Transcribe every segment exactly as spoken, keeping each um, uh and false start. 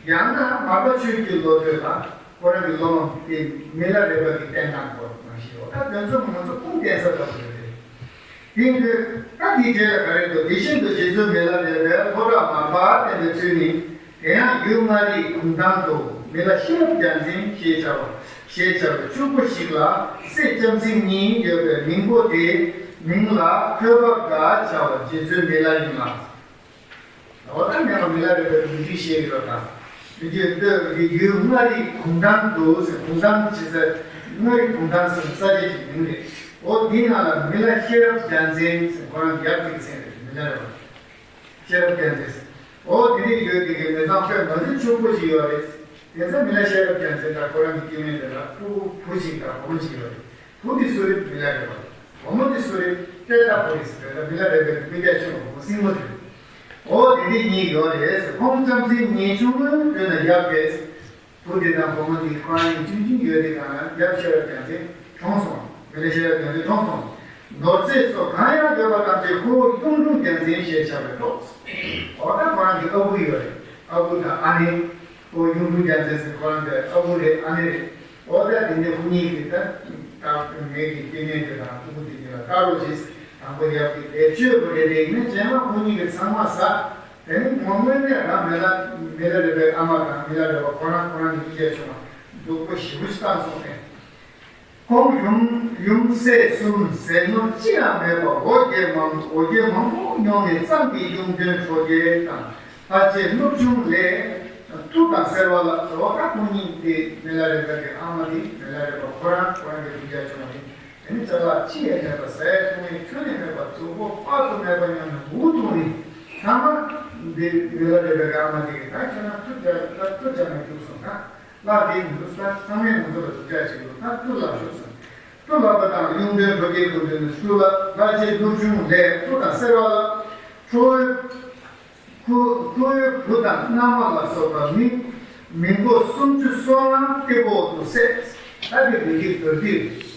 ཡང་ན་མར་པ་ཆོས་ཀྱི་བློ་གྲོས་ལ་ཁོ་རང་གི་སློབ་མ་དེ་མི་ལ་རས་པ་གི་བསྟན་སྟངས་སྐོར་ནང་བཞིན་འོ་ད་དོན་ཚོ་ང་ཚོ་ཁུངས་བསྟན་ས་ལྟ་བུ་རེད། དེ་ཡིན་དུས་ད་དེའི་རྗེས་ལ་ག་རེ་འདུག་དེ་བཞིན་དུ་རྗེ་བཙུན་མི་ལ་རས་པས་ལྷོ་བྲག་མར་པ་བསྟན་པའི་ཚུལ་ནི། དེ་ཡང་ཡུལ་མངའ་རིས་གུང་ཐང་དུ་མི་ལ་ཤེས་རབ་རྒྱལ་མཚན་ཞེས་བྱ་བ་ཞེས་བྱ་བའི་ཕྱུག་པོ་ཞིག་ལ་སྲས་ལྕམ་སྲིང་གཉིས་ཡོད་པའི་མིང་པོ་དེའི་མིང་ལ་ཐོས་པ་དགའ་བྱ་བ་རྗེ་བཙུན་མི་ལ་ཡིན་ལ། འོ་ད་ངས་མི་ལ་རས་པའི་མི་ཚེ་བཤད་ཡོད་དང་། མི་ཚེ་ལྟོས་ཀྱི་ཡུལ་མངའ་རིས་གུང་ཐང་དུ་ཟེར། གུང་ཐང་ཅེས་ཟེར། མངའ་རིས་གུང་ཐང་ཟེར་ས་ཆ་ཅིག་མིང་རེད། འོ་འདི་ནང་ལ་མི་ལ་ཤེས་རབ་རྒྱལ་མཚན་ཟེར་ཁོ་རང་ཡབ་ཀྱི་མཚན་རེད། མི་ལ་རས་པ། ཤེས་རབ་རྒྱལ་མཚན་ཟེར། འོ་དེ་རིང་ཡོད་དེ་གི་མི་ཚང་ཁོས་མ་ཟིན་ཕྱུག་པོ་ཞིག་ཡོད་རེད། དེ་ཚོ་མི་ལ་ཤེས་རབ་རྒྱལ་མཚན་དང་ཁོ་རང་གི་སྐྱེ་དམན་དེ་ལ་ཕྲུ་གུ་བུ་གཅིག་དང་བུ་མོ་གཅིག་ཡོད་རེད། བུ་དེ་སུ་རེད། མི་ལ་རས་པ། བུ་མོ་དེ་སུ་རེད། ཏེ་ཏ་བུ་རེད་ཟེར་བས་ན་མི་ལ་རས་པའི་སྤུན་ཀྱག་ཆུང་བ་བུ་མོ་སྲིང་མོ་དེ་རེད། འོ་དེ་འདྲ་གཉིས་ཡོད་རེད་ཟེར། ཁོང་ལྕམ་སྲིང་གཉིས་ཆུང་ངུའི་དུས་ན་ཡབ་དེ། བུ་དེ་དང་བུ་མོ་དེ་ཁོ་རང་གཉིས་ཆུང་ཆུང་ཡོད་དུས་གང་ལ་ཡབ་ཤེས་རབ་རྒྱལ་མཚན་གྲོངས་སོང་། མི་ལ་ཤེས་རབ་རྒྱལ་མཚན་གྲོངས་སོང་། ནོར་རྫས་སོགས་གང་ཡང་ཡོད་པ་ཐམས་ཅད་ཁོ་བོ་གཡུང་དྲུང་རྒྱལ་མཚན་ཞེས་བྱ་བའི་ཐོག་འོ་ད་ཁོ་རང་གི་ཨ་ཁུ་ཡོད་རེད། ཨ་ཁུ་དང་ཨ་ནེ། ཁོ་བོ་གཡུང་དྲུང་རྒྱལ་མཚན་ཟེར་ཁོ་རང་གི་ཨ་ཁུ་རེད། ཨ་ནེ་རེད། འོ་ད་དེ་ནས་ཁོ་གཉིས་ཀྱིས་ད་ད་ངེད་ཀྱི་སྐྱེ་དམན་དེ་དང་ཨ་ཁུ་དེ་གཉིས་ལ་ལྟ་རོགས་བྱེད། དང་པོ་ཡབ་ཀྱིས་བེད་སྤྱོད་པ་རེ་རེ་ཡིན་ན་རྗེས་མ་ཁོ་གཉིས་ཀྱིས་ཚང་མ་ཟ། དེ་ནི་ངོ་དངོས་གནས་རང་མི་ལ་མི་ལ་རས་པའི་ཨ་མ་དང་མི་ལ་རས་པ་ཁོ་རང་ཁོ་རང་གི་སྤུན་ཀྱག་ཆུང་བ་སྡུག་པོ་ཞེ་པོ་ཞིག་བཏང་སོང་ནས། ཁོང་ཡུམ་ཡུམ་སྲས་གསུམ་ཟས་ནོར་ཅི་ཡང་མེད་པར་འོ་བརྒྱལ་མང་འོ་བརྒྱལ་མང་པོ་མྱོང་ནས་གཙང་གི་གཡུང་དྲུང་ཁྲོ་རྒྱལ་དང་ལྷ་རྗེ་གནུབས་ཆུང་ལས་ཐུགས་དང་བརྩེ་བ་ལ་འོ་ད་ཁོང་གཉིས་དེ་མི་ལ་རས་པ་གི་ཨ་མ་དེ་མི་ལ་རས་པ་ཁོ་རང་ཁོ་རང་གི་སྤུན་ཀྱག་ཆུང་བ་དེ། དེ་ནི་ཅ་ལག་ཅི་ཡང་མེད་པ་ཟས་འཐུང་ནས་ཁྱོན་ནས་མེད་པ་སྡུག་པོ་དཔག་ཏུ་མེད་པ་མྱོང་ནས་འུ་ཐུག་ནས་ཚང་མ་འདི་མི་ལ་རས་པའི་ཨ་མ་དེ་གིས་ད་ཁྱོད་རང་ཐུགས་རྒྱ་ད་ཐུགས་རྒྱ་མེད་འདུག་སོང་ད་བླ་དེ་མི་འདུག་ད་ཚང་མས་ང་ཚོ་ལ་ཐུགས་རྒྱ་ཆེ་འདུག་ད་ཐུགས་ལ་ཞུགས་སོང་། ཐུགས་ལ་བ་དང་གཡུང་དྲུང་ཁྲོ་རྒྱལ་སྐུ་མདུན་ནས་ཞུ་ལ་ལྷ་རྗེ་གནུབས་ཆུང་ལས་ཐུགས་དང་བརྩེ་བ་ལ་ཁྲོ་བོའི་ཁུ་ཁུ་བོའི་བུ་དང་མནའ་མ་ལ་སོགས་པ་མི་མི་མགོ་སུམ་ཅུ་སོ་ལྔ་སྟེ་འོག་ཏུ་བསད། ད་དེ་བོད་ཀྱི་མདོར་བསྡུས་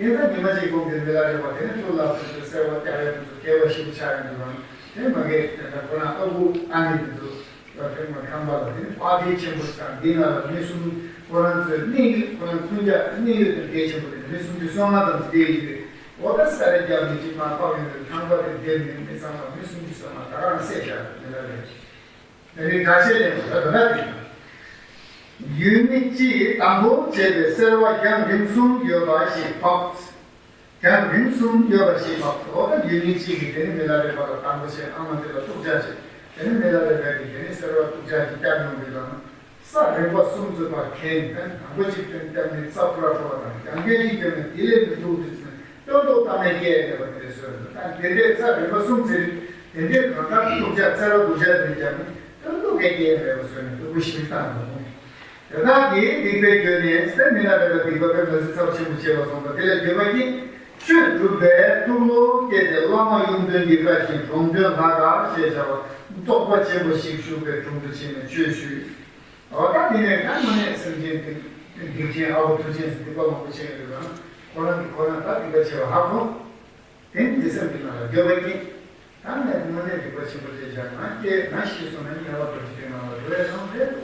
རེད། དེ་ཚོ་ཉི་མ་གཅིག་གོང་གི་མི་ལ་རས་པ་དེ་ནི་ཐུགས་ལ་ཕུལ་ཏེ་གསོལ་བ་རྒྱག་ཡ་དེ་ཚོ་དགེ་བ་ཞིག་ཆགས་ཡོང་དུས་རང་དེ་མ་གས་དེ་འདྲ་ཁོ་རང་ཨ་ཁུ་ཨ་ནེ་དེ་ཚོ་ལ་དེ་མ་ཁམས་པ་ལ་དེ་ནི་དཔའ་སྡེ་ཆེན་པོ་དང་འདི་ང་ལ་མི་གསུམ་ཁོ་རང་ཚོའི་གནས་ཡུལ་ཁོ་རང་སྤུན་ཀྱག་གནས་ཡུལ་དེ་གལ་ཆེན་པོ་དེ་མི་སུམ་ཅུ་སོ་ལྔ་ཙམ་ཞིག་བསྡད་ཡོད་རེད། འོ་ད་ས་ར་རྒྱབ་ནས་ཅིག་མར་ཕབ་ཡོང་དུས་ཁང་པ་དེ་འདེབས་ནས་མི་ཚང་མ་མི་སུམ་ཅུ་སོ་ལྔ་ད་ག་རང་བསད་བཞག་མི་ལ་རས། དེ་ནི་འགའ་ཤས་ལས་ད་ད་ད་དེ་ཡུལ་མི་སྤྱི་དང་པོ་བྱས་པའི་སེར་བ་རྒྱང་རིང་གསུམ་ཡོད་པ་ཞིག་ཕབ། རྒྱང་རིང་གསུམ་ཡོད་པ་ཞིག་ཕབ། འོ་ད་ཡུལ་མི་སྤྱི་གིས་དེ་ནི་མི་ལ་རས་པ་ལ་དང་པོ་བྱས་ཨ་མ་དེ་ལ་གཏུག་ཅག་བྱས། དེ་ནི་མི་ལ་རས་པ་གིས་དེ་ནི་སེར་བ་གཏུག་ཅག་ཅིག་བསྐྱབས་ཡོང་དུས་ལ། ས་རིམ་པ་གསུམ་ཚུད་པ་མཁན་དང་དང་པོ་གཅིག་སྟོན་སྟབས་ནི་རྩ་ཕུ་ར་ཁྲོ་བ་དང་རྒྱང་རྒྱང་གཅིག་སྟོན་ནི་དེ་ལས་མི་ཐུག་དུས་ཚུན་སྟོན་ཐོག་གཏམ་ནས་སྐྱེལ་ཡོད་པ་དེ་རེད་ཟེར་ད་དེ་འདྲའི་ས་རིམ་པ་གསུམ་ཚེ་རིང་དེ་འདྲའི་གང་ལྟར་སྡུག་ཅག་ཚེ་རབས་སྡུག་ཅག་དེ་འདྲ་ཀྱང་ནི་སྟོན་ཐོག་ནས་སྐྱེལ་ཡོད་པ་ཟེར་ནས་སྡུག་པོ་ཞིག་བཏང་འདུག་ད་ལྟ་དེའི་སྡིག་པའི་རྒྱུ་ནི་སེམས་མི་ལ་རས་པ་སྡིག་པ་དཔེ་མ་སྲིད་ཚབས་ཆེན་པོ་བྱས་པ་སོང་ཙང་དེ་ལས་འགྱོད་པ་སྐྱེས། ཆོས་སྒྲུབ་པའི་ཐུགས་བློ་སྐྱེས་ཏེ་བླ་མ་གཡུང་སྟོན་གྱི་བཀའ་བཞིན་གྲོང་སྟོན་ལྷ་དགའ་ཞེས་བྱ་བ་རྫོགས་པ་ཆེན་པོ་ཞིག་བཞུགས་པའི་དྲུང་དུ་ཕྱིན་ནས་ཆོས་ཞུས། འོ་ད་དེ་ནས་ད་དངོས་གནས་སེམས་ཅན་དེ་སྡིག་ཅན་ཨ་བོ་མཐུ་ཅན་ཟེར་སྡིག་པ་མང་པོ་བྱས་ཡོད་རེད་ལ་ཁོ་རང་གིས་ཁོ་རང་ད་སྡིག་པ་བྱས་པ་ཧ་གོ་དེ་ནི་འདི་སེམས་ཀྱི་ནང་ལ་འགྱོད་པ་སྐྱེས། ད་ངས་དངོས་གནས་སྡིག་པ་ཆེན་པོ་དེ་བྱས་ང་སྐྱེས་ང་ཤི་སོང་ན་དམྱལ་བ་རྡོ་རྗེ་གདན་ནང་ལ་འགྲོ་ཡ་ཡོང་རེད།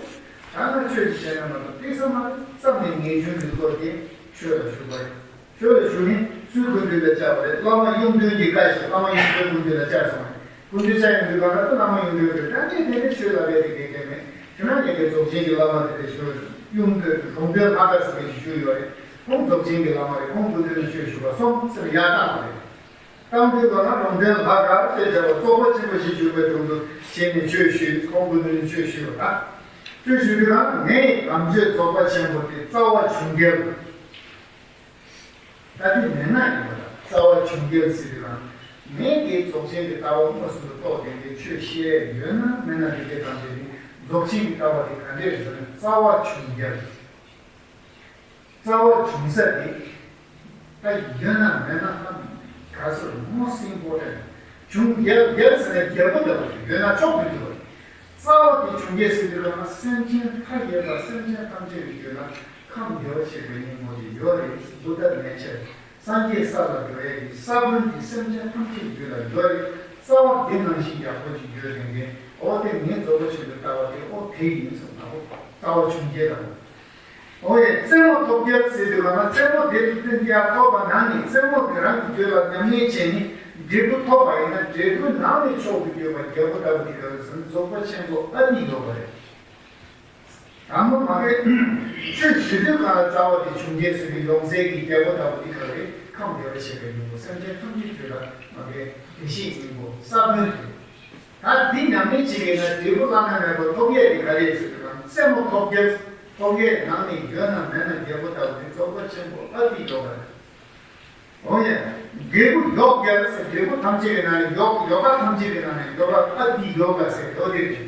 ད་ང་ཆོས་ཅིག་བྱས་ན་མ་གཏོགས་དེ་ཙམ་མ་རེད་བསམ་ནས་ངེས་འབྱུང་གི་བློ་དེ་ཆོས་ལ་ཞུགས་པ་རེད། ཆོས་ལ་ཞུགས་ནས་སུའི་སྐུ་མདུན་ལ་བཅར་བ་རེད། བླ་མ་གཡུང་སྟོན་གྱི་བཀའ་བཞིན་བླ་མ་གཡུང་སྟོན་སྐུ་མདུན་ལ་བཅར་སོང་བ་རེད། སྐུ་མདུན་བཅར་ཡོང་དུས་གང་ལྟར་བླ་མ་གཡུང་སྟོན་གྱིས་ད་ངས་དེ་འདྲའི་ཆོས་ལབ་ཡས་དེ་གལ་ཆེ་མེད། ཁྱེད་རང་གཉིས་ཀྱིས་རྫོགས་ཆེན་གྱི་བླ་མ་དེ་འདྲ་ཞུ་རེད། གཡུང་སྟོན་གྲོང་སྟོན་ལྷ་དགའ་ཟེར་མཁན་ཞིག་བཞུགས་ཡོད་རེད། ཁོང་རྫོགས་ཆེན་གྱི་བླ་མ་རེད། ཁོང་སྐུ་མདུན་ལ་ཆོས་ཞུ་བར་སོང་ཟེར་ཡར་བཏང་བ་རེད། བཏང་དུས་གང་ལ་གྲོང་སྟོན་ལྷ་དགའ་ཞེས་བྱ་བ་རྫོགས་པ་ཆེན་པོ་ཞིག་བཞུགས་པའི་དྲུང་དུ་ཕྱིན་ནས་ཆོས་ཞུས། ཁོང་སྐུ་མདུན་ལ་ཆོས་ཞུས་པ་དང་། ཆོས་ཞུ་དུས་གང་ལ་ངའི་དམ་ཆོས་རྫོགས་པ་ཆེན་པོ་དེ་རྩ་བ་བྱུང་རྒྱལ། ད་དེ་མེད་ན་ཡིན་པ་དང་རྩ་བ་བྱུང་རྒྱལ་ཟེར་དུས་གང་ངས་དེའི་རྫོགས་ཆེན་གྱི་ལྟ་བ་མངོན་སུམ་དུ་རྟོགས་ཏེ་དེ་ཆོས་བཤད་ཡོད་ན་མེད་ན་དེ་དེ་དང་དེ་ནི་རྫོགས་ཆེན་གྱི་ལྟ་བ་དེ་ག་འདྲས་རེད་ཟེར་ན་རྩ་བ་བྱུང་རྒྱལ། རྩ་བ་བྱུང་ས་དེ་ད་ཡོད་ན་མེད་ན་ཧ་ག་ཟེར་མོ་སིང་པོ་རེད། བྱུང་རྒྱལ་རྒྱལ་ཟེར་ན་རྒྱལ་པོ་འདྲ་བོ་ཞིག་ཡོད་ན་ཆོག་གི་འདུག་རྩ་བ་དེ་བྱུང་རྒྱལ་ཟེར་དུས་གང་ན་སེམས་ཅན་མཐའ་ཡས་པ་སེམས་ཅན་ཐམས་ཅད་ཀྱི་རྒྱུད་ལ་ཁམས་བདེ་བར་གཤེགས་པའི་སྙིང་པོ་དེ་ཡོད་རེད། བུ་ཐབས་མེད་ཕྱིར། སངས་རྒྱས་ས་ལ་འགྲོ་ཡས་ཀྱི་ས་བོན་དེ་སེམས་ཅན་ཐམས་ཅད་རྒྱུད་ལ་ཡོད་རེད། རྩ་བ་འདི་ནང་བཞིན་ཡག་པོ་ཅིག་ཡོད་རེད་མཁན་འོ་དེ་ངས་རྫོགས་པ་ཆེན་པོའི་ལྟ་བ་དེ་ཨོ་དེ་ཡིན་ཟེར་ན་ཨོ་ ལྟ་བ་བྱུང་རྒྱལ་དང་། འོ་ཡ། རྩེད་མོ་ཐོབ་རྒྱལ་ཟེར་དུས་ག་ལ་རྩེད་མོ་དེ་ལ་བརྟེན་ཏེ་ཡར་ཐོབ་པ་ནང་ནས་རྩེད་མོ་དེ་རང་གི་རྒྱུད་ལ་ཉམས་ལེན་བྱས་ནས་འབྲས་བུ་ཐོབ་པ་ཡིན་ན་འབྲས་བུའི་ནང་ནས་མཆོག་ཏུ་གྱུར་པ་རྒྱལ་པོ་ལྟ་བུ་དེ་ག་རེ་ཟེར་ན་རྫོགས་པ་ཆེན་པོ་ཨ་ཏི་ཡོད་པ་རེད། དང་པོ་མ་གི་ཆོས་ཞུ་དུས་ག་ལ་རྩ་བ་དེ་བྱུང་རྒྱལ་ཟེར་གི་ཡོངས་གསལ་གྱི་རྒྱལ་པོ་ལྟ་བུ་དེ་ག་རེ་ཁམས་བདེ་བར་གཤེགས་པའི་སྙིང་པོ་སེམས་ཅན་ཐམས་ཅད་རྒྱུད་ལ་མ་གི་བདེ་གཤེགས་སྙིང་པོ་ས་བོན་དེ། ད་འདི་ཉམས་ལེན་བྱེད་ཀྱི་ན་འབྲས་བུ་བླ་ན་མེད་པ་ཐོབ་ཡས་དེ་ག་རེ་ཟེར་དུས་ན་རྩེད་མོ་ཐོབ་རྒྱལ། ཐོབ་ཡས་ནང་ནས་ཡོད་ན་མེད་ན་རྒྱལ་པོ་ལྟ་བུ་དེ་རྫོགས་པ་ཆེན་པོ་ཨ་ཏི་ཡོ་ག་རེད། འོ་ཡ། འབྲས་བུ་ཡོ་ག་རྒྱལ་ཟེར་འབྲས་བུ་ཐམས་ཅད་ཀྱི་ནང་ནས་ཡོ་ཡོ་ག་ཐམས་ཅད་ཀྱི་ནང་ནས་ཡོ་ག་ཨ་ཏི་ཡོ་ག་ཟེར་ཡོད་དེ་རེད།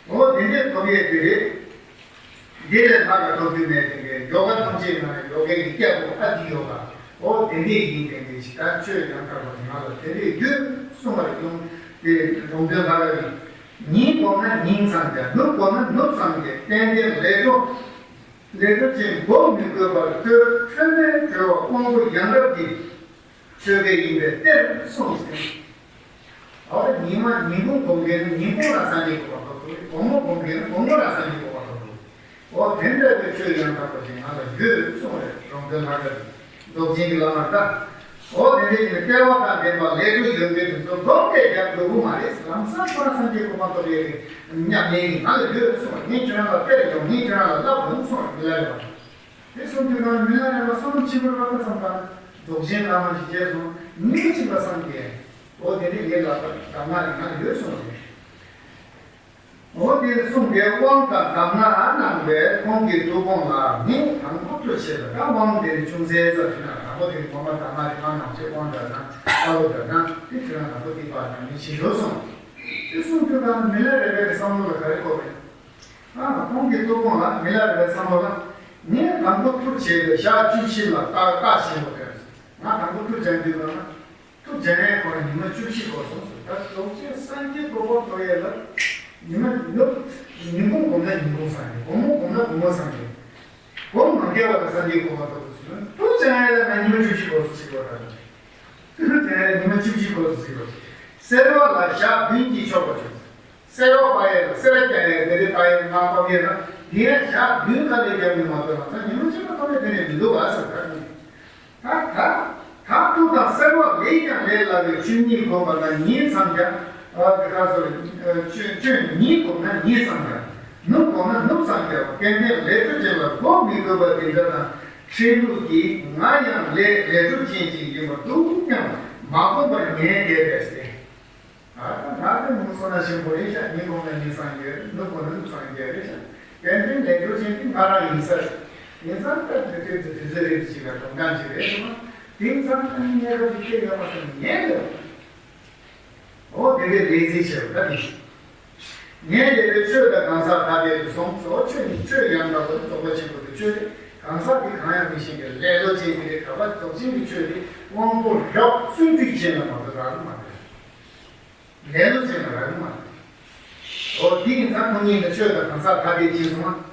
འོ་དེ་འདྲས་ཐོབ་ཡས་དེ་རེད། འདི་ལས་ལྷག་པ་ཐོབ་རྒྱུ་མེད་དེ་གའི་ཡོ་ག་ཐམས་ཅད་ནང་ནས་ཡོ་གའི་གི་རྒྱལ་པོ་ཨ་ཏི་ཡོ་ག་འོ་དེ་འདྲས་ཡིན་དེ་འདྲས་ཞིག་ད་ཆོས་ཡང་དག་པ་དེ་ང་ལ་དེ་འདྲས་ཡོད་གསུངས་པ་རེད། ཡོང་དེ་གྲོང་སྡེ་ལྷ་ར་རེད། ཉིན་གོམས་ན་ཉིན་སངས་རྒྱས། ནུབ་གོམས་ན་ནུབ་སངས་རྒྱས། ཏན་ཏན་ལས་འཕྲོ་ལས་འཕྲོ་ཅན་མགོ་མི་འགོས་པར་གྲོལ། འཕྲོས་མེད་གྲོལ་བ་དབང་པོ་ཡང་རབ་ཀྱི་ཆོས་སྐལ་ཡིན་པའི་གཏེར་གསུངས་ཟིན། འོ་ད་ཉི་མ་ཉིན་གུང་གོམས་མཁན་ནི་ཉིན་གུང་ལ་སངས་རྒྱས་གོ་འཕང་ཐོབ་འདུག་དགོང་མོ་གོམས་མཁན་ནི་དགོང་མོ་ལ་སངས་རྒྱས་གོ་འཕང་ཐོབ་འདུག་འོ་དེ་འདྲ་བའི་ཆོས་ཡང་དག་པ་ཞིག་ང་ལ་ཡོད་གསུངས་རེད། གྲོང་སྡེ་ལྷ་ར་རེད། རྫོགས་ཆེན་གྱི་བླ་མ་ད། འོ་དེ་འདྲ་ཞིག་ནི་སྐལ་བ་དང་ལྡན་པ་ལས་འཕྲོ་ཡོད་མཁན་དེ་ཚོ་སྡོམ་པས་རྒྱག་དགོས་ཀྱི་མ་རེད། ལམ་སང་ཁོ་རང་སངས་རྒྱས་གོ་འཕང་ཐོབ་ཡས་ཀྱི་ཉམས་ལེན་ནི་ང་ལ་ཡོད་གསུངས་རེད། ངས་ཁྱོད་རང་ལ་དཔེར་ཡོང་། ངས་ཁྱོད་རང་ལ་བསླབ་འོང་གསུངས་རེད། མི་ལ་རས་པ། དེ་གསུང་དུས་ང་མི་ལ་རས་པ་བསམ་བློ་ཆེན་པོ་རང་ད་བསམ་པ། རྫོགས་ཆེན་བླ་མ་ཞིག་བྱས་སོང་། ཉིན་གཅིག་ལ་སངས་རྒྱས། འོ་དེ་འདྲ་ཡིན་ལ་གདམས་ངག་དེ་ང་ལ་ཡོད་གསུངས་རེད། འོ་དེ་གསུངས་པའི་དབང་དང་གདམས་ངག་གནང་བས་ཁོང་གི་ཐུགས་དགོངས་ལ་ངས་དང་པོ་ཐུགས་ཆེ་ལ། ད་དབང་དེ་ནི་ཅུང་ཟད་ཙམ་ཞིག་ན་དང་པོ་དེ་ངོ་མ་གདམས་ངག་དེ་གང་གནང་བྱས་དབང་འདྲ་ན་ཨ་ལོ་འདྲ་ན་དེ་ཁྱོད་རང་དང་པོ་དེ་པར་ནང་ནས་ཞིག་ཡོད་གསུངས། དེ་གསུངས་དུས་ད་མི་ལ་རས་པའི་བསམ་བློ་ལ་ག་རེ་འཁོར་བས། ཨ་ཁོང་གི་ཐུགས་དགོངས་ལ་མི་ལ་རས་པའི་བསམ་བློ་ལ་ངས་དང་པོ་ཐུགས་ཆེ་ལ་ཞག་བཅུ་བཞི་ལ་ལྟ་ལྟ་ཞེས་པ་དེར། ང་དང་པོ་ཐུགས་སྦྱང་དུས་ལ་ན། ཐུགས་སྦྱང་ཡས་ཁོ་རང་ཉི་མ་བཅུ་བཞི་འགོར་སོང་ཟེར། ད་རྫོགས་ཆེན་སངས་རྒྱས་གོ་འཕང་ཐོབ་ཡས་ལ། ཉི་མ་ནུབ། ཉིན་གུང་གོམས་ན་ཉིན་གུང་སངས་རྒྱས། དགོང་མོ་གོམས་ན་དགོང་མོ་སངས་རྒྱས། གོམས་མ་རྒྱས་པ་ལ་སངས་རྒྱས་གོ་འཕང་ཐོབ་ཟེར་ན། ཐུགས་སྦྱང་ཡས་ལ་ང་ཉི་མ་བཅུ་བཞི་འགོར་སོང་ཟེར་བ་དང་། ཐུགས་སྦྱང་ཡས་ལ་ཉི་མ་བཅུ་བཞི་འགོར་སོང་ཟེར་བ། སེར་བ་ལ་ཞག་བདུན་གྱིས་ཆོག་པ་བྱུང་། སེར་བ་པ་ཡས་ལ་སེར་བ་རྒྱག་ཡས་དེ་རེད། པ་ཡས་ང་པ་ཡས་ན་དེ་ཡས་ཞག་བདུན་ཁ་ལས་རྒྱག་མི་མ་གཏོགས་ན་ད་ཉི་མ་གཅིག་པ་ཐོབ་ཡས་དེ་ནས་མི་འདུག་ཨ་ཟེར་ད་ཁོང་གིས། ད་ད་ད་ཐུགས་དང་སེར་བ་ལས་ཀྱང་ལས་སླ་བའི་ཆོས་ཉིད་བསྒོམས་པ་ན་ཉིན་སངས་རྒྱས། ཨ་དེ་ག་ཟེར། ཆོས་ཆོས་ཉིད་བསྒོམས་ན་ཉིན་སངས་རྒྱས། ནུབ་བསྒོམས་ན་ནུབ་སངས་རྒྱས་པ། ཏན་ཏན་ལས་འཕྲོ་ཅན་ལ་མགོ་མི་འགོས་པ་དེ་འདྲ་དང་འཕྲད་ལུགས་ཀྱིས་ང་ཡང་ལས་ལས་འཕྲོ་ཅན་ཅིག་ཡིན་པ་འདུག་སྙམ་མ་བསྒོམས་པར་ཉལ་བསྡད་པས་ཟེར། ཨ་ད་ང་དེ་མོ་སོ་ན་ཞིམ་པོ་རེད་ཤག་ཉིན་གུང་ན་ཉིན་སངས་རྒྱས་རེད། ནུབ་གུང་ན་ནུབ་སངས་རྒྱས་རེད་ཤག་ཏན་ཏན་ལས་འཕྲོ་ཅན་དེ་ང་རང་ཡིན་ས་རེད། ཡིན་ཙང་ད་དུས་ཚོད་དུས་ཚོད་རེ་རེ་ཅིག་ལ་སྒྲུང་རྐྱང་ཅིག་རེད་སོང་ན། དེང་སང་ད་ནི་གནས་སྐབས་ཀྱི་སྐད་ཡོད་པ་སོང་ཉན་འདོད། འོ་དེ་འདྲའི་ལས་རྩིས་བྱས་པ་ད་དེ་ཞིག་ངས་དེ་ལས་ཆོས་དང་གང་ཟག་ཐ་དད་དུ་སོང་ཚོ། ཆོས་ནི་ཆོས་ཡང་དག་པ་རྫོགས་པ་ཆེན་པོ་དེ་ཆོས་རེད། གང་ཟག་དེ་གང་ཡང་མི་ཤེས་པའི་ལེ་ལོ་ཅན་དེ་རེད། ག་པར་རྫོགས་ཆེན་གྱི་ཆོས་དེ་དབང་པོ་རབ་བརྩོན་འགྲུས་ཅན་ལ་མ་གཏོགས་རག་གི་མ་རེད། ལེ་ལོ་ཅན་ལ་རག་གི་མ་རེད། འོ་དེ་ཡིན་ཙང་ཁོ་གཉིས་ནི་ཆོས་དང་གང་ཟག་ཐ་དད་ཕྱིན་སོང་ན།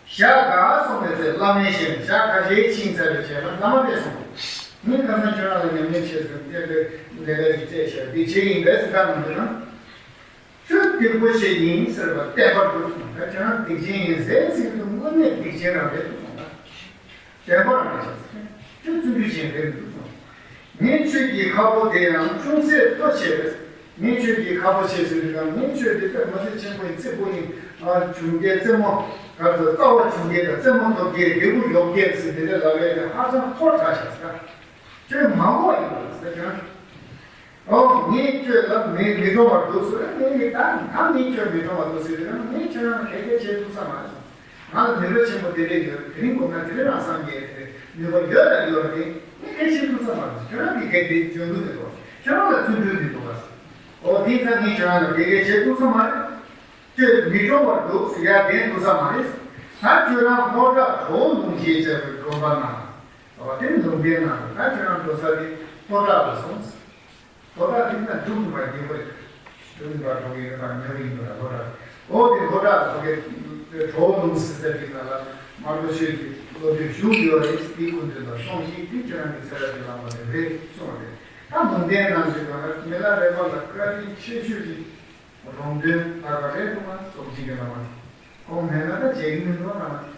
ཞག་འགའ་སོང་བའི་ཚེ་བླ་མའི་ཞལ་ནས་ཞག་ཁ་ཤས་ཕྱིན་ཚར་བའི་རྗེས་ལ་བླ་མ་ཕེབས་སོང་། ངས་ཁ་སང་ཁྱོད་རང་ལ་ཉམས་ལེན་བྱས་ཟིན་ཏེ་ལས་ལས་ཀ་ཞིག་བཙལ་བྱས་འདི་བྱས་ཡིན་པས་ཟེར་བཀའ་གནང་དུས་ན། ཁྱོད་སྡིག་པོ་ཆེ་ཡིན་ཟེར་བ་བསྟན་པར་འདུག་གསུངས། ད་ཁྱོད་རང་སྡིག་ཅན་ཡིན་ཟེར་ཟིན་དུས་དངོས་གནས་སྡིག་ཅན་རང་རེད་འདུག་གསུངས་ད། བདེན་པ་རང་རེད་ཤག་ཁྱོད་བརྩོན་འགྲུས་ཅན་རེད་འདུག་གསུངས། ངས་ཁྱོད་ཀྱི་ཁ་ཕོ་དེ་ཡང་ཅུང་ཟད་ལྟོ་ཆེ་བས། ངས་ཁྱོད་ཀྱི་ཁ་ཕོ་ཆེ་ཟེར་དུས་ཀྱང་ངས་ཁྱོད་དེ་དཔེ་མ་ཚད་ཆེན་པོ་ཡིན། རྩེ་པོ་ཡིན། ཨ་བྱུང་རྒྱལ་རྩེ་མོ་ག་ཚོད་རྩ་བ་བྱུང་རྒྱལ་དང་རྩེ་མོ་ཐོབ་རྒྱལ་རྒྱལ་བུ་ཡོབ་རྒྱལ་ཟེར་དེ་འདྲ་ལབ་ཡས་དེ་ཧ་ཅང་མཐོ་དྲགས་ཤག་ཟེར། ཁྱོད་མ་གོ་བ་ཡིན་པ་ཟེར་ཀྱང་། ཨོ་ངས་ཁྱོད་ལ་མི་མི་གཏོང་བར་འདུག་ཟེར་ངས་ངས་ད་ད་ངས་ཁྱོད་མི་གཏོང་བར་འདུག་ཟེར་དུས་ངས་ཁྱོད་རང་ལ་ག་གེ་བྱེད་ཐུབ་ས་མ་རེད། ང་ལ་ནུས་པ་ཆེན་པོ་དེ་འདྲས་ཡོད། དེ་རིང་དགོངས་ན་དེ་རིང་རང་སངས་རྒྱས་དེ་ནུས་པ་ཡོད་དང་ཡོད་རེད། ངས་ག་གེ་བྱེད་ཐུབ་ས་མ་རེད། ཁྱོད་རང་གིས་ག་དེ་འཇོན་གྱི་མི་འདུག་ཁྱོད་རང་ལ་བརྩོན་འགྲུས་མི་འདུག་ག་ཨོ་དེ་ཙང་ངས་ཁྱོད་རང་ལ་ག་གེ་བྱེད་ཐུབ་ས་མ་རེད། ཁྱོད་མི་གཏོང་བར་འདུག་ཟེར་ཡ་བདེན་ཐུབ་ས་མ་རེད། ད་ཁྱོད་རང་ལྷོ་བྲག་གྲོ་བོ་ལུང་ཞེས་བྱ་བའི་དགོན་པ་ན། ཨོ་དེ་ནི་ལུང་བསྟན་གནང་རེད། ད་ཁྱོད་རང་འགྲོ་ས་དེ་ལྷོ་བྲག་ལ་སོང་ཟེར། ལྷོ་བྲག་དེ་ན་འབྲུག་མི་མ་རྒྱལ་པོ་རེད། འབྲུག་མི་མ་འགྲོ་གི་ཡོད་པ་ཉོ་གི་ཡིན་པ་ལ་ལྷོ་བྲག་ཨོ་དེ་ལྷོ་བྲག་སོ་གའི་གྲོ་བོ་ལུང་ཟེར་ས་དེ་ན་ལ་མར་པོ་ཆོས་ཀྱི་སློབ་དེབ་བཞུགས་ཡོད་རེད། དེའི་སྐུ་མདུན་ལ་སོང་ཞིག་དེ་ཁྱོད་རང་གི་ཚེ་རབས་ཀྱི་བླ་མ་དེ་རེད་གསུངས་རེད། ད་ལུང་བསྟན་ནང་ཞིག་ལ་མི་ལ་རས་པ་ལ་བཀའ་དྲིན་ཆེ་ཤོས་ཀྱི་རོང་སྟོན་ལ་ག་རེ་གཏོང་བ་རྫོགས་ཆེན་གྱི་བླ་མ་དེ། ཁོང་མེད་ན་ད་བྱེད་ཀྱི་མི་འདུག་ན།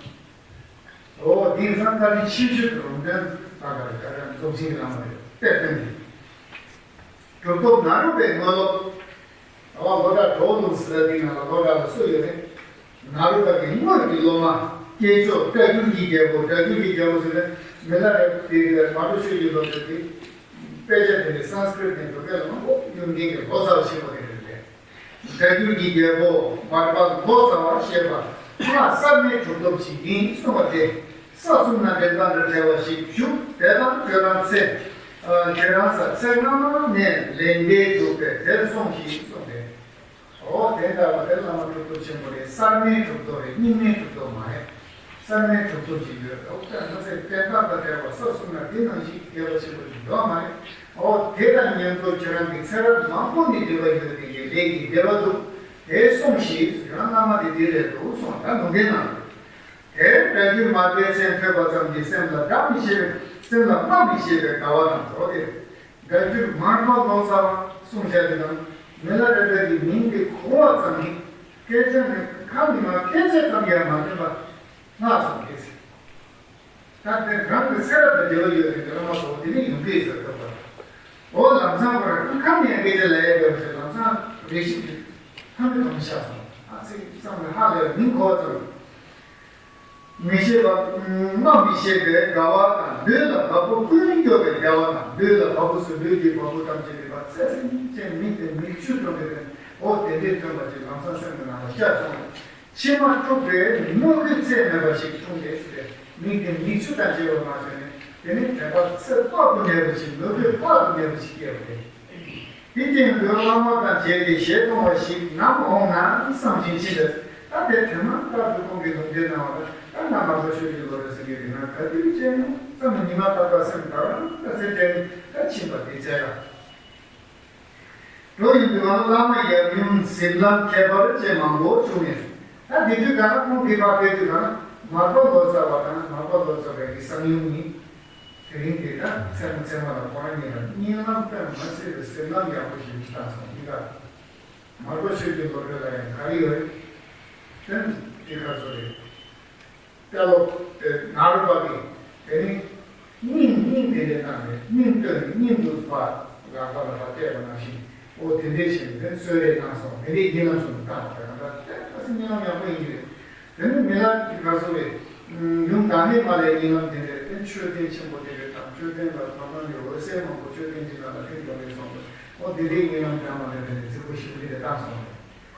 འོ་དེང་སང་བཀའ་དྲིན་ཆེ་ཤོས་ཀྱི་ལུང་བསྟན་ད་ག་རེ་ད་ག་རེ་རྫོགས་ཆེན་གྱི་བླ་མ་རེད། གཏེར་སྟོན་གྱི་གྲུབ་ཐོབ་ནཱ་རོ་པའི་དངོས་སློབ། འོ་ལོ་གྲྭ་གྲོགས་ལུགས་སུ་ལ་དེ་ནང་ལ་ལོ་གྲྭ་ལ་སུ་ཡོད་རེད། ནཱ་རོ་པ་གི་དངོས་ཀྱི་སློབ་མ། སྐྱེས་མཆོག་སྒྲ་སྒྱུར་གྱི་རྒྱལ་པོ། སྒྲ་སྒྱུར་གྱི་རྒྱལ་པོ་ཟེར་ནས་མི་ལ་རེ་དེ་གི་མ་འགྲོ་ཆོས་ཀྱི་སློབ་དེ་དེ། དཔེ་ཆ་དེ་ནི་སཾ་སྐྲྀཏ་ནས་འགྲོ་སྐད་ལ་མང་པོ་ཡོང་མཁན་གྱི་ལོ་ཙཱ་བ་ཆེན་པོ་དེ་རེད་དེ། སྒྲ་སྒྱུར་གྱི་རྒྱལ་པོ་མར་པ་ལོ་ཙཱ་བ་ཞེས་པ་སྔགས་གསར་མའི་གྲུབ་ཐོབ་ཅིག་ཡིན་གསུངས་པ་སྟེ། ས་གསུམ་ན་འགྲེལ་དང་འགྲེལ་བྲལ་བ་ཞིག་བཞུགས། དེ་དང་ཁྱོད་རང་ཚེ། ཁྱོད་རང་ས་ཚེ་སྔ་མ་ནས་ལས་འབྲས་གྲུབ་པས་དེར་སོང་ཞིག་གསུངས་ཏེ། འོ་དེ་ལྟ་བ་དེ་བླ་མ་གྲུབ་ཐོབ་ཆེན་པོ་རེད། གསར་མའི་གྲུབ་ཐོབ་རེད། རྙིང་མའི་གྲུབ་ཐོབ་མ་རེད། གསར་མའི་གྲུབ་ཐོབ་ཅིག་ཡོད། འོ་ད་ང་ཚོས་བསྟན་པ་དང་བྲལ་བ་ས་གསུམ་ན་དེ་ནང་བཞིན་རྒྱས་པ་ཆེན་པོ་ཞིག་ཡོད་མ་རེད། འོ་དེ་དང་མཉམ་དུ་ཁྱེད་རང་གི་ཚེ་རབས་མང་པོ་ནས་འབྲེལ་བ་ཡོད་པའི་གི་ལས་ཀྱི་འབྲེལ་བ་འདུག་དེ་གསུངས་ཤིག་ཁྱེད་རང་བླ་མ་དེ་འདི་རེད་འདུག་གསུངས། ད་ལུང་བསྟན་གནང་། དེར་སྒྲ་སྒྱུར་མར་པའི་མཚན་ཐོས་པ་ཙམ་གྱིས་སེམས་ལ་སྒྲ་མི་ཤེས་པའི་སེམས་ལ་སྨྲ་མི་ཤེས་པའི་དགའ་བ་དང་འགྲོགས་ཏེ། སྒྲ་སྒྱུར་མར་པ་ལོ་ཙཱ་བ་གསུང་བྱ་དེ་དང་མི་ལ་རས་པའི་མིང་དེ་གོ་བ་ཙམ་གྱིས་སྐད་ཆ་ནི་ཁ་ནི་མ་སྐད་ཆ་ཙམ་ཡང་མ་བཏོན་པར་ལྷག་སོང་སྟེ། ད་དེ་རང་གི་ཚེ་རབས་དང་འབྲེལ་བ་ཡོད་པའི་འདྲ་མ་སོགས་དེ་ནི་ཡོང་གི་ཟེར་ཐུབ་པ། འོ་ལམ་སང་ཁོ་རང་ཁ་ནས་སྐད་ཆ་ལབ་ཡ་འདྲ་བ་ཞིག་ལམ་སང་རེ་ཞིག་ཁ་ནས་གང་ཤ་སོང་ཨ་ཚིག་བསམ་ནས་ཧ་ལས་མིང་གོ་བ་ཙམ། མི་ཤེས་པ། སྨྲ་མི་ཤེས་པའི་དགའ་བ་དང་ལུས་ལ་བ་སྤུ་ཀུན་སྐྱོ་བའི་བདེ་བ་དང་ལུས་ལ་བ་སྤུ་སུ་ལུས་ཀྱི་བ་སྤུ་ཐམས་ཅད་ཀྱི་བ་ཚད་ཟིན་ཅན་མིག་དེ་མིག་ཆུ་འཁྲུངས་པའི་འོ་དེ་འདྲའི་སྟོན་པ་ཅིག་ལམ་སང་སེམས་ཀྱི་ནང་ལ་ཤར་སོང་། མཆི་མ་འཁྲུགས་པའི་མོས་གུས་ཚད་མེད་པ་ཞིག་འཁྲུངས་ཏེ་ཟེར་ཏེ་མིག་དེ་མིག་ཆུ་དང་བཅས་པ་མ་བྱུང་ནས་དེ་ནི་དད་པ་ཚད་དཔག་ཏུ་མེད་པ་ཞིག་མོས་གུས་དཔག་ཏུ་མེད་པ་ཞིག་སྐྱེས་པ་རེད། དེ་རྐྱེན་གྱིས་བླ་མ་དང་མཇལ་ཏེ་ཞལ་མཐོང་བ་ཞིག་ནམ་འོང་ན་བསམ་བཞིན་ཕྱིན་པས། ད་དེ་དེ་མ་ལྟར་དུ་ཁོང་གིས་ལུང་བསྟན་གནང་བ་ལ་ད་ང་མ་གཏོགས་ཆོས་ཀྱི་བློ་རེ་ཟེར་མཁན་དེ་ང་ག་དུས་བྱས་ན་བསམ་ནས་ཉི་མ་རྟག་པར་སེམས་ད་རང་ད་ཚེ་དྲན་ད་ཕྱིན་པ་དེ་བྱས་ལ། འགྲོ་ཡོང་དུས་གང་བླ་མ་ཡབ་ཡུམ་གཟིམ་ལམ་ཁྱད་པར་ཅན་མང་པོ་བྱུང་ནས། ད་དེ་དུས་གང་ཁོང་གིས་ཕར་ཕེབས་དུས་གང་མར་པ་ལོ་ཙཱ་བ་དང་མར་པ་ལོ་ཙཱ་བའི་གི་གསང་ཡུམ་གཉིས། དེ་རིང་དེ་ལྟར་མཚན་མོ་མཚན་མ་ལ་ཁོ་རང་གཉིས་ལ་གཉིད་ལམ་དཔེ་མ་སྲིད་པའི་གཟིམ་ལམ་ཡག་པོ་ཞིག་བཏང་སོང་། འདི་ག་མར་པ་ཆོས་ཀྱི་བློ་གྲོས་ལ་ཡང་ག་རེ་ཡོད་རེད། དེ་ག་ཚོད་རེད། དཔེ་ལོ་དེ་ནཱ་རོ་པ་གིས་དེ་ནི་སྙིང་སྙིང་དེ་འདྲའི་གནང་ནས་སྙིང་བཏོན་ནས་སྙིང་དུ་ཕར་ལག་པ་ལ་ཕར་གཏད་པ་ནང་བཞིན་འོ་དེ་འདྲའི་བྱས་ནས་དེ་གསོལ་རས་གནང་སོང་། དེ་འདྲའི་གཉིད་ལམ་སོང་བཏང་བ་དེ་ག་འདྲ་དེ་ཁ་སང་གཉིད་ལམ་ཡག་པོ་ཡིན་གྱི་རེད། དེ་ནི་མི་ལ་དེ་ག་ཚོད་རེད། ཡུམ་བདག་མེད་མ་ལའི་གཉིད་ལམ་དེ་འདྲ་དེ་མཆོད་རྟེན་ཆེན་པོ་དེ་འདྲ་དང་མཆོད་རྟེན་ལ་ཕ་མ་ནས་འོད་ཟེར་མང་པོ་མཆོད་རྟེན་གྱི་ནང་ལ་ཐིམ་འགྲོ་ནས་སོང་བས་འོ་དེ་འདྲའི་གཉིད་ལམ་དེ་མ་ལས་དེ་ནས་རྫིག་པོ་ཞིག་དེ་འདྲ་བཏང་སོང་རེད།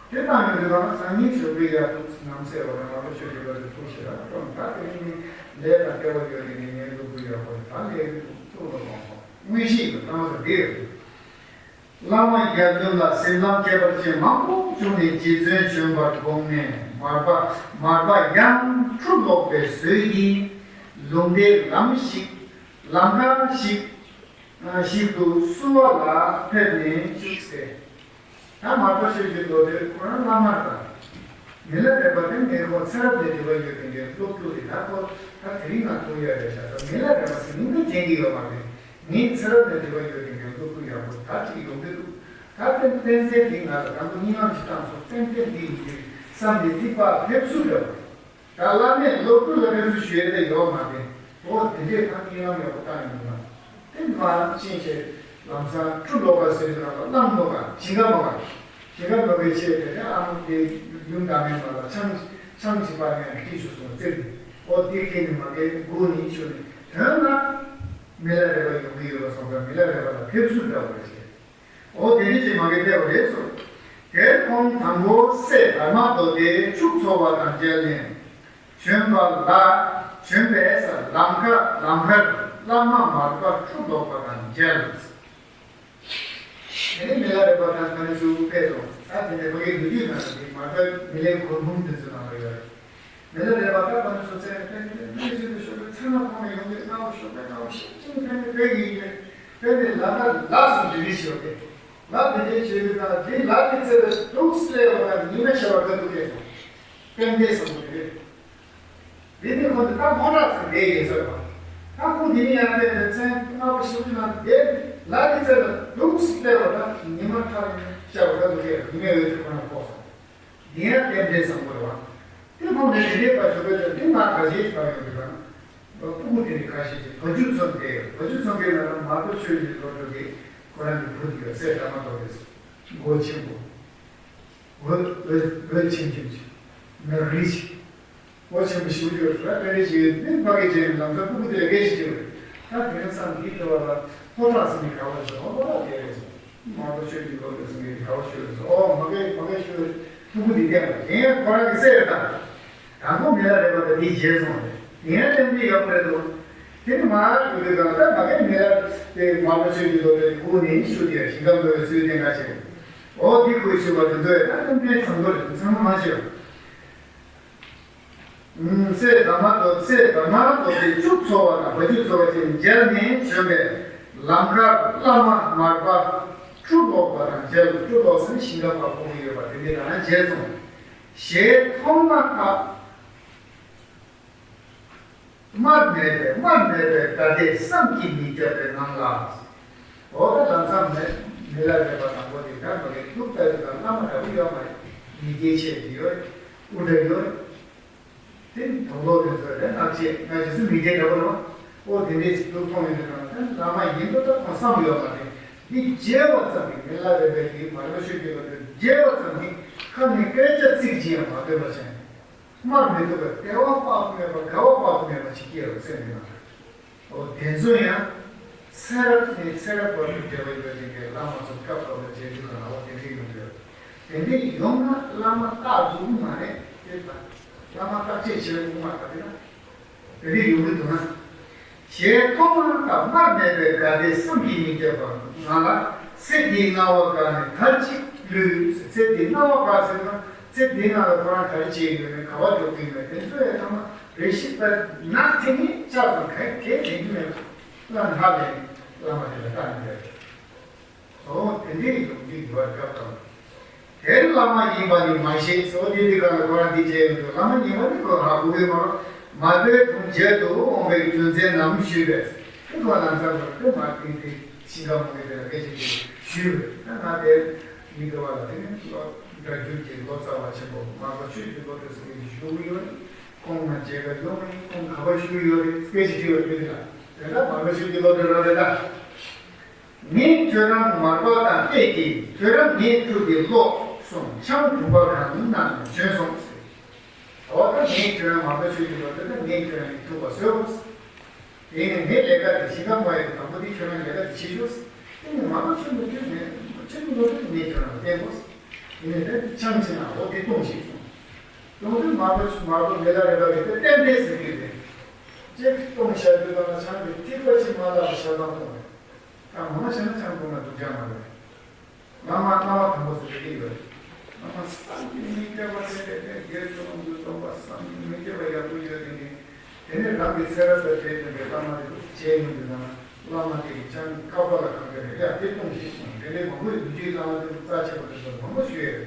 དེ་དང་ཡང་དེ་དང་སང་ཉིན་ཞོགས་པའི་ཡར་ཐུག་ནམ་གསལ་བ་དང་ང་ཚོ་ཆོས་ཀྱི་བློ་དེ་ཐུགས་ཞེ་དྲག་སྤྲོ་ད་དེ་རིང་ནི་ལས་དང་འབྲེལ་བ་ཡོད་དེ་ནི་ངའི་སློབ་བུ་ཡག་པོ་ད་ལས་ཐུགས་ལ་དགོངས་སོང་། དངོས་གཞི་ཡིན་པ་ཐང་ས་འདི་ཡོད། བླ་མ་ཡབ་ཡུམ་ལ་གཟིམ་ལམ་ཁྱད་པར་ཅན་མང་པོ་བྱུང་ནས་རྗེ་བཙུན་བྱོན་པར་དགོངས་ནས་མར་པ་མར་པ་ཡང་ཁྲུ་ལོག་པའི་ཟོལ་གྱིས་ལུང་བསྟན་ལམ་ཞིག་ལམ་ཁ་ཞིག་ཞིག་ཏུ་བསུ་བ་ལ་ཕེབས་ནས་བཞུགས་ཟེར། ད་མར་པ་ཆོས་ཀྱི་བློ་གྲོས་ཁོ་རང་བླ་མ་དང་། མི་ལ་རས་པ་དེ་ངས་ཁོ་ཚེ་རབས་ནས་འབྲེལ་བ་ཡོད་པའི་ངའི་སློབ་ཕྲུག་རེད། ད་ཁོ་ད་དེ་རིང་ང་ཐུག་ཡ་རེད་ཤག་ད་མི་ལ་རས་པ་ཟེར་མིང་ད་མཁྱེན་གྱི་ཡོད་མ་རེད། ངས་ཚེ་རབས་ནས་འབྲེལ་བ་ཡོད་པའི་ངའི་སློབ་ཕྲུག་ཡག་པོ་ད་ཅིག་ཡོང་གི་འདུག་ད་ཏན་ཏན་ཏན་འདི་ང་ལ་དང་པོ་གཉིད་ལམ་ཞིག་བཏང་སོང་། ཏན་ཏན་འདི་ཡིན་གྱི་བསམ་ནས་འདི་ཕར་ཕེབས་བསུ་འདྲ་བོ། ད་བླ་མས་སློབ་ཕྲུག་ལ་ཕེབས་བསུ་ཞུ་ཡས་ད་ཡོད་མ་རེད། འོ་དེ་འདྲས་ད་གཉིད་ལམ་ཡག་པོ་བཏང་ཡོང་གི་ན། དེ་མ་ཕྱིན་ཆད་ལམ་སང་ཁྲུ་ལོག་པ་ཟེར་བའི་ནང་ལ་གླང་ལོག་པ་ཞིང་ཁ་ལོག་པ། ཞིང་ཁ་ལོག་པའི་ཆེད་དེ་ནས་ཨ་མ་དེ་ཡུམ་བདག་མེད་མ་ལ་ཆང་ཆང་ཅིག་པ་ནས་ཁྲིད་ཆུ་སོང་ཙེར་ནས་འོ་དེ་ཁྱེར་ནས་མ་གའི་སྒུག་ནས་ཆུ་ནས་དོན་ལ་མི་ལ་རས་པ་ཡོང་གི་ཡོད་པ་སོང་ཙང་མི་ལ་རས་པ་ལ་ཕེབས་བསུ་འདྲ་བོ་རེད་ཟེར། འོ་དེ་འདྲ་ཅིག་མ་གི་ཕེབས་པ་རེད་སོ། དེར་ཁོང་དང་པོ་སྲས་དར་མ་མདོ་སྡེའི་ཕྱུག་འཚོ་བ་དང་མཇལ་ནས། བྱོན་པ་ལ། བྱོན་པས་ལམ་ཁ་ལམ་ཁར་བླ་མ་མར་པ་ཁྲུ་ལོག་པ་དང་མཇལ། དེ་ནས་མི་ལ་རས་པ་དང་ཁ་ནས་ཚུར་ཕེབས་སོང་། ད་དེ་ནས་ཕ་གིའི་ལོ་རྒྱུས་ནང་ལ་དེ་མར་པ་མི་ལའི་གུར་འབུམ་དེ་ཚོ་ནང་ལ་ཡོད་རེད། མི་ལ་རས་པ་ད་ཁོ་ཚོ་ཚེ་རིང་ཕན་ཚུན་མི་ཚུལ་དུ་ཤོར་བའི་ཚེ་ན་ཁོང་ཡོང་གི་སྣང་བ་ཤོར་བའི་སྣང་བ་ཤིན་ཅིང་ཕན་ནས་ཕན་གྱི་ཡོད། ཕན་ནས་ལ་ད་ལ་སུ་འདི་རིགས་ཤོར་ཏེ་ལ་དེ་འདྲའི་བྱེད་ལུགས་དང་དེའི་ལ་དེ་ཚེ་ལ་དུག་སླེ་བ་དང་ཉི་མ་ཤར་བ་ལྟ་དུ་སླེ་སོང་། ཕན་བདེ་བཟང་པོ་རེད། དེ་ནས་ཁོང་ཚོ་ད་མོ་ཊ་ཟེར་བསྡད་ཡོད་ཟེར་བ། ད་ཁོང་དེ་ནས་ཡར་ཕེབས་ནས་མཚན་སྔ་པོ་ཞིག་ནང་དེ་ལ་དེ་ཚེ་ལ་དུག་སླེ་བ་དང་ཉི་མ་ཁྲ་ལ་ཤར་བ་ལྟ་དུ་སླེ་ཉི་མའི་འོད་ཟེར་ཁོ་ན་ཕོག་སོང་། དེ་ཡང་ཕན་བདེ་བཟང་པོ་རེད་བ། དེ་ཁོང་གིས་དེ་འདྲའི་བཀའ་ཞུ་བའི་དོན་དེ་ང་ག་རེ་བྱས་པ་ཡོང་གི་རང་། སྤུ་གུ་དེ་ནི་ཁ་ཤས་ཀྱིས་བ་ཕྱུགས་ཚོ་དེ་བ་ཕྱུགས་ཚོ་གའི་ནང་ལ་མར་པ་ཆོས་ཀྱི་བློ་གྲོས་ཀྱིས་ཁོ་རང་གི་བུ་དེ་ཡོད་སྲས་དར་མ་དོ་དེ་མགོ་ཆེན་པོ། འོད་འོད་འོད་ཆེམ་ཆེམ་ཅིག་མི་རིགས་ཤིག་འོད་ཆེན་པོ་ཞིག་ཡོད་ཟེར་བ་དཔེ་རེ་ཞིག་ཡོད་ནི་ཕ་གི་ཅན་ལམ་སང་སྤུ་གུ་དེ་ལ་སྐད་ཞིག་བྱེད་པ་རེད། ད་དེ་རིང་སང་འདི་འདྲ་བ་ལ་ལྷོ་བྲག་ཟེར་ནས་ག་བ་ཞིག་ལྷོ་བྲག་དེ་རེད་ཟེར། མར་པ་ཆོས་ཀྱི་བློ་གྲོས་ཟེར་ནས་ག་བ་ཞིག་རེད་ཟེར། ཨོ་མ་གི་མ་གི་ཞུ་སྤུ་གུ་འདི་བསྟན་པ་དེ་ཡང་ཁོ་རང་གི་སྲས་རེད་ད། དང་པོ་མི་ལ་རས་པ་དང་དེའི་རྗེས་སོང་རེད། དེ་ཡང་སྟོན་གྱི་ཡོད་པ་རེད་དོ། དེ་ནི་མར་གྱུར་དུས་གང་ལྟར་མ་གི་མི་ལ་དེ་མར་པ་ཆོས་ཀྱི་བློ་གྲོས་ཀྱི་སྐུ་ནས་ཞུ་དེ་ཞིང་ཁམས་འགྲོ་བའི་ཚུལ་བསྟན་ག་བྱེད། འོ་དེ་ཁོས་ཞུས་པ་དེ་ཚོས་ད་སྟོན་པའི་ཚང་མ་རེད་ཚང་མ་མ་བྱེད། སྲས་དར་མ་དོ་སྲས་དར་མ་དོ་དེ་བཅུ་འཚོ་བ་དང་བ་བཅུ་འཚོ་བ་ཅན་མཇལ་ནས་བྱོན་པས་ལམ་ཁར་བླ་མ་མར་པ་སྤྲུལ་ལོག་པ་དང་མཇལ། སྤྲུལ་ལོག་ཟེར་ན་ཞིང་ཁམས་པ་ཕོག་གི་ཡོད་པ་དེ་འདྲ་དང་མཇལ་སོང་། ཞེས་མཐོང་མ་ཐག་དམར་མེད་པའི་དམར་མེད་པའི་དགའ་བདེ་བསམ་གྱིས་མི་ཁྱབ་པའི་ངང་ལ། འོ་ད་ལམ་སང་མི་མི་ལ་རས་པ་དང་པོ་དེ་ག་མ་གི་ཐུག་ལྟ་བུ་དང་བླ་མ་འདྲ་བོ་ཡོད་མ་རེད། མི་སྐྱེ་ཆེད་དུ་ཡོད། དབུ་འདྲ་ཡོད། དེ་ནི་དོགས་ལོག་དེ་ཚོ་རེད་ནག་ཆེད་ང་རྗེ་བཙུན་མི་སྐྱེ་འདྲ་བོ་རེད་བ། ཨོ་དེ་འདྲས་ཅིག་ཐུག་མཐོང་ཡོང་དུས་གང་ལྟར་བླ་མ་ཡིན་པ་ད་ཁོང་བསམ་ཡོད་མ་རེད། འདི་མཇལ་བ་ཙམ་གྱིས་མི་ལ་རས་པའི་གི་མར་པ་ཆོས་ཀྱི་བློ་གྲོས་མཇལ་བ་ཙམ་གྱིས་ཁ་ནས་སྐད་ཆ་ཚིག་གཅིག་ཡང་མ་ཐོས་པ་བྱས། སྨྲ་མི་ཐུབ་པའི་བདེ་བ་དཔག་ཏུ་མེད་པ་དགའ་བ་དཔག་ཏུ་མེད་པ་ཞིག་སྐྱེས་པ་སེམས་ནང་ལ། འོ་དེ་ཚོ་ཡང་ཚེ་རབས་ནས་ཚེ་རབས་བར་དུ་འབྲེལ་བ་ཡོད་ཅིང་གི་བླ་མ་ཚོ་སྐབས་སྐབས་ལ་མཇལ་རྒྱུ་དང་འོ་དེ་འདྲས་ཡོང་གི་ཡོད། དེ་འདྲས་ཡོང་ན་བླ་མ་རྟག་འདུག་མ་རེད་དེ་ད། བླ་མ་བརྟག་དཔྱད་བྱེད་དགོས་མ་རེད་ད་དེ་ན། དེ་འདྲས་ཡོང་གི་འདུག་ན། ཞེས་མཐོང་མ་ཐག་སྨྲ་མེད་པའི་དགའ་བདེ་བསམ་གྱིས་མི་ཁྱབ་པ་ང་ལ་ཚེ་འདིའི་སྣང་བ་འགགས་ནས་ད་ཅི་ལུས། ཚེ་འདིའི་སྣང་བ་འགགས་ཟེར་ན་ཚེ་འདིའི་ནང་ལ་ཁོ་རང་ག་རེ་བྱས་ཡོད་མེད་ག་བ་འགྲོ་གི་ཡོད་མེད་དེ་ཚོ་ཡང་ཚང་མ་རེ་ཞིག་ལྟར་ནག་དེ་ནི་ཆ་ཚང་ག་གེ་དྲན་རྒྱུ་མེད་པ་ལ་ཧ་ལས་བླ་མ་དེ་ལ་བལྟ་ནས་བསྡད། འོ་དེ་འདྲའི་ཡོང་གི་ཡོད་པ་སྐབས་དང་། དེར་བླ་མ་ཡིན་པ་ནི་མ་ཤེས་སོ། དེ་དུས་གང་ལ་ཁོ་རང་འདི་བྱས་ཡོང་དུས་བླ་མ་ཡིན་པ་ནི་ཁོ་ཧ་གོ་གི་མ་རེད། མར་པའི་དྲུང་མཇལ་དུ་འོང་བའི་རྒྱུ་མཚན་ནམ་ཞུས་པས། དེ་ཁོ་ལམ་སང་བར་དུ་མར་པའི་དེ་ཞིང་ཁམས་མ་གི་དེ་ལ་སྐད་ཆ་དེ་ཞུས་པས་ད་ང་དེར་མི་དགེ་བ་ལ་དེ་ནི་སྒྲ་བསྒྱུར་གྱི་ལོ་ཙཱ་བ་ཆེན་པོ་མར་པ་ཆོས་ཀྱི་བློ་གྲོས་ཟེར་མཁན་ཞིག་བཞུགས་ཡོད། ཁོང་ང་མཇལ་ཁ་ཡོང་མིན་ཁོང་ག་པར་བཞུགས་ཡོད་རེད་སྐད་ཆ་དྲིས་པ་དེ་ལ་དེ་ལ་མར་པ་ཆོས་ཀྱི་བློ་གྲོས་རང་རེད་ད། ངས་ཁྱོད་རང་མར་པ་དང་གཅིག་གིས་ཁྱོད་རང་ངའི་ཐུགས་ཀྱི་བློ་གསུངས་འཆང་བུམ་པ་གང་གནང་ནས་བྱོན་སོང་ཟེར། འོ་ད་ངས་ཁྱོད་རང་མར་པ་ཆོས་ཀྱི་བློ་གྲོས་ད་ངས་ཁྱོད་རང་གི་ཐུགས་པ་གསོལ་བ་ཟེར། དེ་ནས་ངས་ལས་ཀ་དེ་ཞིང་ཁམས་མ་ཡི་དང་པོ་དེ་ཁྱོད་རང་ལས་ཀ་དེ་བྱེད་ཤོག་ཟེར། དེ་ནས་མར་པ་ཆོས་ཀྱི་བློ་གྲོས་ངས་ཁྱོད་རང་ལ་བསྟན་དགོས་ཟེར། དེ་ནས་ད་འཆང་ཕྱི་ནང་འོ་དེ་གཏོང་ཞིག་གསུངས། གཏོང་དུས་མར་པ་མར་པ་མི་ལ་རས་པ་གིས་དེ་རྟེན་འབྲེལ་ཟེར་གྱི་རེད། ཅེས་གཏོང་བཞག་དུས་ད་ང་ཆང་གི་ཐིགས་པ་ཅིག་མ་བརླག་པ་ཆ་ཚང་གཏོང་རེད། ད་མང་ཆེ་ན་ཆང་གཏོང་ན་སྡུག་ཅག་མ་རེད། བླ་མ་བླ་མ་དམ་པོ་ཟེར་གྱི་ཡོད། བླ་མ་བསམ་གྱིས་མི་ཁྱབ་པ་དེ་འདྲ་དེ་སྒེར་གྱི་དབང་དུ་གཏོང་བ་བསམ་གྱིས་མི་ཁྱབ་པ་ཡག་པོ་ཡོད་དེ་ནི། དེ་ནས་རང་གི་ཚེ་རབས་དང་འབྲེལ་ནས་པའི་བླ་མ་དེ་ཚོ་མཇལ་ཡོང་དུས་ན་བླ་མ་དེ་གི་ཆང་ཁ་པ་ལ་གང་ག་རེ་ཡ་དེ་གཏོང་ཞིག་གསུངས་དེ་འདྲའི་མང་པོ་ཡོད། འདུས་བྱས་བླ་མ་དེ་ཚོ་རྩ་ཆེ་བ་དེ་ཚོ་མང་པོ་ཞིག་ཡོད།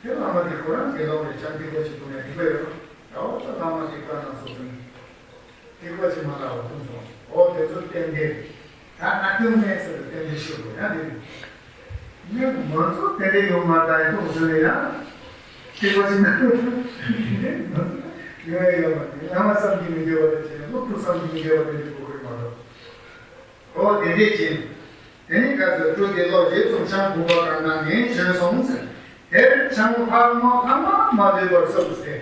དེ་བླ་མ་དེ་ཁོ་རང་དགེ་སློང་རེད། ཆང་ཐིགས་པ་ཞིག་འཐུང་ཡ་དེ་འདྲ་ཡོད། ད་འོ་ད་བླ་མ་དེ་བཀའ་གནང་སོ་སོ་ནི། ཐིགས་པ་ཅིག་མ་ལ་བ་འཐུང་སོང་། འོ་དེ་ཚོ་རྟེན་འབྲེལ། ད་ང་སྐྱོན་མེད་ཟེར་ཏེ་རྟེན་འབྲེལ་ཤོར་དགོས་ཡ་དེ་རེད། ངས་ང་ཚོ་དེ་འདྲའི་ཡོང་མ་ད་ཡིན་འཐུང་ཟེར་ནས་ཡང་། ཐིགས་པ་ཅིག་མ་འཐུང་། དེ་འདྲའི་ང་ཚོ་ཡོང་ཡ་ཡོད་མ་རེད། བླ་མ་བསམ་གྱིས་མི་ཁྱབ་པ་དེ་བྱས་ནས་སློབ་ཕྲུག་བསམ་གྱིས་མི་ཁྱབ་པ་དེ་འདྲའི་དགོས་ཀྱི་མ་རེད། འོ་དེ་འདྲས་ཀྱིས། དེ་ནས་བཀའ་སྩལ་སྤྲུལ་པའི་བློ་ཞེས་གསུངས། ཆང་བུམ་པ་གང་གནང་ནས་བྱོན་སོང་ཟེར། དེར་ཆང་ལྷག་མ་ལྷག་མ་མ་ལུས་པར་བསྲུབས་ཏེ།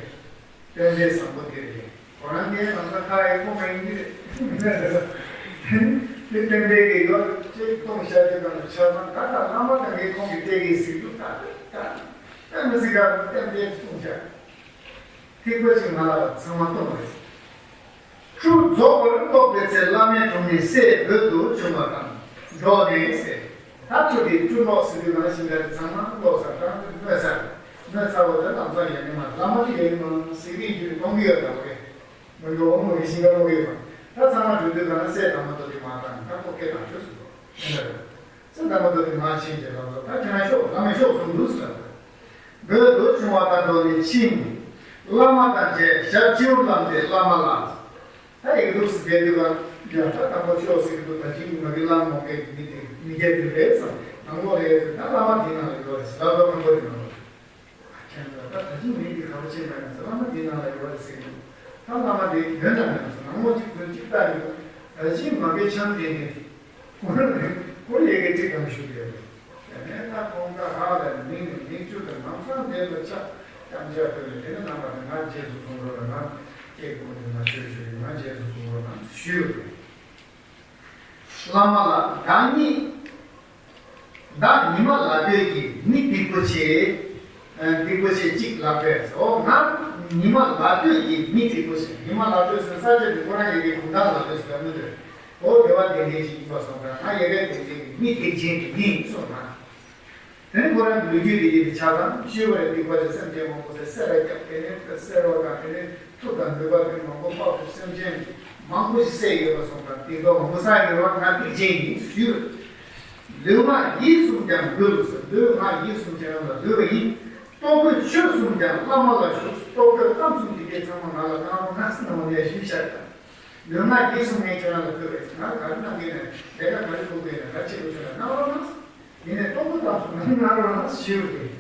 རྟེན་འབྲེལ་བཟང་པོ་དེ་རེད། ཁོ་རང་གིས་ལམ་སང་ཁ་ཡི་ཁོང་མ་ཡིན་གྱི་རེད། དེ་རྟེན་འབྲེལ་གྱི་ཡོད་ཅེས་གཏོང་བཞག་རྒྱུ་དང་ཆ་ཚང་ད་ལྟ་བླ་མ་དང་གིས་ཁོང་གི་སྟེགས་ཀྱི་གཟིགས་རྒྱུ་ད་ད་ད་མི་གཟིགས་ག་རྟེན་འབྲེལ་གཏོང་བཞག་ཐིགས་པ་ཅིག་མ་ལ་བ་ཚང་མ་གཏོང་བ་རེད། ཁྲུས་རྫོགས་པར་རྟོགས་པའི་ཚེ་བླ་མའི་དྲུང་ནས་སྲས་འབོད་དུ་བྱུང་བ་དང་འགྲོགས་ནས་ཟེར། ད་ཁྲུས་དེ་ཁྲུས་གློག་ཟེར་དུས་ནང་ཞིང་ཁ་དེ་ཚང་མ་གློག་ཟ་དང་གནོད་ས་རེད། གནོད་ས་བོ་དེ་ལམ་སང་ཡོད་ནི་མ་བླ་མ་དེ་ཡོད་ནི་མ་ཟེར་གི་ཡོད་གཏོང་གི་ཡོད་ད་བོ་རེད། མི་འགྲོ་འོང་མི་ཞིང་ཁ་གློག་ཡོད་མ་ད་ཚང་མ་གྲོལ་དུས་ག་ན་སྲས་དར་མ་དོ་དེ་མ་བཏང་ད་ཁོ་སྐད་བཏང་ཆོག་ཟེར་དོ་དེ་འདྲ་རེད། སེམས་དང་མ་ཐུག་དེ་མ་ཕྱིན་ཅེས་ལབ་སོ། ད་ཁྱེད་རང་ཤོག་བླ་མས་ཤོག་གསུངས་འདུག་ཟེར་ལབ། འབོད་དུ་བྱུང་བ་དང་འགྲོགས་ནས་ཕྱིན། བླ་མ་དང་མཇལ། ཞབས་སྤྱི་བོར་བླངས་ཏེ་བླ་མ་ལ། ད་ཡི་གེ་འདུག་སེ་བསྡད་དུས་ཀ་ཡ་ད་དང་པོ་ཤོག་ཟེར་གི་འདུག་ད་ཅིག་མ་གི་བླ་མ་མོ་གེ་མི་དེ་མི་སྐྱ་དེ་རེད་ཟེར། ནང་ལོགས་རེད་ཟེར། ད་བླ་མ་དེ་ནང་ལ་ཡོད་རེད་ཟེར་ལབ་ད་དང་པོ་དེ་ནང་ལོགས་རེད། ཁྱེད་ཚོ་ ད་ད་ཅི་མི་འདི་ག་པར་ཕྱིན་པ་ཡིན་ཟེར། བླ་མ་འདི་ནང་ལ་ཡོད་པ་རེད་ཟེར་གྱི་འདུག་ད་བླ་མ་འདི་ཡོད་ན་མེད་ན་ཟེར། ནང་ལོགས་གཅིག་ཚོད་གཅིག་ལྟ་ཡོད། ད་ཅི་མ་དགེ་ཆང་འདི་ནི་ཁོ་རང་རེད། ཁོ་ཡི་གེ་ཁྲིད་གང་ཞུ་གི་ཡོད་རེད། དེ་ནས་ད་ཁོང་ད་ཧ་ལས་མིང་ནས་མིང་བཅུ་དང་ལམ་སང་དེ་ལ་ཆ་རྐྱང་ཆ་ཕུལ་ནས། དེ་ནས་རྣམ་པ་དེ་ང་རྗེས་སུ་བཟུང་རོགས་ལ། ང་སྐྱེ་དགོས་འདུག་ན་ཆོས་ཞུ་ཡིན། ང་རྗེས་སུ་བཟུང་རོགས་ལ་ཞུས་ཡོད་རེད། བླ་མ་ལ་བདག་ཉིད། བདག་ཉི་མ་ལ་སྟོད་ཀྱི་མི་སྡིག་པོ་ཆེ། ཨ། སྡིག་པོ་ཆེ་གཅིག་ལགས་པས། འོ་ང་ཉི་མ་ལ་སྟོད་ཀྱི་མི་སྡིག་པོ་ཆེ། ཉི་མ་ལ་སྟོད་ཟེར་ས་ཆ་དེ་ཁོ་རང་ཡི་གེ་གུང་ཐང་ལ་སྟོད་ཟེར་བ་མི་འདུག་འོ་དེ་བ་དེ་འདྲའི་ཞིག་ཡིན་པ་སོང་ཙང་། ང་ཡི་གེ་དེ་འདྲའི་གི་མི་སྡིག་ཅན་གྱི་མི་ཡིན་སོང་ན། དེ་ནི་ཁོ་རང་གི་ལོ་རྒྱུས་དེ་ཡིན་པའི་ཆ་ཚང་ཤེས་པ་རེད། སྡིག་པ་ཆེ་སེམས་ཅན་མང་པོ་བསད། བསད་ར་བརྒྱབ། དེ་ནས་བསད་རོགས་དང་། དེ་ནས་མཐུ་དང་ནུས་པ་ཀུན་མང་པོ་དཔག་ཏུ་སེམས་ཅན་མང་པོ་ཞིག་བསད་ཡོད་པ་སོང་ཙང་། སྡིག་པ་མང་པོ་བསགས་ཡོད་པ་ང་སྡིག་ཅན་ཡིན་ཞུས། ལུས་ངག་ཡིད་གསུམ་ཀྱང་འབུལ་ཟེར། ལུས་ངག་ཡིད་གསུམ་ཁྱེད་རང་ལ་འབུལ་བ་ཡིན། ལྟོ་གོས་ཆོས་གསུམ་ཀྱང་བླ་མ་ལ་ཞུ། ལྟོ་གོས་གཏམ་གསུམ་འདི་གའི་ཚང་མ་ང་ལ་གནང་རོགས་གནང་ཟེར་ནས་འོ་ནས་ཞུས་བཞག་དང་། ལུས་ངག་ཡིད་གསུམ་ངས་ཁྱེད་རང་ལ་འབུལ་བས། ང་ག་རེ་གནང་གི་ཡིན་ན། ལས་ཀ་ག་རེ་དགོས་ཀྱི་ཡིན་ན། ག་རེ་བྱེད་དགོས་ཀྱི་ཡིན་ན་གནང་རོགས་གནང་། ཡིན་ནའི་ལྟོ་གོས་གཏམ་གསུམ་ང་གནང་རོགས་གནང་ཞུས་པ་རེད།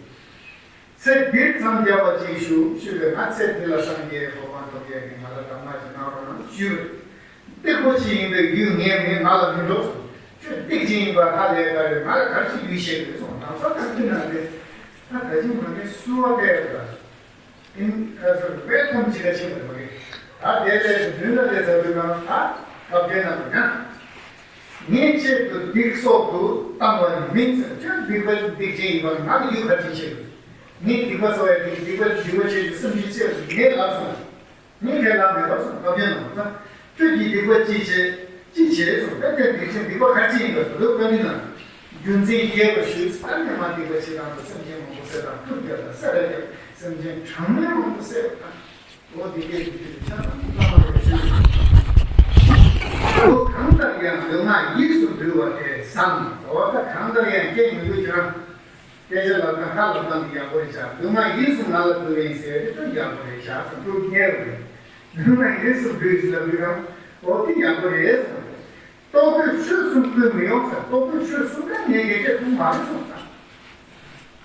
ཚེ་འདིར་མཚམས་བརྒྱབ་པ་ཅིག་ཞུ་ཞུས་པས། ང་ཚེ་འདི་ལ་སངས་རྒྱས་གོ་འཕང་ཐོབ་ཡས་ཀྱི་ང་ལ་གདམས་ངག་ཅིག་གནང་རོགས་གནང་ཞུས་པ་རེད། སྡིག་པོ་ཆེ་ཡིན་པས་ཡུལ་ངས་མིན། ང་ལ་མི་འགྲོ་གསུངས། ཁྱོད་སྡིག་ཅན་ཡིན་པ་ཧ་ལས་པ་རེད། ང་ལ་ག་རེ་ཞིག་ཡུལ་བཤད་དགོས་གསུངས། ནང་ས་ཐག་གི་ན་རེད། ད་ག་ཅིག་མ་གི་བསུ་བ་སྤེལ་བ་དང་། ཨིན། ཨ། སོ་རི། ཝེལ་ཀམ་ཅིག་ག་ཕྱིན་པ་རེད་མ་གི། ད་དེ་ལས་མདུན་ལ་སླེབས་ཚར་དུས་ན། ད་སྐབས་དེ་ན་དུ་ན། ངའི་ཆེད་དུ་སྡིག་སོགས་དུ་བཏང་བ་ནི་མིན་ཟེར། ཁྱོད་སྡིག་པ་སྡིག་ཅན་ཡིན་པ་ང་ལ་ཡུལ་ག་ཅིག་བཤད་དགོས། ངས་སྡིག་པ་གསོ་བའི་སྡིག་སྡིག་པ་སྡིག་པ་ཆེད་དུ་སེམས་ཅན་བསད་ཟེར་ངས་ལབ་སོང་། ངས་ཁས་བླངས་མེད་པར་སོང་། སྐབས་དེ་ན་ད་ཁྱོད་ཀྱིས་སྡིག་པ་ཅི་བྱེད། ཅི་བྱེད་གསུངས། ད་དེ་སྡིག་ཅན་སྡིག་པ་ག་ཅི་ཡིན་པ་དེ་ལོ་བཀའ་འདྲི་གནང་། རྒྱུ་མཚན་རྒྱས་པར་ཞུས། ད་ནས་མ་སྡིག་པ་ཆེ་ཐང་དུ་སེམས་ཅན་མང་པོ་བསད་དང་། མཐུ་རྒྱག་དང་། བསད་ར་བརྒྱབ། སེམས་ཅན་གྲངས་མེད་མང་པོ་བསད་པ་དང་། འོ་དེ་སྐད་དེ་དེ་ཆ་ཚང་བླ་མ་ལ་ཞུས། འོ་གང་ལྟར་ཡང་ལུས་ངག་ཡིད་གསུམ་འབུལ་བ་དེ་བཟང་། འོ་ད་གང་ལྟར་ཡང་སྐྱེ་མི་དགོས་ཀྱང་། སྐད་ཆ་ལབ་སྟངས་ཁ་ལབ་སྟངས་འདི་ཡག་པོ་རེད་ཤག་ལུས་ངག་ཡིད་གསུམ་ང་ལ་འབུལ་བ་ཡིན་ཟེར་དེ་ད་ཡག་པོ་རེད་ཤག་ཟེར་སྤྲོ་སྙེ་བ་རེད། ལུས་ངག་ཡིད་གསུམ་འབུལ་ཟེར་ལབ་དུས་ཀྱང་འོ་དེ་ཡག་པོ་རེད་ཟེར། ལྟོ་གོས་ཆོས་གསུམ་བསྐུལ་མི་ཡོང་ཟེར། ལྟོ་གོས་ཆོས་གསུམ་ཀ་ངས་ངས་སྐད་ཐུག་མ་རེད་གསུངས་ད།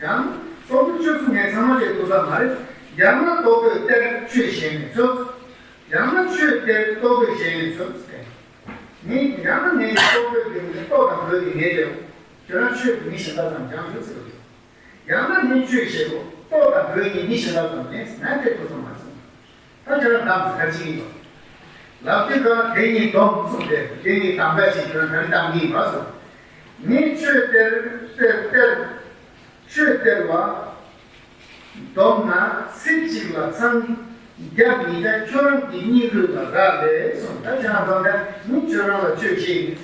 ཡང་ལྟོ་གོས་ཆོས་གསུམ་ངས་ཚང་མ་ལས་དགོས་ས་མ་རེད། ཡང་ན་ལྟོ་གོས་སྟེར་ཆོས་གཞན་ནས་འཚོལ། ཡང་ན་ཆོས་སྟེར་ལྟོ་གོས་གཞན་ནས་འཚོལ་ཟེར། ངས་ཡང་ན་ངས་ལྟོ་གོས་འདི་ནི་ལྟོ་དང་གོས་འདི་ངས་སྟེར། ཁྱོད་རང་ཆོས་ཀྱི་མི་གཞན་དག་ཚང་སྦྱང་ཤོག་ཟེར་བ་རེད། ཡང་ན་ངས་ཆོས་བཤད་དགོས། ལྟོ་དང་གོས་གཉིས་མི་གཞན་དག་ཚང་ལེན་ཟེར་ན་དེ་ཐུགས་སུ་མ་སོང་། ད་ཁྱོད་རང་གདམས་ཟེར་ག་ཅི་ཡིན་པ། ལབ་དུས་ཀ་དེ་གཉིས་སྡོམ་གསུངས་ཏེ། དེ་གཉིས་གདམས་པ་ཞིག་ཁྱོད་རང་ག་རེ་གདམས་ཀྱི་ཡིན་པ་སོང་། ངས་ཆོས་སྟེར་སྟེར་སྟེར། ཆོས་སྟེར་བ། བསྡོམས་ན་ཚེ་གཅིག་ལ་འཚང་རྒྱ་མི་འདྲ། ཁྱོད་རང་གི་སྙིང་རུས་ལ་རག་ལས་གསུངས། ད་ཁྱེད་རང་ཚོ་ད་ངས་ཁྱོད་རང་ལ་ཆོས་བཤད་ཡིན།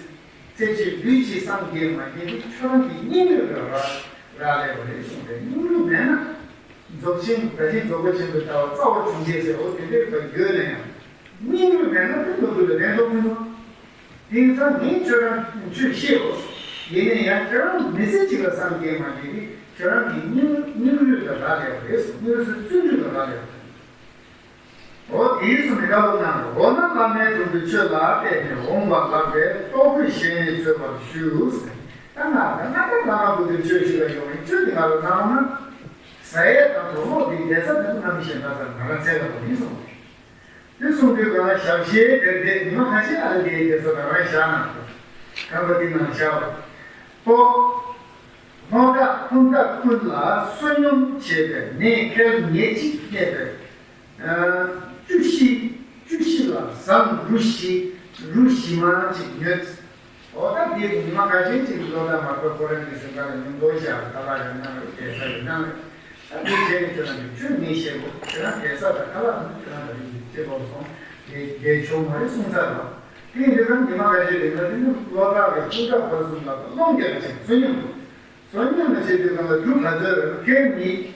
ཚེ་གཅིག་ལུས་གཅིག་སངས་རྒྱས་མ་རྒྱས་ཏེ་ཁྱོད་རང་གི་སྙིང་རུས་ལ་རག་རག་ལས་པ་རེད་གསུངས་ཏེ། སྙིང་རུས་མེད་ན་རྫོགས་ཆེན་ད་ཅི་རྫོགས་པ་ཆེན་པོའི་ལྟ་བ་རྩ་བ་བྱུང་རྗེས་ཟེར་འོ་དེ་འདྲའི་བ་ཡོད་ན་ཡང་། སྙིང་རུས་མེད་ན་དེ་ནོར་བུ་ལ་ལྡན་ཐོག་མི་འདུག་དེང་སང་ངས་ཁྱོད་རང་ཆོས་བཤད་འོ། ཡིན་ན་ཡང་ཁྱོད་རང་མི་ཚེ་གཅིག་ལ་སངས་རྒྱས་མ་རྒྱས་ཏེ་ཁྱོད་རང་གི་སྙིང་སྙིང་རུས་ལ་རག་ལས་པ་རེད་གསུངས། སྙིང་རུས་སུ་བརྩོན་འགྲུས་ལ་རག་ལས་པ་རེད། འོ་དེའི་གསུང་གི་བཀའ་སློབ་གནང་། འོ་ན་བླ་མའི་དྲུང་དུ་ཆོས་ལ་གཏད་ནས་འོངས་པ་ལགས་པས་ལྟོ་གོས་གཞན་ནས་འཚོལ་བར་ཞུ་ཟེར། ད་ང་ད་ང་ད་བླ་མ་དྲུང་དུ་ཆོས་ཞུ་ལ་ཡོང་བའི་ཆོས་འདི་ང་ལ་གནང་ན། ཟ་ཡས་དང་གྲོ་ལོག་འདི་བསྡད་ས་འདི་ཚོ་ང་མི་ཤེས་ན་ཟེར་ང་རང་འཚལ་ལ་བ་ཡིན་གསུངས། དེ་གསུང་དུས་ང་ཞབས་ཕྱི་དེར་བསྡད་ཉི་མ་ཁ་ཤས་ཨ་ལ་དེའི་དེ་ཚོ་ང་རང་བཞག་ན་ཁང་པ་འདི་ནང་བཞག་པ། ལྟོ། ལྷོ་བྲག་ཀུན་བདག་ཀུན་ལ་བསོད་སྙོམས་བྱས་པའི་ནས་ཁལ་ཉེར་གཅིག་རྙེད་པས། བཅུ་བཞི། བཅུ་བཞི་ལ་ཟངས་རུ་བཞི། རུ་བཞི་མ་གཅིག་ཉོས། འོ་ད་འདི་ཉི་མ་ཁ་ཤས་ཅིག་ལོ་ཟླ་མ་གཏོགས་ཁོ་རང་གི་སེམས་ཁ་ལ་ཉུང་མཐོ་བཞག་ཁ་ལག་ཡང་གནང་རེད། རྒྱལ་ས་ཡང་གནང་རེད། ད་འདི་བྱས་ནས་ཁྱོད་རང་གི་ཆོས་ངས་བཤད་དགོས། ཁྱོད་རང་རྒྱལ་ས་དང་ཁ་ལག་ནི་ཁྱོད་རང་ད་རིང་གི་ཅི་ལོག་སོང་། དེ་དེ་ཆོག་མ་རེད་གསུངས་ཚར་བ། དེ་ཡིན་དུས་ཙང་ཉི་མ་ཁ་ཤས་རིང་ལ་དེ་ནི་ལོ་ཟླ་རེ་ཀུན་དགའ་བར་གསུམ་ལ་སློང་རྒྱག་ཅིག་བསོད་སྙོམས་དགོས། བསོད་སྙོམས་ལ་བྱེད་དུས་ཙང་ལ་རྒྱུ་ག་ཚོད་རེད། ཁལ་ཉིས།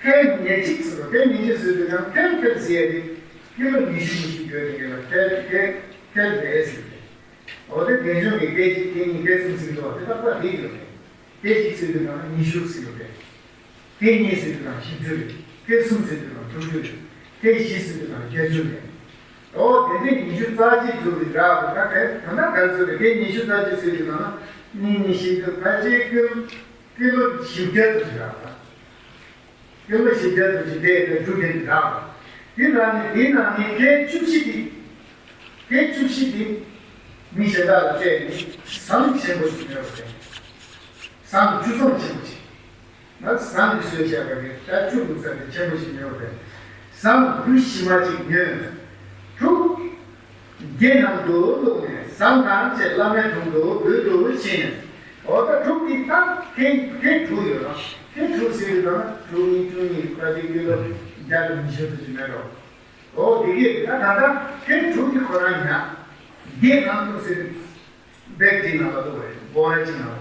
ཁལ་ཉེར་གཅིག་ཟེར་བ། ཁལ་ཉེར་གཅིག་ཟེར་དུས་ཙང་ཁལ་ཁལ་ཟེར་ཡ་དེ་ཀི་ལོ་ཉི་ཤུ་ཉི་ཤུ་ཡོད་དེ་ཡོད་ལ་ཁལ་ཁལ་ཁལ་རེད་ཟེར་ཏེ། འོ་དེ་རྒན་གཞོན་གྱི་ཁལ་གཅིག་ཁལ་གཉིས་ཁལ་གསུམ་ཟེར་འདུག་བ། དེ་ཏག་ཏག་རེད་ཡོད་རེད། ཁལ་གཅིག་ཟེར་དུས་ཙང་ཉི་ཤུ་ཟེར་ཡོད་རེད། ཁལ་གཉིས་ཟེར་དུས་ཙང་བཞི་བཅུ་རེད། ཁལ་གསུམ་ཟེར་དུས་ཙང་དྲུག་ཅུ་རེད། ཁལ་བཞི་ཟེར་དུས་ཙང་བརྒྱད་ཅུ་རེད། འོ་དེ་འདྲའི་ཉི་ཤུ་རྩ་གཅིག་ཚོ་གི་རག་གི་ད་ག་ད་ལྟ་ག་ཚོད་རེད། ཁལ་ཉི་ཤུ་རྩ་གཅིག་ཟེར་དུས་ཙང་ནི་ཉི་ཤུ་དུ་ཕལ་ཆེར་ཀི་ཀི་ལོ་བཞི་བརྒྱ་ཙམ་ཞིག་རག་གི་ད། སྐྱེ་བ་བཞི་བརྒྱ་དང་བཞི་བརྒྱ་དང་དྲུག་དེ་འདྲ། དེ་ལ་ནི་དེའི་ནང་ནས་སྐད་བཅུ་བཞི་དེ། སྐད་བཅུ་བཞི་དེ། མི་གཞན་དག་ལ་བལྟས་ནས་ཟམ་ཆེན་པོ་ཞིག་ཉོས་པ་དང་། ཟམ་བཅུ་ཚང་ཆེན་པོ་ཞིག་ང་ཟམ་གྱིས་བཟོས་བྱས་པ་གི་ད་བཅུ་འདུག་ས་དེ་ཆེན་པོ་ཞིག་ཉོས་པ་དང་། ཟམ་རུ་བཞི་མ་ཅིག་ཉོས། དྲུག་བརྒྱའི་ནང་དུ་བླུགས་ནས་ཟམ་དང་བཅས་བླ་མའི་དྲུང་དུ་འབུལ་དུ་ཕྱིན། འོ་ད་དྲུག་གི་ད་སྐད་སྐད་དྲུག་ཡོད་ར། སྐད་དྲུག་ཟེར་དུས་ད་དྲུག་གཉིས་བཅུ་གཉིས་ཀ་ཅིག་ཡོད་ལ་བརྒྱ་དང་ཉི་ཤུ་ཙམ་ཞིག་མེད་རོ། འོ་དེ་གས་ད་ད་ད་སྐད་དྲུག་གི་ཁོ་རང་ཉག་སྐད་ནང་དུ་ཟེར་དུས་བེག་ཅིག་ནང་ལ་གཏུགས་རེད་སྦོ་ར་ཅིག་ནང་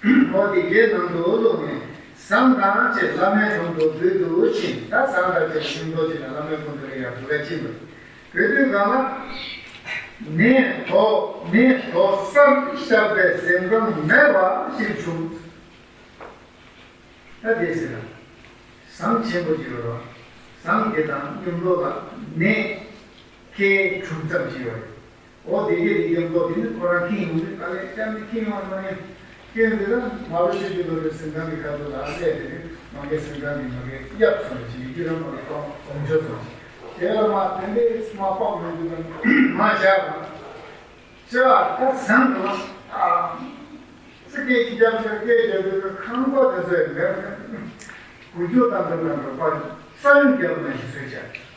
ལ། འོ་དེ་གས་ནང་དུ་བླུགས་ནས་ཟམ་དང་བཅས་བླ་མའི་དྲུང་དུ་འབུལ་དུ་ཕྱིན། ད་ཟམ་དང་བཅས་ཤིང་ཏོག་ཅིག་ལ་བླ་མའི་དྲུང་དུ་ཡར་འབུལ་ག་ཕྱིན་པ་རེད། བོད་དུས་གང་ལ། ནས་དོ་ནས་དོ་གསར་བཞག་པའི་གཟན་ཀང་མེད་པ་ཞིག་བྱུང་། ད་དེ་ཟེར་ན། ཟམ་ཆེན་པོ་ཅིག་ཡོད་རེད། ཟམ་དེ་དང་མཉམ་དུ་ལ་ནས་སྐད་དྲུག་ཙམ་ཅིག་ཡོད་རེད། འོ་དེ་གས་དེ་མཉམ་དུ་དེ་ནི་ཁོ་རང་ཁྱེར་ཡོང་དུས་ག་ལེ་ཅང་ནི་ཁྱེར་ཡོང་བ་མ་ཡིན། ཁྱེར་ཡོང་དུས་ད་མ་རུ་ཆོས་ཀྱི་བློ་གྲོས་གཟན་ཀང་གི་ཁ་ཐུག་ལ་སླེབས་དེ་ནི་མ་གི་གཟན་ཀང་གི་མ་གི་གཡབ་སོང་ཞིག་ཡིད་ཀྱི་རང་མ་གི་གོང་གོང་ཆོད་སོང་ཞིག་དེ་ལ་མ་དེ་འདྲའི་མ་དཔག་མི་འདུག་གམ་མ་བཞག་པ། ཅེས་པ་ད་ཟམ་དུ་ཨ། ཙི་སྐད་ཅིག་རྒྱབ་ཤར་སྐད་རྒྱབ་དུས་ཁང་པ་དེ་ཚོའི་མེར་གུ་རྒྱུ་དང་དུ་དང་དུ་པར་ས་ཡོམ་རྒྱབ་ན་ཞིག་བཟོས་བྱ།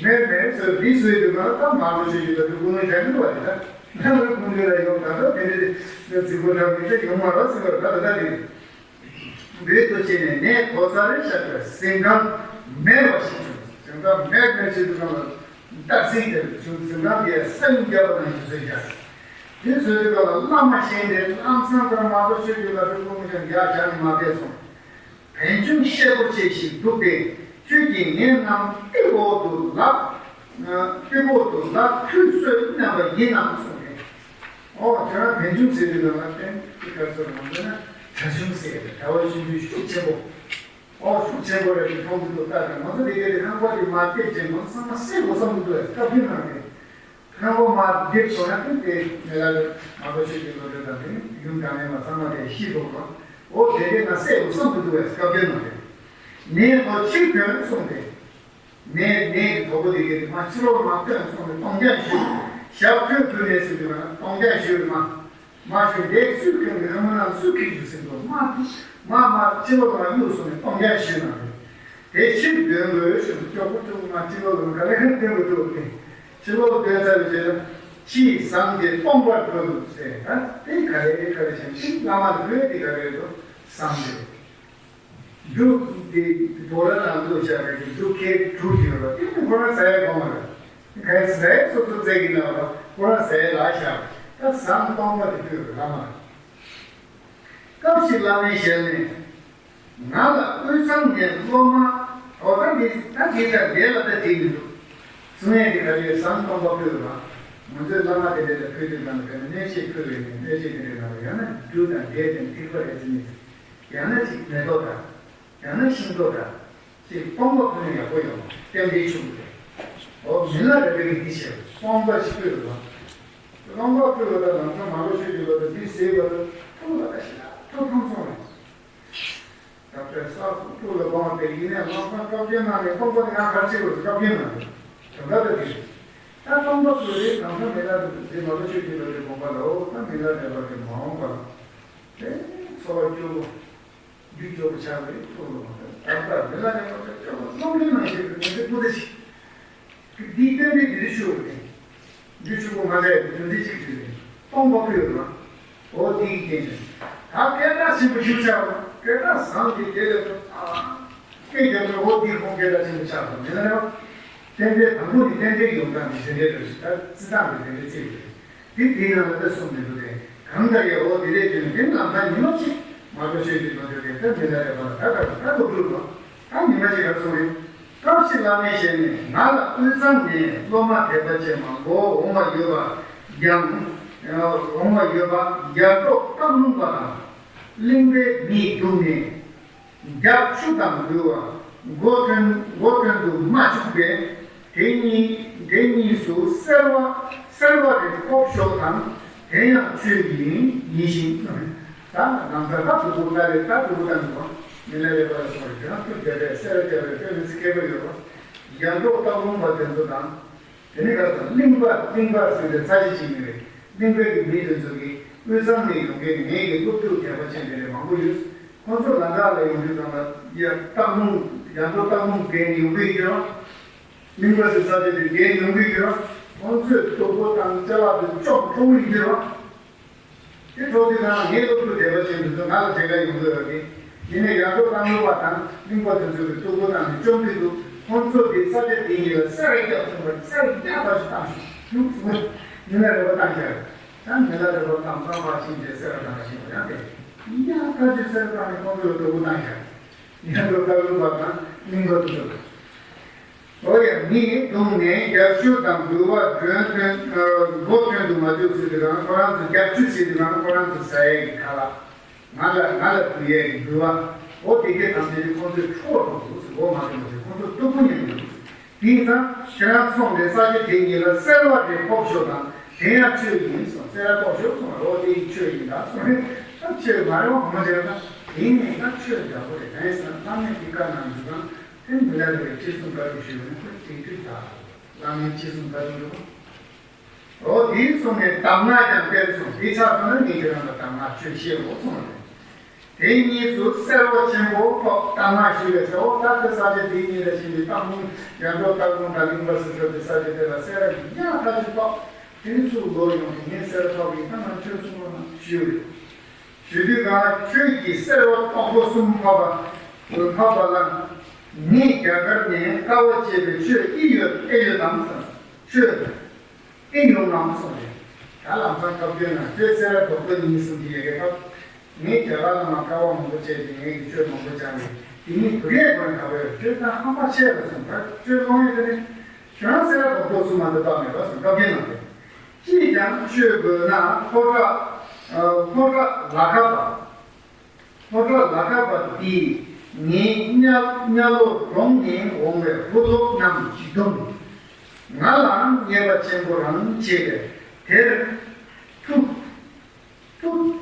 མེར་མེར་ཚོས་འདི་བཟོས་དུས་ན་ད་མ་འགྲོ་ཆོས་ཀྱི་ད་དུ་ཀུན་ནས་བྱ་མི་བ་རེད་ད། ན་ལ་ཀུན་ནས་ལ་ཡོང་ད་ད་དེ་འདྲ་དེ་རྫི་པོ་འདྲ་མི་འདྲ་ཡོང་མ་ར་ཟེར་བ་ད་ད་ད་དེ། འབོད་དུ་བྱས་ནས་ནས་དོ་ས་རེ་བཞག་པའི་གཟན་ཀང་མེད་པ་ཞིག་བྱུང་། གཟན་ཀང་མེད་མེད་ཅིག་ཏུ་གང་ལ་རྟགས་ཟིན་དེར་བྱུང་། གཟན་ཀང་དེ་སེམས་བརྒྱབ་པ་ནང་བཞིན་བཟོས་ཀྱང་། དེ་བཟོས་དུས་གང་ལ་བླ་མ་གཞན་དེ་ལམ་སང་ཀར་མ་གཏོགས་ཆོས་ཀྱི་ལ་ཕྲུ་གུ་མི་ཀྱང་ཡག་བྱ་ནས་མ་བསྡད་སོང་། བན་ཆུང་ཤེད་པོ་ཆེ་ཞིག་འདུག་སྟེ་ཁྱོད་ཀྱིས་ངའི་ནང་ཏི་འོག་ཏུ་ལག་ཏི་འོག་ཏུ་ལག་ཁུས་གསོས་མནན་པ་ཡིན་ནམ་གསུངས་ཏེ། ཨོ་ཁྱོད་རང་བན་ཆུང་ཟེར་དུས་ལ་ལ་བསྟན་ཏི་ག་ཚོད་ང་ཚོ་ན་གྲྭ་ཆུང་ཟེར་ཏེ་གྲྭ་བ་ཆུང་ཆུང་ཤུགས་ཆེན་པོ། ཨོ་ཤུགས་ཆེན་པོ་རེད་ཅེས་མཐོང་གི་འདུག་ལྟ་དང་ང་ཚོ་དེ་ག་དེ་ཁང་པ་དེ་མ་བལྟས་ཅེས་ང་ཚོ་ཚང་མ་སེམས་འགོ་བསམ་གི་འདུག་ཨེ་སྐབས་དུས་ནང་དེ། ཁང་པ་མ་བརྒྱབ་སོང་ན་དེ་དེ་མི་ལ་མ་གཏོགས་ཆོས་ཀྱི་བློ་གྲོས་དང་དེ་ཡུམ་དང་ནས་མ་ཚང་མ་དེ་ཤི་འགྲོ་གི་རེད། ཨོ་དེ་ག་ང་སེམས་འགོ་བསམ་གི་འདུག་ཨེ་སྐབས་དུས་ནང་དེ། ནས་ལོ་ཕྱིར་ཐོན་གསུངས་ཏེ། ནས་ནས་དོ་པོ་དེ་གའི་མ་ཕྱི་ལོགས་མ་ཐོན་སོང་ནས་སྟོང་རྐྱང་ཞུས། ཞབས་ཐོན་དུས་ནས་ཟེར་དུས་ན་སྟོང་རྐྱང་ཞུས་མ། མ་ཞུས་དེ་སུས་ཁྱོད་ཀྱི་རི་མོ་ནང་སུས་ཁྱེར་ཞུ་ཟིན་འདུག་མ་དེ་མ་མ་ཕྱི་ལོགས་ལ་གཡུག་སོང་ནས་སྟོང་རྐྱང་ཞུས་ན་རེད། དེ་ཕྱིར་འདོན་དགོས་ཞུ་ཀྱོག་པོ་ཐུག་མ་ཕྱི་ལོགས་ལ་ག་ལེར་འདོན་དགོས་ཐུག་སྟེ། ཕྱི་ལོགས་འདོན་ཚར་རྗེས་ལ་ཕྱིའི་ཟམ་དེ་སྟོང་པར་གྱུར་འདུག་ཟེར་ད་དེ་ག་ལེ་ག་ལེ་བྱས་ཤིང་བླ་མ་ལ་བོས་དེ་ག་རེ་འདུག་ཟམ་དེ། འབྲུ་འདི་དོ་ར་ནང་དུ་བཞག་པའི་འབྲུ་ཁལ་དྲུག་ཅིག་ཡོད་པ་དེ་ནི་ཁོ་རང་ཟ་ཡས་གོང་མ་རེད། གལ་ཟ་ཡས་སོ་སོ་རྩེ་གི་ནང་ལ་ཁོ་རང་ཟ་ཡས་ལ་བཞག་པ་ད་ཟམ་སྟོང་པ་དེ་ཕུལ་བའི་ལམ་མ་རེད། སྐབས་ཤིག་བླ་མའི་ཞལ་ནས། ང་ལ་དབུས་གཙང་ནས་སློབ་མ་དོ་ད་འདི་ད་འདི་ལྟར་ལས་ལ་ད་འགྲིག་མི་འདུག་གསུང་ཡས་དེ་ག་རེ་ཟམ་སྟོང་པ་ཕུལ་བ་ང་ཚོའི་བླ་མ་དེ་འདྲ་ལ་ཕུལ་དུས་ཙམ་ལ་ག་ནས་གནོད་བྱེད་ཕུལ་བའི་ནས་གནོད་བྱེད་དེ་འདྲའི་ནང་ལ་ཡང་ན་འབྲུ་དང་འབྲས་དང་ཐིགས་པ་རེ་ཚིག་ནས་ཡང་ན་ཅིག་མེ་ཏོག་དང་། ཡང་ན་ཤིང་ཏོག་འདྲ། ཅེས་སྟོང་པ་ཕུལ་ན་ཡག་པོ་ཡོང་རྟེན་འབྲེལ་ཆུང་དུ། འོ་མི་ལ་རས་པའི་འདི་བྱས་སྟོང་པ་ཞིག་ཕུལ་བ། སྟོང་པ་ཕུལ་བ་དང་ལམ་སང་མ་རུ་ཆོས་ཀྱི་ལོ་དང་འདི་ཟེར་བ་ལ་ཐུགས་ལ་ད་ཤ་ཐུགས་ཕམ་སོང་བས། ད་ལྟའི་ས་ཐུགས་ལ་དགོངས་པའི་ཡིན་ནས་ལམ་སང་བཀའ་བཀྱོན་གནང་ནས་སྟོང་པ་དེ་ང་གར་བྱེད་དགོས་བཀའ་བཀྱོན་གནང་ནས་དོན་དག་ད་དེ་རེད། ད་སྟོང་པ་ཕུལ་རེད་ལམ་སང་མི་ལ་འདི་མ་རུ་ཆོས་ཀྱི་ལོ་དེ་དགོངས་པ་ལ་འོ་ད་མི་ལ་རས་པ་དེ་མ་འོངས་པ་ལ་དེ་འཚོ་བ་སྐྱོ་བོ། རྒྱུ་སྐྱོ་པོ་ཆགས་པའི་ཐོག་ལ་མ་ད་ལྟ་མི་ལ་ལས་པ་སྐྱོ་པོ་སློབ་གཉེར་ནང་བཞིན་དུ་ནི་སྐུ་ཚེ་ཞིག་འདིའི་རྟེན་འབྲེལ་འདི་རིགས་ཆུ་བོ་རེད། འདི་ཆུ་བོ་མ་ཟད་དོན་འདི་གཅིག་གིས་རེད། སྟོང་པ་ཕུལ་བ། འོ་འདི་ཡི་རྐྱེན་ཅན། ད་སྐད་གྲགས་ཆེན་པོ་ཞིག་ཆགས་པ་སྐད་གྲགས་བཟང་གི་དེ་ལས་ཐོབ་ཨ། སྐད་རྒྱབ་ན་འོ་འདི་ཁོང་སྐད་གྲགས་ཆེན་པོ་ཆགས་པ་མིན་ན་རེད་བ། རྟེན་འབྲེལ་དང་པོ་ནི་རྟེན་འབྲེལ་ཡོང་སྟངས་ཀྱི་རྟེན་འབྲེལ་རེད་ཞེས་ད་རྩི་སྟངས་ཀྱི་རྟེན་འབྲེལ་རྩིས་རེད། དེ་དེའི་ནང་ལ་ད་གསུངས་མི་འདུག་སྟེ། གང་ལྟར་ཡང་འོ་དེ་ལས་བརྒྱུད་ནས་དེ་ལམ་སང་ཉི་མ་གཅིག་མ་གཏོགས་ཆོས་ཀྱི་ལོ་འདོད་པའི་ད་མི་ལ་རས་པ་ལ་ད་ལྟ་ད་ལྟ་འགྲུབ་པ། ད་ཉི་མ་གཅིག་ག་སོང་རེད། སྐབས་ཤིག་བླ་མའི་ཞལ་ནས་ང་ལ་དབུས་གཙང་ནས་སློབ་མ་དད་པ་ཅན་མང་པོ་འོང་བ་ཡོད་པ་ཡང་། འོང་བ་ཡོད་པ་ཡར་འབྲོག་སྟག་ལུང་པ་དང་གླིང་པའི་མིས་བརྡུངས་ནས། རྒྱབ་ཆུ་དང་འབུལ་བ་མགོ་ཐོན་མགོ་ཐོན་དུ་མ་བཅུག་པས། དེ་གཉིས་དེ་གཉིས་སུ་སེར་བ་སེར་བ་རེ་ཕོབ་ཤོག་དང་། དེ་ཡང་ཆོས་ཀྱི་ཡིན་ཡིན་ཞིང་། ད་ནང་ཚ་ད་དུ་བུ་ལྟ་རེ་ད་དུ་བུ་ལྟ་འདུག་མི་ལ་རས་པ་ལ་སོགས་པའི་དེ་རང་ཐུགས་རྒྱལ་བས་སེ་ར་རྒྱལ་བའི་དཔེ་མི་སྲིད་མཁས་པོ་ཡོད་པ། ཡར་འབྲོག་སྟག་ལུང་པ་དེ་ཚོ་དང་། དེ་ནི་ག་ཚོད་གླིང་པ་གླིང་པ་ཟེར་ཏེ་ཚ་ཞིག་ཅིག་ཡིན་པས། གླིང་པའི་གི་མི་དེ་ཚོ་གིས་དབུས་གཙང་ནས་ཡོང་མཁན་ངེད་ཀྱི་སློབ་ཕྲུག་དད་པ་ཅན་དེ་འདྲ་མང་པོ་ཡོད། ཁོང་ཚོ་ལམ་ཁ་ལ་ཡོང་དུས་ཙམ་ལ་ཡ་སྟག་ལུང་ཡར་འབྲོག་སྟག་ལུང་བརྒལ་ནས་ཡོང་གི་ཡོད་རེད་བ། གླིང་པ་ཟེར་ས་དེ་དེ་བརྒལ་ཡོང་གི་ཡོད་རེད་བ། ཁོང་ཚོས་སྟུག་པོ་དང་ཅ་ལག་དེ་བཅོམ་འཕྲོ་བོ་ཡིན་གྱི་རེད་བ། དེ་འཕྲོ་དེ་ནང་ངའི་སློབ་ཕྲུག་དད་པ་ཅན་དེ་ཚོ་ང་ལ་མཇལ་ཁ་ཡོང་གི་ཡོད་རེད། ཡིན་ནའི་ཡར་འབྲོག་སྟག་ལུང་པ་དང་གླིང་པ་དེ་ཚོ་གི་སྟུག་པོ་དང་ནི་བཅོམ་གྱི་འདུག་ཁོང་ཚོ་དེ་ས་ཆ་དེ་གཉིས་ལ་སེ་ར་རྒྱབ་སོང་བ་སེ་ར་རྒྱབ་པ་ཞིག་བཏང་ཞིག་ཡུག་སོང་བ་མི་ལ་རས་པ་བཏང་བཞག་རེད། ད་མི་ལ་རས་པ་བཏང་ཚང་བ་ཕྱིན་རྗེས་སེ་ར་བཏང་བ་ཞིག་ཡང་དེ་ཡང་ཁ་ཅིག་སེ་ར་བཏང་ནས་ཁོང་ཚོ་ལ་སྟུག་པོ་བཏང་བཞག་ཡར་འབྲོག་སྟག་ལུང་པ་དང་གླིང་པ་དེ་ཚོ་ལ། འོ་ཡ། མི་གདུང་ནས་རྒྱབ་ཤུགས་དང་འབུལ་བ་མགྲོན་ཐོན། ཨ། མགོ་ཐོན་དུ་མ་བཅུག་ཟེར་དུས་གང་ཁོ་རང་ཚོ་རྒྱབ་ཆུ་བྱེད་དུས་གང་ཁོ་རང་ཚོ་ཟ་ཡས་ཀྱི་ཁ་ལག་ང་ལ་ང་ལ་འབུལ་ཡས་ཀྱི་འབུལ་བ། འོ་དེ་གས་ཐམས་ཅད་ནི་ཁོང་ཚོས་འཕྲོག་འགྲོ་འདུག་ཟེར། འོ་མ་དེ་མ་ཟེར། ཁོང་ཚོ་སྟུག་པོ་ཉོས་འདུག་དེང་སང་ཁྱེད་རང་སོང་སྟེ་ས་ཆ་དེ་གཉིས་ལ་སེར་བ་རེ་ཕོག་ཤོག་དང་དེ་ཡང་ཆོས་ཡིན་གསུངས། སེ་ར་ཕོག་ཤོག་གསུངས། འོ་དེ་ཡི་ཆོས་ཡིན་ད་གསུངས། ད་ཆོས་མ་རེད་བ། ངོ་མ་བྱས་ན་དེ་ནས་ད་ཆོས་འདྲ་པོ་རེད། གང་ཡིན་ཟེར་ན་བླ་མས་འདི་བཀའ་གནང་འདུག་གང་། དེ་མི་ལ་རས་པས་ཅི་གསུང་བཀའ་སྒྲུབ་ཞུས་པ་ནི་ཁོས་དེ་དུས་ད་བླ་མས་ཅི་གསུང་བཀའ་སྒྲུབ་འགྲོ། འོ་དེའི་གསུང་ནས་གདམས་ངག་ཀྱང་སྤེལ་གསུངས། དེ་ཆགས་སོང་ན་ངས་ཁྱེད་རང་ལ་གདམས་ངག་ཆོས་བཤད་དགོས་གསུངས་པ་རེད། དེ་གཉིས་སུ་སེར་བ་ཆེན་པོ་ཕོག་གདམས་ངག་ཞུས་པས་ཟེར། འོ་ད་དེ་ས་ཆ་དེ་གཉིས་ལ་ཕྱིན་ཏེ་སྟག་ལུང་ཡར་འབྲོག་སྟག་ལུང་དང་གླིང་པ་ཟེར་ས་དེ་ས་ཆ་དེ་ལ་སེར་བ་ཡང་ཁ་ཅིག་ཕོག་དེ་ཚུར་ལོག་ཡོང་དུས་ངས་སེར་བ་ཕོག་གི་ད་ང་ཆོས་གསུང་རོགས་གནང་ཞུས་པ་རེད། ཞུ་དུས་གང་ལ་ཁྱོད་ཀྱིས་སེར་བ་དོག་པོ་གསུམ་ཕབ་པ་ཕབ་པ་ལ། ངས་རྒྱ་གར་ནས་དཀའ་བ་སྤྱད་པའི་ཆོས་ཨེ་ཡོད་ཨེ་ཡོད་དམ་བསམ། ཆོས་ཨེ་ཡོད་ངམ་གསུངས་ཏེ། ད་ལམ་སང་སྐབས་བསྟུན་ན་ཁྱོད་སེར་བ་དོག་པོ་གཉིས་གསུམ་གྱི་ཡ་གི་སྐབས། ངས་རྒྱ་གར་ལ་མ་དཀའ་བ་མང་པོ་སྤྱད་དེ་ངས་ཀྱི་ཆོས་མང་པོ་སྦྱངས་པས་དེ་ཉིད་བུ་གས་དགོས་ན་ག་བས་ཁྱོད་ད་ཧམ་པ་ཆེ་བ་སོང་ད་ཆོས་སློང་ཡས་དེ་ནི། ཁྱོད་རང་སེར་བ་དོག་པོ་གསུམ་མ་གཏོགས་བཏགས་མེད་པ་སོང་སྐབས་བསྟུན་ན་དེ། ཅིས་ཀྱང་ཆོས་དགོས་ན་ལྷོ་བྲག་ལྷོ་བྲག་ལ་ཁ་པ། ལྷོ་བྲག་ལ་ཁ་པ་འདིས་ངའི་གཉའ་གཉའ་ལོ་གྲོངས་ནས་འོང་བའི་བུ་སློབ་རྣམས་ཅིག་འདུག་ང་ལའང་མཉེས་པ་ཆེན་པོ་རང་བྱེད་པས་དེར་ཐུགས་ཐུགས་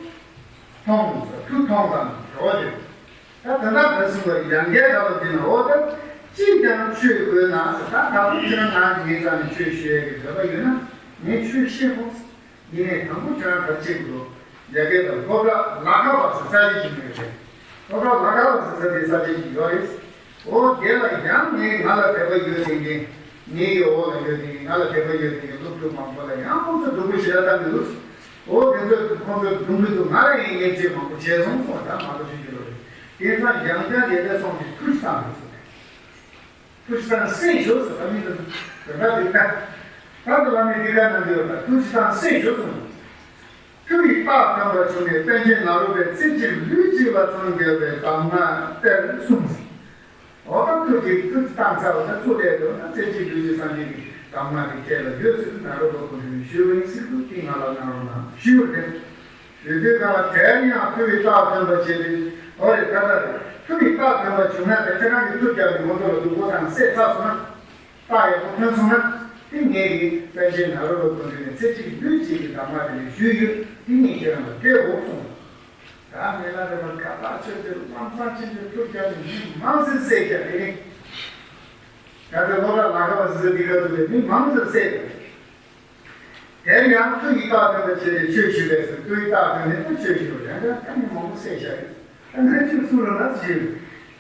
མཐོང་ཐུགས་མཐོང་དང་འགྲོ་བ་རེད། ད་ད་ལྟ་ག་སུ་བ་ཡང་རྒྱལ་ཁ་ལོ་འདི་ན་འོ་ད་ཅིས་ཀྱང་ཆོས་དགོས་ན་ཟེར། ད་ད་བུ་ཁྱོད་རང་ངའི་རྩ་ནས་ཆོས་ཞུ་ཡས་ཀྱི་འདོད་པ་ཡོད་ན་ངས་ཆོས་བཤད་དགོས། ཡིན་ནའི་དང་པོ་ཁྱོད་རང་ག་རེ་བྱེད་དགོས་འདུག་རྒྱ་སྐད་དང་ལྷོ་བྲག་ལ་ཁ་པ་ཟེར་ས་ཆ་ཞིག་ཡོད་རེད། ལྷོ་བྲག་ལ་ཁ་པ་ཟེར་ས་དེ་ས་ཆ་ཞིག་ཡོད་རེད། འོ་དེ་ལ་ཡང་ངས་ང་ལ་དད་པ་ཡོད་དེ་ངས་ངའི་གི་འོག་ལ་ཡོད་དེ་ང་ལ་དད་པ་ཡོད་དེ་སློབ་ཕྲུག་མང་པོ་ལ་ཡང་ཁོང་ཚོ་སྡུག་པོ་ཞེ་དྲག་བཏང་གི་འདུག་འོ་དེ་ཚོ་ཁོང་ཚོ་སྡུག་གི་འདུག་ང་ལ་ཡང་བརྙས་བཅོས་མང་པོ་བྱས་སོང་གསུངས། ད་མ་གཏོགས་ཆོས་ཀྱི་ལོ་རེད། དེ་ཚང་ཡང་བསྐྱར་ཡེ་ལས་སོང་ཞིག་ཐུགས་བསམ་རེད་གསུངས། ཐུགས་བསམ་སེམས་ཤོག་ཟེར་བ་མི་འདུག་དོན་དག་འདི་ལྟ། ད་དུ་བླ་མའི་འདི་ག་ནང་དུ་ཡོད་པ་ཐུགས་བསམ་སེམས་ཤོག་གསུངས། ཐུགས་ཀྱི་རྟགས་ཐོན་པ་བྱུང་ནས་པཎ་ཆེན་ནཱ་རོ་པས་ཚེ་གཅིག་ལུས་གཅིག་ལ་འཚང་རྒྱ་བའི་གདམས་ངག་སྟེར་གསུངས། འོ་ད་ཐུགས་ཀྱི་ཐུགས་བསམ་ཚར་བ་ད་ཐུགས་ལས་དོན་ན་ཚེ་གཅིག་ལུས་གཅིག་སངས་རྒྱས་ཀྱི་གདམས་ངག་དེ་ཁྱེད་ལ་ཡོད་ཟེར་ནཱ་རོ་པ་སྐུ་མདུན་ནས་ཞུས་པ་ཡིན་ཟེར་དུས་དེ་ང་ལ་གནང་རོགས་གནང་ཞུས་པ་རེད། ཞུ་དུས་གང་ལ་དེར་ཡང་ཐུགས་ཀྱི་རྟགས་སྟོན་པ་བྱས་ཏེ། འོ་རེད་ད་ལྟ་རེད། ཐུགས་ཀྱི་རྟགས་སྟོན་པ་བྱུང་ན་དེ་ཁྱེད་རང་གི་ཐུགས་རྒྱབ་ནས་ཁོང་ཚོ་ལ་སྡུག་པོ་དང་བསད་ཚར་སོང་ན། རྟགས་ཡག་པོ་ཐོན་སོང་ན། དེ་ངེད་ཀྱིས་པཎ་ཆེན་ནཱ་རོ་པ་སྐུ་མདུན་ནས་ཚེ་གཅིག་ལུས་གཅིག་གི་གདམས་ངག་དེ་ལས་ཞུས་ཡོད། དེ་ངས་ཁྱེད་རང་ལ་སྤྲད་དགོས་གསུངས། ད་མི་ལ་རས་པ་ག་པར་ཆོས་དེ་ལམ་སང་ཕྱིན་ཏེ་ཐུགས་རྒྱབ་ནས་མི་མང་སེ་བསད་ཀྱང་དེ་ནི། ད་ལྟ་ལོ་ར་ལ་ཁ་པ་ཟེར་ཟེར་འདི་ག་དུ་ལས་མི་མང་སེ་བསད་ཀྱང་། དེར་ཡང་ཐུགས་ཀྱི་རྟགས་སྟོན་པ་བྱས་ཏེ་ཆོས་ཞུས་པས་ཟེར། ཐུགས་ཀྱི་རྟགས་སྟོན་ནས་ད་ཆོས་ཞུས་པ་ཡང་ཡང་ད་ནི་མང་པོ་བསད་བཞག་ཡོད། ད་ང་ཆོས་གསུང་རོགས་གནང་ཞུས།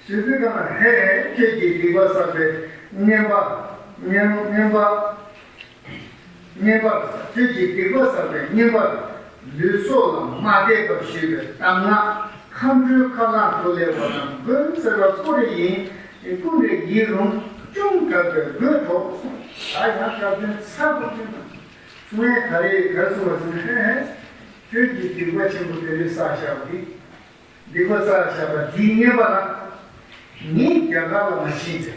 ཞུ་དུས་གང་ལ་ཧེ་ཧེ་ཁྱོད་ཀྱིས་སྡིག་པ་བསགས་པའི་བསྙེན་པ་བསྙེན་བསྙེན་པ་བསྙེན་པར་ཁྱོད་ཀྱིས་སྡིག་པ་བསགས་པའི་བསྙེན་པར་ལུས་སྲོག་ལ་མ་དད་པར་ཞུས་པའི་གདམས་ངག་མཁའ་འགྲོའི་ཁ་རླངས་ཐོག་ལས་པ་དང་མགོན་སེར་བ་ཀུན་རེ་ཡིན། ཀུན་རེ་ཡིན་རུང་ཅུང་དྲག་པའི་དགོད་གྲོགས་གསུངས། ད་ཡང་སྐབས་དོན་ཚར་པོ་བསྟན་ན། གསུང་ཡས་ག་རེ་ག་རེ་གསུང་བ་ཟེར་ན། ཧེ་ཧེ། ཁྱོད་ཀྱིས་སྡིག་པ་ཆེན་པོ་དེ་འདྲའི་བསགས་བཞག་པ་འདི། སྡིག་པ་བསགས་བཞག་པ་འདིའི་བསྙེན་པ་ལ། ངས་རྒྱ་གར་ལ་མ་ཕྱིན་ཏེ།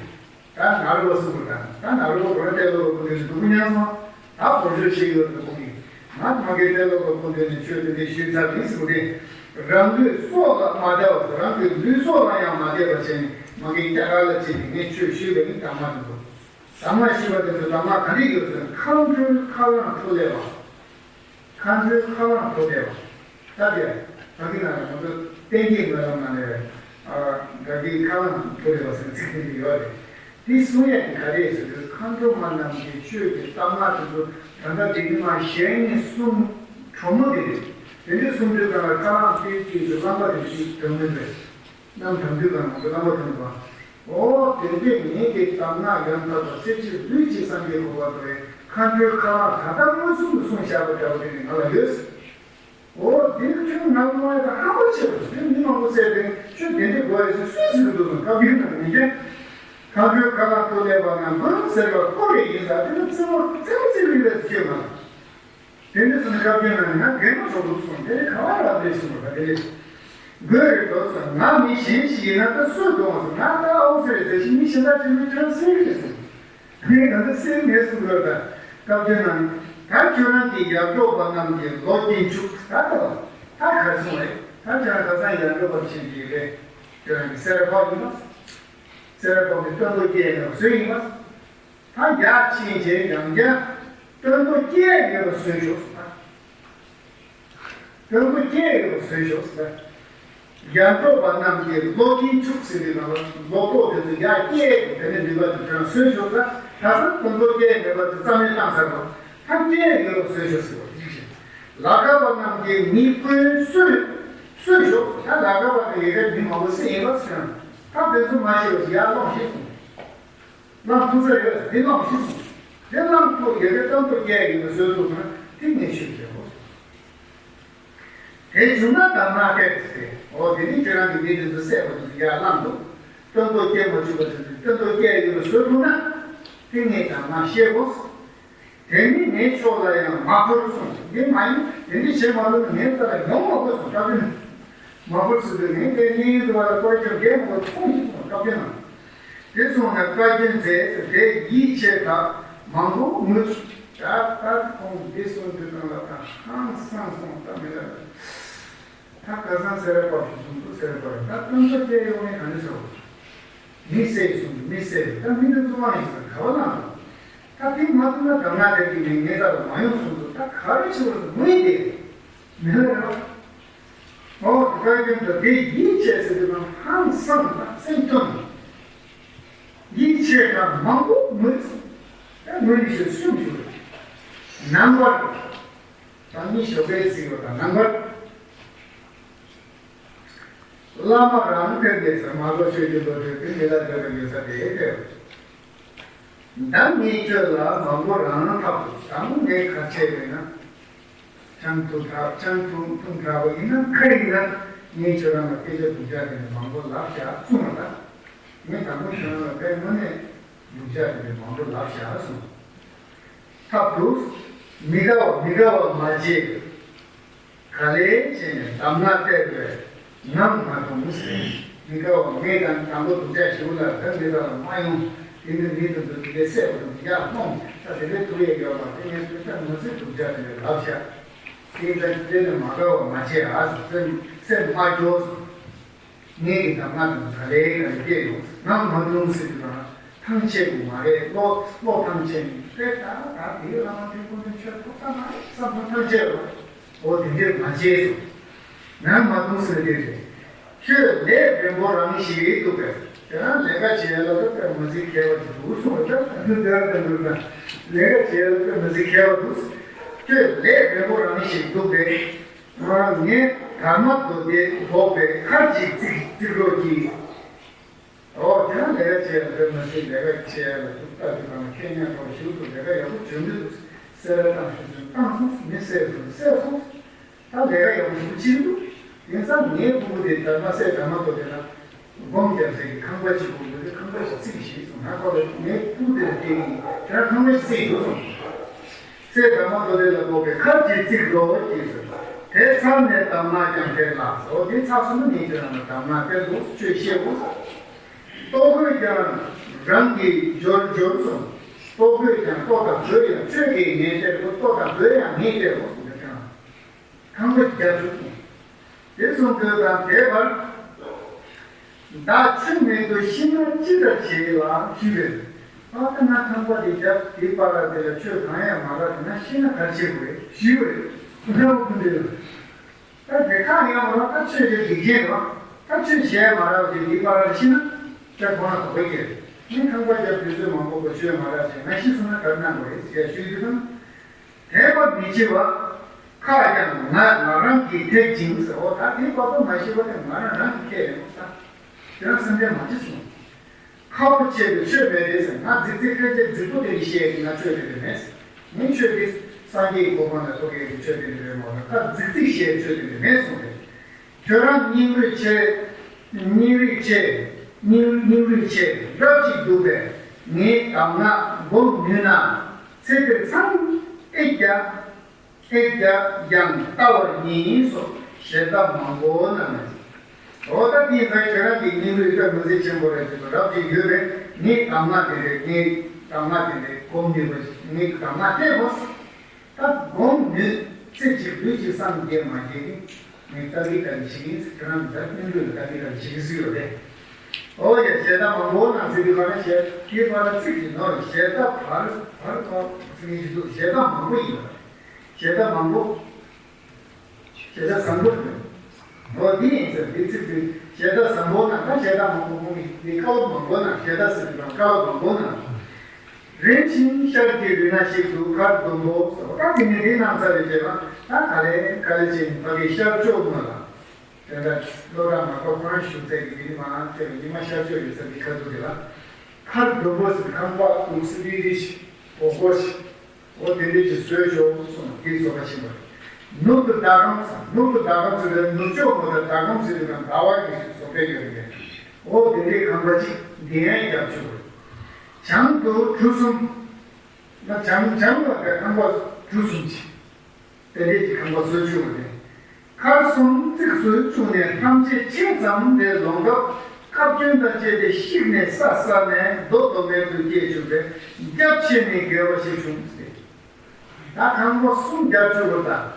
ད་ནཱ་རོ་པ་གསུང་གི་ད་ད་ནཱ་རོ་པ་གོ་ན་ཏེ་ལོ་པ་སྐུ་མདུན་སུ་འདུག་གོ་ཉན་སོང་། ད་གོ་ཤོད་ཤེས་ཡོད་འདུག་གོ་གི། ང་མ་གི་ཏེ་ལོ་པ་སྐུ་མདུན་ནས་ཆོས་དེ་འདྲའི་ཞུས་ཚར་ཡིན་ཟེར་གོ་དེ། རང་ལུས་སྲོག་ལ་མ་དད་པ་རང་གི་ལུས་སྲོག་ལ་ཡང་མ་དད་པ་བྱས་ནས་མ་གི་རྒྱ་གར་ལ་ཕྱིན་ཏེ་ངས་ཆོས་ཞུས་པ་ནི་གདམས་ངག་དེ་ཚོ། གདམས་ངག་ཞུས་པ་དེ་ཚོ་གདམས་ངག་ག་རེ་ཡོད་ཟེར་ན་མཁའ་འགྲོའི་ཁ་རླངས་ཐོག་ལས་པ། མཁའ་འགྲོའི་ཁ་རླངས་ཐོག་ལས་པ། ད་དེ་ད་གི་ན་ང་ཚོ་བསྟན་རྒྱས་སྨོན་ལམ་ནང་ནས་ ཨ། དགའ་སྐྱིད་ཁ་ལག་ཐུག་ལེ་བ་ཟེར་ཚིག་དེ་འདྲ་ཡོད་རེད། དེ་གསུང་ཡ་དེ་ག་རེ་ཟེར་དུས། མཁའ་འགྲོ་མ་རྣམས་ཀྱི་ཆོས་ཀྱི་གཏམ་ངག་དེ་ཚོ་ད་ལྟ་དེ་ནི་མ་གཞན་གྱིས་གསུང་གྲོགས་མོ་དེ་རེད། དེ་འདྲ་གསུང་དུས་གང་ལ་ཁ་ལག་དེ་དེ་ཚོ་རྣམ་པ་དེ་ཚོ་དོན་མེད་རེད། གནམ་དྭངས་དུས་གང་ལ་རྣམ་པ་དོན་པ། ཨོ་དེ་འདྲས་ངས་དེ་གཏམ་ངག་ཡང་དག་པ་གསེར་ཕྱེ་ལུས་ཀྱི་སངས་རྒྱས་གོ་འཕང་ཐོབ་པའི་མཁའ་འགྲོའི་ཁ་ལག་ད་ལྟ་མངོན་སུམ་དུ་གསུངས་བཞག་པ་འདྲ་པོ་དེ་ནི་ང་ལ་ཡོད། ཨོ་དེ་ནི་ཁྱོད་ང་ལ་གནང་བ་དང་ཧམ་པ་ཆེ་བ་དེ་མི་མང་པོ་བསད་པས་ཁྱོད་དེ་འདྲས་དགོས་ཡོད་ཟེར་སུས་ཟེར་གི་འདུག་གསུངས། བཀའ་བརྒྱུད་ནང་མི་འགྱུར། མཁའ་འགྲོའི་ཁ་ལག་ཏུ་སླེབས་པ་ན་འབུམ་ཟེར་བ་ཀོ་རེ་ཡིན་ས་དེ་ནི་རྩེད་མོ་རྩེད་མོ་རྩེ་གི་ཡོད་པས་ཟེར་ཁྱོད་ང་ལ། དེ་འདྲ་སོང་ན་བཀའ་བརྒྱུད་ནང་ན་རྒན་མོ་ཚོ་ལུགས་སོང་དེ་ནི་ག་བ་རག་རེད་གསུངས་པ་དེ་རེད། དགོས་རེད་དོ་ཟེར། ང་མི་གཞན་ཞིག་ཡིན་ན་ད་སུས་འདོང་བ་ཟེར། ང་ད་ཨོ་ཟེར་རེད་ཟེར་ཞིག་མི་གཞན་དག་ཅིག་མི་ཁྱོད་སེང་གི་རེད་ཟེར། ངས་ད་ལྟ་སེང་མེད་གསུངས་དགོས་ད། བཀའ་བརྒྱུད་ནང་ད་ཁྱོད་རང་གི་ཡར་འབྲོག་པ་རྣམས་ཀྱི་ལོ་རྒྱུན་ཆུག་ད་ད་ད་ག་རེ་གསུངས་རེད། ད་ཁྱོད་རང་ཁ་སང་ཡར་འབྲོག་པ་ཆེན་གྱི་རེད། ཁྱོད་རང་གི་སེ་ར་ཕག་ཡིན་ན། སེ་ར་ཕག་གི་སྟོན་ཐོག་སྐྱེས་ནས་བཟོས་ཡིན་ན། ད་ཡར་ཕྱིན་བྱས་ཡང་བསྐྱར་སྟོན་ཐོག་སྐྱེས་ཡོད་པ་བཟོས་ཤོག་ཟེར། སྟོན་ཐོག་སྐྱེས་ཡོད་པ་བཟོས་ཤོག་ཟེར། ཡར་འབྲོག་པ་རྣམས་ཀྱི་ལོ་རྒྱུན་ཆུག་ཟེར་བའི་ནང་ལ་ལོ་ཏོག་དེ་ཚོ་ཡར་སྐྱེས་ཡོད་པ་དེ་ནས་ནུས་པ་དེ་ཚོ་བཟོས་ཤོག་ཟེར། ད་ས་སྟོན་ཐོག་སྐྱེས་མེད་པ་དེ་རྩ་མེད་བཏང་ཚར་བ། ད་སྐྱེས་ཡོད་པ་བཟོས་ཤོག་ཟེར་བ་དེ་ཅིག་བྱས། ལ་དགའ་བ་རྣམས་ཀྱི་མི་ཀུན་གསོས་གསོས་ཤོག་ཟེར། ད་ལ་དགའ་བ་དེ་ཡི་གེ་མི་མང་པོ་བསད་ཡིན་པ་ཟེར། ད་དེ་ཚོ་མ་ཤེས་པ་ཞིག་ཡར་ལོངས་ཤིག་གསུངས། བླངས་ཐུབ་ས་ཡོད། འདི་བླངས་ཤིག་གསུངས། འདི་བླངས་ཐུབ་ཡོད་པའི་གཏམ་ཐུབ་རྒྱལ་ཡིན་པ་བཟོས་ཐུབ་ན་དེ་ངས་ཤུགས་རྒྱག་དགོས། དེ་བྱུང་ན་དམ་ནག་སྟེར་ཟེར། འོ་དེ་ནི་ཁྱོད་རང་གི་མི་དེ་ཚོ་བསད་པ་དེ་ཚོ་ཡར་བླངས་འདུག། སྟོན་ཐོག་སྐྱེས་མ་བཅུག་པ་དེ་ཚོ་སྟོན་ཐོག་སྐྱེས་ཡོད་པ་བཟོས་ཐུབ་ན་དེ་ངས་དམ་ནག་བཤད་དགོས། དེ་ནི་ངའི་ཕྱོགས་ལ་ཡང་མ་བོར་གསུངས། འདི་མ་ཡིན། དེ་འདྲ་བྱེད་མ་ཐུབ་ན་ངའི་རྩ་ལ་ཡོང་མ་དགོས་གསུངས། བཀའ་བརྒྱུད་ནས་མ་བོར་ཟེར་དུས་ངས་དེ་གཉིས་དུ་བ་ལ་བཀའ་བརྒྱུད་འགལ་མ་དགོས་གསུངས་ཡིན་གསུངས། བཀའ་བརྒྱུད་ནང་དེ་གསུངས་ནས་བཀའ་བརྒྱུད་མཛད་ཟེར་དེ་ཡིད་ཆེས་དག་མང་པོ་ངུས། ད་ལྟ་ཁོང་འདི་གསུངས་དུས་གང་ལ་ད་ཧང་སངས་སོང་། ད་མི་ལ། ད་ཁ་སང་སེ་ར་པ་ཞིག་གསུང་འདུག། སེ་ར་པ་ད་སྟོན་ཐོག་སྐྱེས་ཡོང་ནས་ག་འདྲ་ཟེར་བ། མི་བསད་གསུང་འདུག། མི་བསད་ད་མི་འདི་ཚོ་མ་ཡིན་ཟེར་ག་བ་ལངས་འདུག། ད་དེ་མ་ཐུབ་ན་དམ་ནག་དེ་གི་ནས་ངའི་རྩ་ལ་མ་ཡོང་གསུང་འདུག། ད་ག་རེ་བྱེད་པར་ངུས་ཏེ་མི་ལ་རེ་བ། ཨོ་དེ་ག་རྒྱུན་དུ་དེ་ཡིད་ཆེས་ཟེར་དུས་ན་ཧང་སངས་དང་སེམས་སྐྱོ་ནས་ཡིད་ཆེས་དང་མང་པོ་ངུས། ད་ངུས་ནས་ཞེས་གསུངས་ཞུ་རེད། ནམ་བར། ད་ནི་ཞོགས་པའི་ཚིག་པ་དང་ནམ་བར། བླ་མ་རང་ཕེབས་པའི་ས་མ་གོ་ཆོས་ཀྱི་བློ་གྲོས་ཀྱི་མི་ལ་འདོད་པའི་ཡོད་ས་དེ་ཕེབས། ཟླ་ཉིན་ཁྱོད་ལ་མང་པོ་རང་ཐབས་དང་ངས་ཁ་ཆེ་བས་ན། ཆང་འཐུང་དྲགས་ཆང་འཐུང་འཐུང་དྲགས་པ་ཡིན་ན་ཁ་ཡིན་ན་ངས་ཁྱོད་རང་ལ་སྐད་ཆ་སྡུག་ཅག་དེ་འདྲ་མང་པོ་ལབ་བཞག་གསུངས་པ་ལ། ངས་དང་པོ་ཁྱོད་རང་ལ་དཔེ་དངོས་གནས་སྡུག་ཅག་དེ་འདྲ་མང་པོ་ལབ་བཞག་གསུངས། ཐབས་དུས་མི་དགའ་བ་མི་དགའ་བ་མ་བྱེད། ག་ལེར་བྱས་ནས་གདམས་ངག་སྟེར་བས་ངམ་མ་གཏོང་ཟེར། མི་དགའ་བ་ངས་དང་དང་པོ་སྡུག་ཅག་ཞིག་ལ་ད་མི་དགའ་བ་མ་ཡོང་། དེ་ནི་མི་དང་དུ་དེ་གའི་སྲས་པོ་དང་ཡར་ལྷོང་ད་དེ་གའི་དུ་ཡས་ཡོད་མ་དེ་ངས་དུ་ཅག་མ་ཟེར་སྡུག་ཅག་དེ་ལས་ལབ་བྱ། དེ་ད་དེ་ནི་མ་དགའ་བ་མ་བྱེད་ཨ་ཟེར་སེམས་སེམས་མ་སྐྱོ་ཟེར། ངས་ཀྱི་གདམས་ངག་དང་ག་ལེ་ག་ལེ་སྐྱེས་ཡོང་ང་མ་བཏུང་ཟེར་དུས་ན་ཐང་ཆད་དགོས་མ་རེད། བློ་བློ་ཐང་ཆད་ནས་དཔེ་ད་ད་དེའི་བླ་མ་དེ་ཀུན་ཏུ་ཆོས་ཐོག་ཐག་མ་རེད་བསམ་ཐང་ཐང་ཆད་རོགས། འོ་དེ་འདྲས་མ་བྱས་སོ། ང་མ་བཏུང་ཟེར་དེ་རེད། ཁྱོད་ལས་བེམ་པོ་རང་ཞིག་འདུག་གས། དེ་རང་ལས་ཀ་བྱེད་ཡ་ལ་ད་དཔེ་མ་ཟིག་མཁས་པ་ཅིག་འདུག་གསུངས་པ་ད་དེ་ལྟར་དུ་འདུག་ན་ལས་ཀ་བྱེད་ཡ་ལ་དཔེ་མ་ཟིག་མཁས་པ་འདུག། ཁྱོད་ལས་བེམ་པོ་རང་ཞིག་འདུག་གས། ང་ངས་དར་མ་མདོ་སྡེ་འབོག་པའི་ཁར་ཅིག་བརྩིགས་བརྩིགས་རོགས་གྱིས། ཨོ་དེ་ན་ལས་ཀ་བྱེད་ཡ་ལ་དཔེ་མ་སྲིད་ལས་ཀ་བྱེད་ཡ་ལ་འདུག་ལྟ་དུས་གང་ལ་ཁེ་ཉག་གྲོགས་ཞིག་ཏུ་ལས་ཀ་ཡག་པོ་བྱུང་གི་འདུག། སེ་ར་བཏང་ཤོག་ཚུན་བཏང་སོང་། མི་བསད་སོང་བསད་སོང་། ད་ལས་ཀ་ཡག་པོ་ཞིག་བྱེད་ཀྱི་འདུག། དེང་སང་ངའི་ཕྲུ་གུ་དེ་དར་མ་སེ་དར་མ་མདོ་སྡེ་ན། སྒོམ་རྒྱབ་ས་ཀྱི་ཁང་པ་ཞིག་དགོས་འདུག་སྟེ་ཁང་པ་ཞིག་བརྩིགས་ཤིག་གསུངས་ན་ཁོ་ལ་ངའི་ཕྲུ་གུ་དེ་ལ་སྐད་ཡིན་དེ་ལ་ཁང་པ་ཞིག་བརྩིགས་འདུག་གསུངས། སེ་དར་མ་མདོ་སྡེ་ལ་འབོག་པའི་ཁར་གྱིས་བརྩིགས་རོགས་གྱིས་ཟེར། དེ་ཚར་ནས་གདམས་ངག་ཀྱང་སྟེར་ལགས་སོ། དེ་ཚར་སོང་ན་ངས་ཁྱེད་རང་ལ་གདམས་ངག་སྟེར་དགོས། ཆོས་བཤད་དགོས། ལྟོ་གོས་ཀྱང་རང་གིས་འབྱོར་འབྱོར་གསུངས། ལྟོ་གོས་ཀྱང་ལྟོ་དང་གོས་ཡང་ཁྱོད་ཀྱིས་ངས་སྟེར་དགོས། ལྟོ་དང་གོས་ཡང་ངས་སྟེར་དགོས་གསུངས་ཏེ་ཀྱང་ཁང་པ་རྒྱབ་བཅུག་གསུངས། དེ་གསུང་དུས་དང་དེ་བར། བདག་ཆུ་མིག་ཏུ་ཤི་ན་ཅི་ལྟར་བྱེད་ལ་ཞུས་པས། ཨ་ད་ང་ཁང་པ་དེ་རྒྱབ་དེའི་བར་དེ་ལ་ཆོས་གང་ཡང་མ་རག་དེ་ན་ཤི་ན་ག་རེ་བྱེད་དགོས་ཞུས་པ་རེད། ཁོ་ཚོ་ཀུན་དེ་ལ་ད་དེ་ཁག་ཡང་མ་རག་ད་ཆོས་དེ་སྡིག་ཅན་རེད། ད་ ཆོས་བཤད་མ་རག་ཅིག་འདི་པར་ཤི་ན་ཅག་ཁོ་ན་གོ་གི་རེད། ངས་ཁང་པ་རྒྱབ་དུས་ཚོད་མང་པོ་གོ་ཆོད་མ་རག་ཅིག་ང་ཤི་སོང་ན་ག་རེ་གནང་དགོས་རེད་ཟེར་ཞུས་དུས་ཙང་། དད་པ་མི་བྱེད་པ། ཁ་ཀྱང་ང་ང་རང་གིས་ཐེག་ཅིང་ཟེར། འོ་ད་དེ་བར་དུ་མ་ཤི་བ་དེ་ང་རང་རང་གིས་ཐེག་རེད་མོ་ད། དེ་རང་སེམས་ཅན་མ་བྱེད་སོང་། ཁ་ཕོ་ཆེ་བའི་ཆོས་མེད་རེད་ཟེར། ང་རྫིག་རྫིག་སྐད་ཆ་རྫིག་པོ་དེ་འདྲ་བཤད་ཀྱི་ང་ཆོས་དེ་འདྲ་མེད་ཟེར། ངའི་ཆོས་དེ་སངས་རྒྱས་ཀྱི་གོ་འཕང་ལ་ཐོབ་མཁན་གྱི་ཆོས་དེ་འདྲ་རེད་མ་གཏོགས་ད་རྫིག་རྫིག་བཤད་ཆོས་དེ་འདྲ་མེད་གསུངས་ཏེ། ཁྱོད་རང་སྙིང་རུས་ཆེ། སྙིང་རུས་ཆེ། སྙིང་སྙིང་རུས་ཆེ་རབ་ཅིག་འདུག་པས། ངའི་གདམས་ངག་སྒོམ་ནུས་ན། ཚེ་འདིར་ཚང་ཨེ་རྒྱ། ཨེ་རྒྱ་ཡང་ལྟ་བར་ཉེ་ཡིན་སོགས་ཞལ་ཏ་མང་པོ་གནང་ནས། འོ་ད་དེའི་ཚེ་ཁྱོད་རང་གི་སྙིང་རུས་ལྟ་མི་ཚེ་ཆེན་པོ་རེད་ཅེས་སོ་རབ་ཅིག་ཡོད་པས་ངའི་གདམས་ངག་དེ་རེད། ངའི་གདམས་ངག་དེ་རེད། སྒོམ་ནུས་པ་ངའི་གདམས་ངག་དེ་གོ། ད་སྒོམ་ནུས་ཚེ་གཅིག་ལུས་གཅིག་སངས་རྒྱས་མ་རྒྱས་ཀྱི་ངས་ལྟ་གི་ལྟ་གི་བྱེད་ཀྱི་ཁྱོད་རང་ད་སྙིང་རུས་ལ་ལྟ་གི་ལྟ་གི་བྱེད་ཀྱི་ཟིག་ཡོད་རེད། ཨོ་ཡ་ཞལ་ཏ་མང་པོ་གནང་ཟེར་དུས་ག་ན་ཞལ་དེའི་བར་ཚིག་གི་ནོར་ཞལ་ཏ་བར་བར་བར་ཚིག་གི་ཞིག་འདུག་ཞལ་ཏ་མང་པོ་ཡིན་པ། ཞལ་ཏ་མང་པོ། ཞལ་ཏ་བཟང་པོ་རེད། འོ་འདི་ཡིན་ཟེར་འདི་ཚིག་འདི་ཞལ་ཏ་བཟང་པོ་ན་ད་ཞལ་ཏ་མང་པོ་མང་གི་འདི་བཀའ་སློབ་མང་པོ་ན་ཞལ་ཏ་ཟེར་དུས་བཀའ་སློབ་མང་པོ་ན། རིན་ཆེན་ཤར་གྱི་རི་ན་ཞིག་ཏུ་མཁར་ཟླུམ་པོ་ཟེར་བ་ད་འདི་ནི་འདི་གནང་ཚར་བའི་རྗེས་ལ་ད་ག་ལེ་ག་ལེ་ཅན་ཕ་གི་ཤར་ཕྱོགས་ངོས་ལ། དེ་འདྲ་སློབ་གྲྭ་མ་གཏོགས་ཁོ་རང་བཞུགས་ཚད་ཀྱི་མི་མང་ཆེ་བ་ཉི་མ་ཤར་ཕྱོགས་ཡོད་ས་འདི་ཁ་ཐུག་དེ་ལ་མཁར་ཟླུམ་པོ་ཟེར་ཁང་པ་འདུག་སེ་རིལ་རིལ་ཞིག་སྒོར་སྒོར་ཞིག་འོ་དེ་འདྲས་ཀྱི་བཟོས་ཆོག་གསུངས་དེའི་བཟོ་པ་ཤེས་པ་རེད། ནུབ་ཏུ་ཟླ་གམ་ཟེར་ནུབ་ཏུ་ཟླ་གམ་ཟེར་དུས་ནུབ་ཕྱོགས་ངོས་ལ་ཟླ་གམ་ཟེར་དུས་ཀྱང་ཟླ་བ་གི་བཟོ་པའི་ཡོད་རེད། འོ་དེ་འདྲས་ཁང་པ་གཅིག་འདི་ཡང་རྒྱབ་ཆོག་རེད། བྱང་དུ་གྲུ་གསུམ། ན་བྱང་བྱང་ལ་ཁང་པ་གྲུ་གསུམ་གཅིག་དེ་འདྲས་ཀྱི་ཁང་པ་བཟོ་བཅུག་པ་རེད། མཁར་གསུམ་བརྩིགས་སུ་བཅུག་ནས་ཐམས་ཅད་ཕྱེད་ཙམ་རེ་ལོངས་སྐབས་བཀའ་བཀྱོན་དང་བཅས་ཏེ་བཤིག་ནས་ས་བསྲ་ནས་རྡོ་རྡོ་མེད་དུ་སྐྱེས་བཅུག་པས་རྒྱ་ཆེ་ནས་དགེ་བ་ཞིག་བྱུང་སྟེ། ད་ཁང་པ་གསུམ་རྒྱབ་བཅུག་པ་དང་།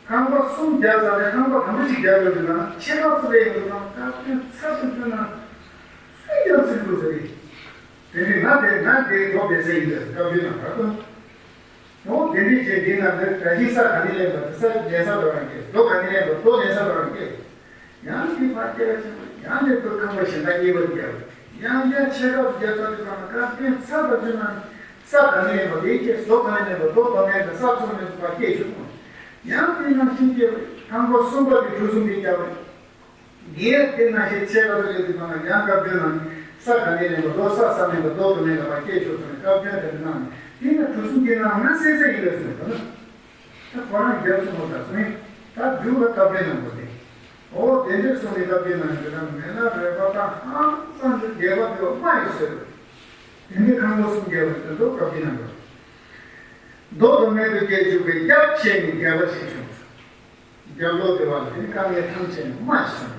ཁང་པ་གསུམ་རྒྱབ་ཚར་ནས་ཁང་པ་དང་པོ་ཞིག་རྒྱབ་ཡོད་དུས་ན་ཕྱེད་ཀ་ཙམ་རེ་ཡོད་དུས་ན་བཀའ་བཀྱོན་ཚར་དུ་བཅུག་ན་སུས་རྒྱབ་ཚུགས་འདུག་ཟེར་རེད། དེ་ནས་ང་དེ་ང་དེ་རྡོ་བེད་ས་ཡིན་པས་བཀའ་བཀྱོན་ན་བར་དུ། འོ་དེ་འདྲའི་རྗེས་འདི་ན་འདིར་གྲྭ་ཞིག་ས་ག་ནས་ལེན་པ་དེ་ས་ལེན་ས་དོ་རང་སྐྱེས། རྡོ་ག་ནས་ལེན་པ་རྡོ་ལེན་ས་དོ་རང་སྐྱེས། ཡང་དེ་ཕར་སྐྱེ་བ་ཆེན་པོ་ཡང་དེ་རྡོ་ཁང་པ་གཞན་དག་གཉིས་པ་རྒྱབ། ཡང་ཡང་ཕྱེད་ཀ་རྒྱབ་ཚར་དུས་གང་ན་བཀའ་བཀྱོན་ཚར་བ་བཅུ་ན་ས་ག་ནས་ལེན་པ་དེ་སྐྱེས། རྡོ་ག་ནས་ལེན་པ་རྡོ་དོ་མེད་པ་ས་ཚོ་མེད་པ་སྐྱེས་བྱུང་། ཡང་དེ་ན་ཤིང་སྐྱེས་པ་ཁང་པ་གསུམ་པ་དེ་གྲུ་གསུམ་དེ་རྒྱབ། ངས་དེ་ན་ཤེས་ཆེ་ག་ཚོད་ཡོད་དུས་གང་ན་ཡང་བཀའ་བཀྱོན་ན་ས་ག་ནས་ལེན་པ་རྡོ་ས་ས་མེད་པ་རྡོ་དོ་མེད་ལ་བ་སྐྱེས་ཆོག་ཚོ་ནས་བཀའ་བཀྱོན་དེ་འདྲ་གནང་ནས་དེ་ན་གྲུ་གསུམ་དེ་ནང་ང་སེ་སེ་ཡིན་པས་སོང་དོ་ན། ད་ཁོ་རང་རྒྱབ་སོང་བ་ད་སོང་ད་རྒྱུག་ལ་བཀའ་བཀྱོན་གནང་དགོས་ཏེ། ཨོ་དེ་འདྲས་སོང་ནས་བཀའ་བཀྱོན་གནང་རྒྱུ་ན་མེད་ན་རེ་བ་ད་ཧང་སང་གི་དགེ་བ་དེ་བ་མ་ཡིན་ཟེར། དེ་འདྲས་ཁང་པ་གསུམ་རྒྱབ་པ་དེ་ཚོ་བཀའ་བཀྱོན་གནང་དགོས། མདོ་དོན་མེད་དུ་སྐྱེ་བཅུག་པའི་རྒྱ་ཆེ་ནས་དགེ་བ་ཞིག་བྱུང་། རྒྱབ་ལོག་དེ་བ་ལ་དེ་དཀའ་ངལ་ཐམས་ཅད་མ་བྱུང་།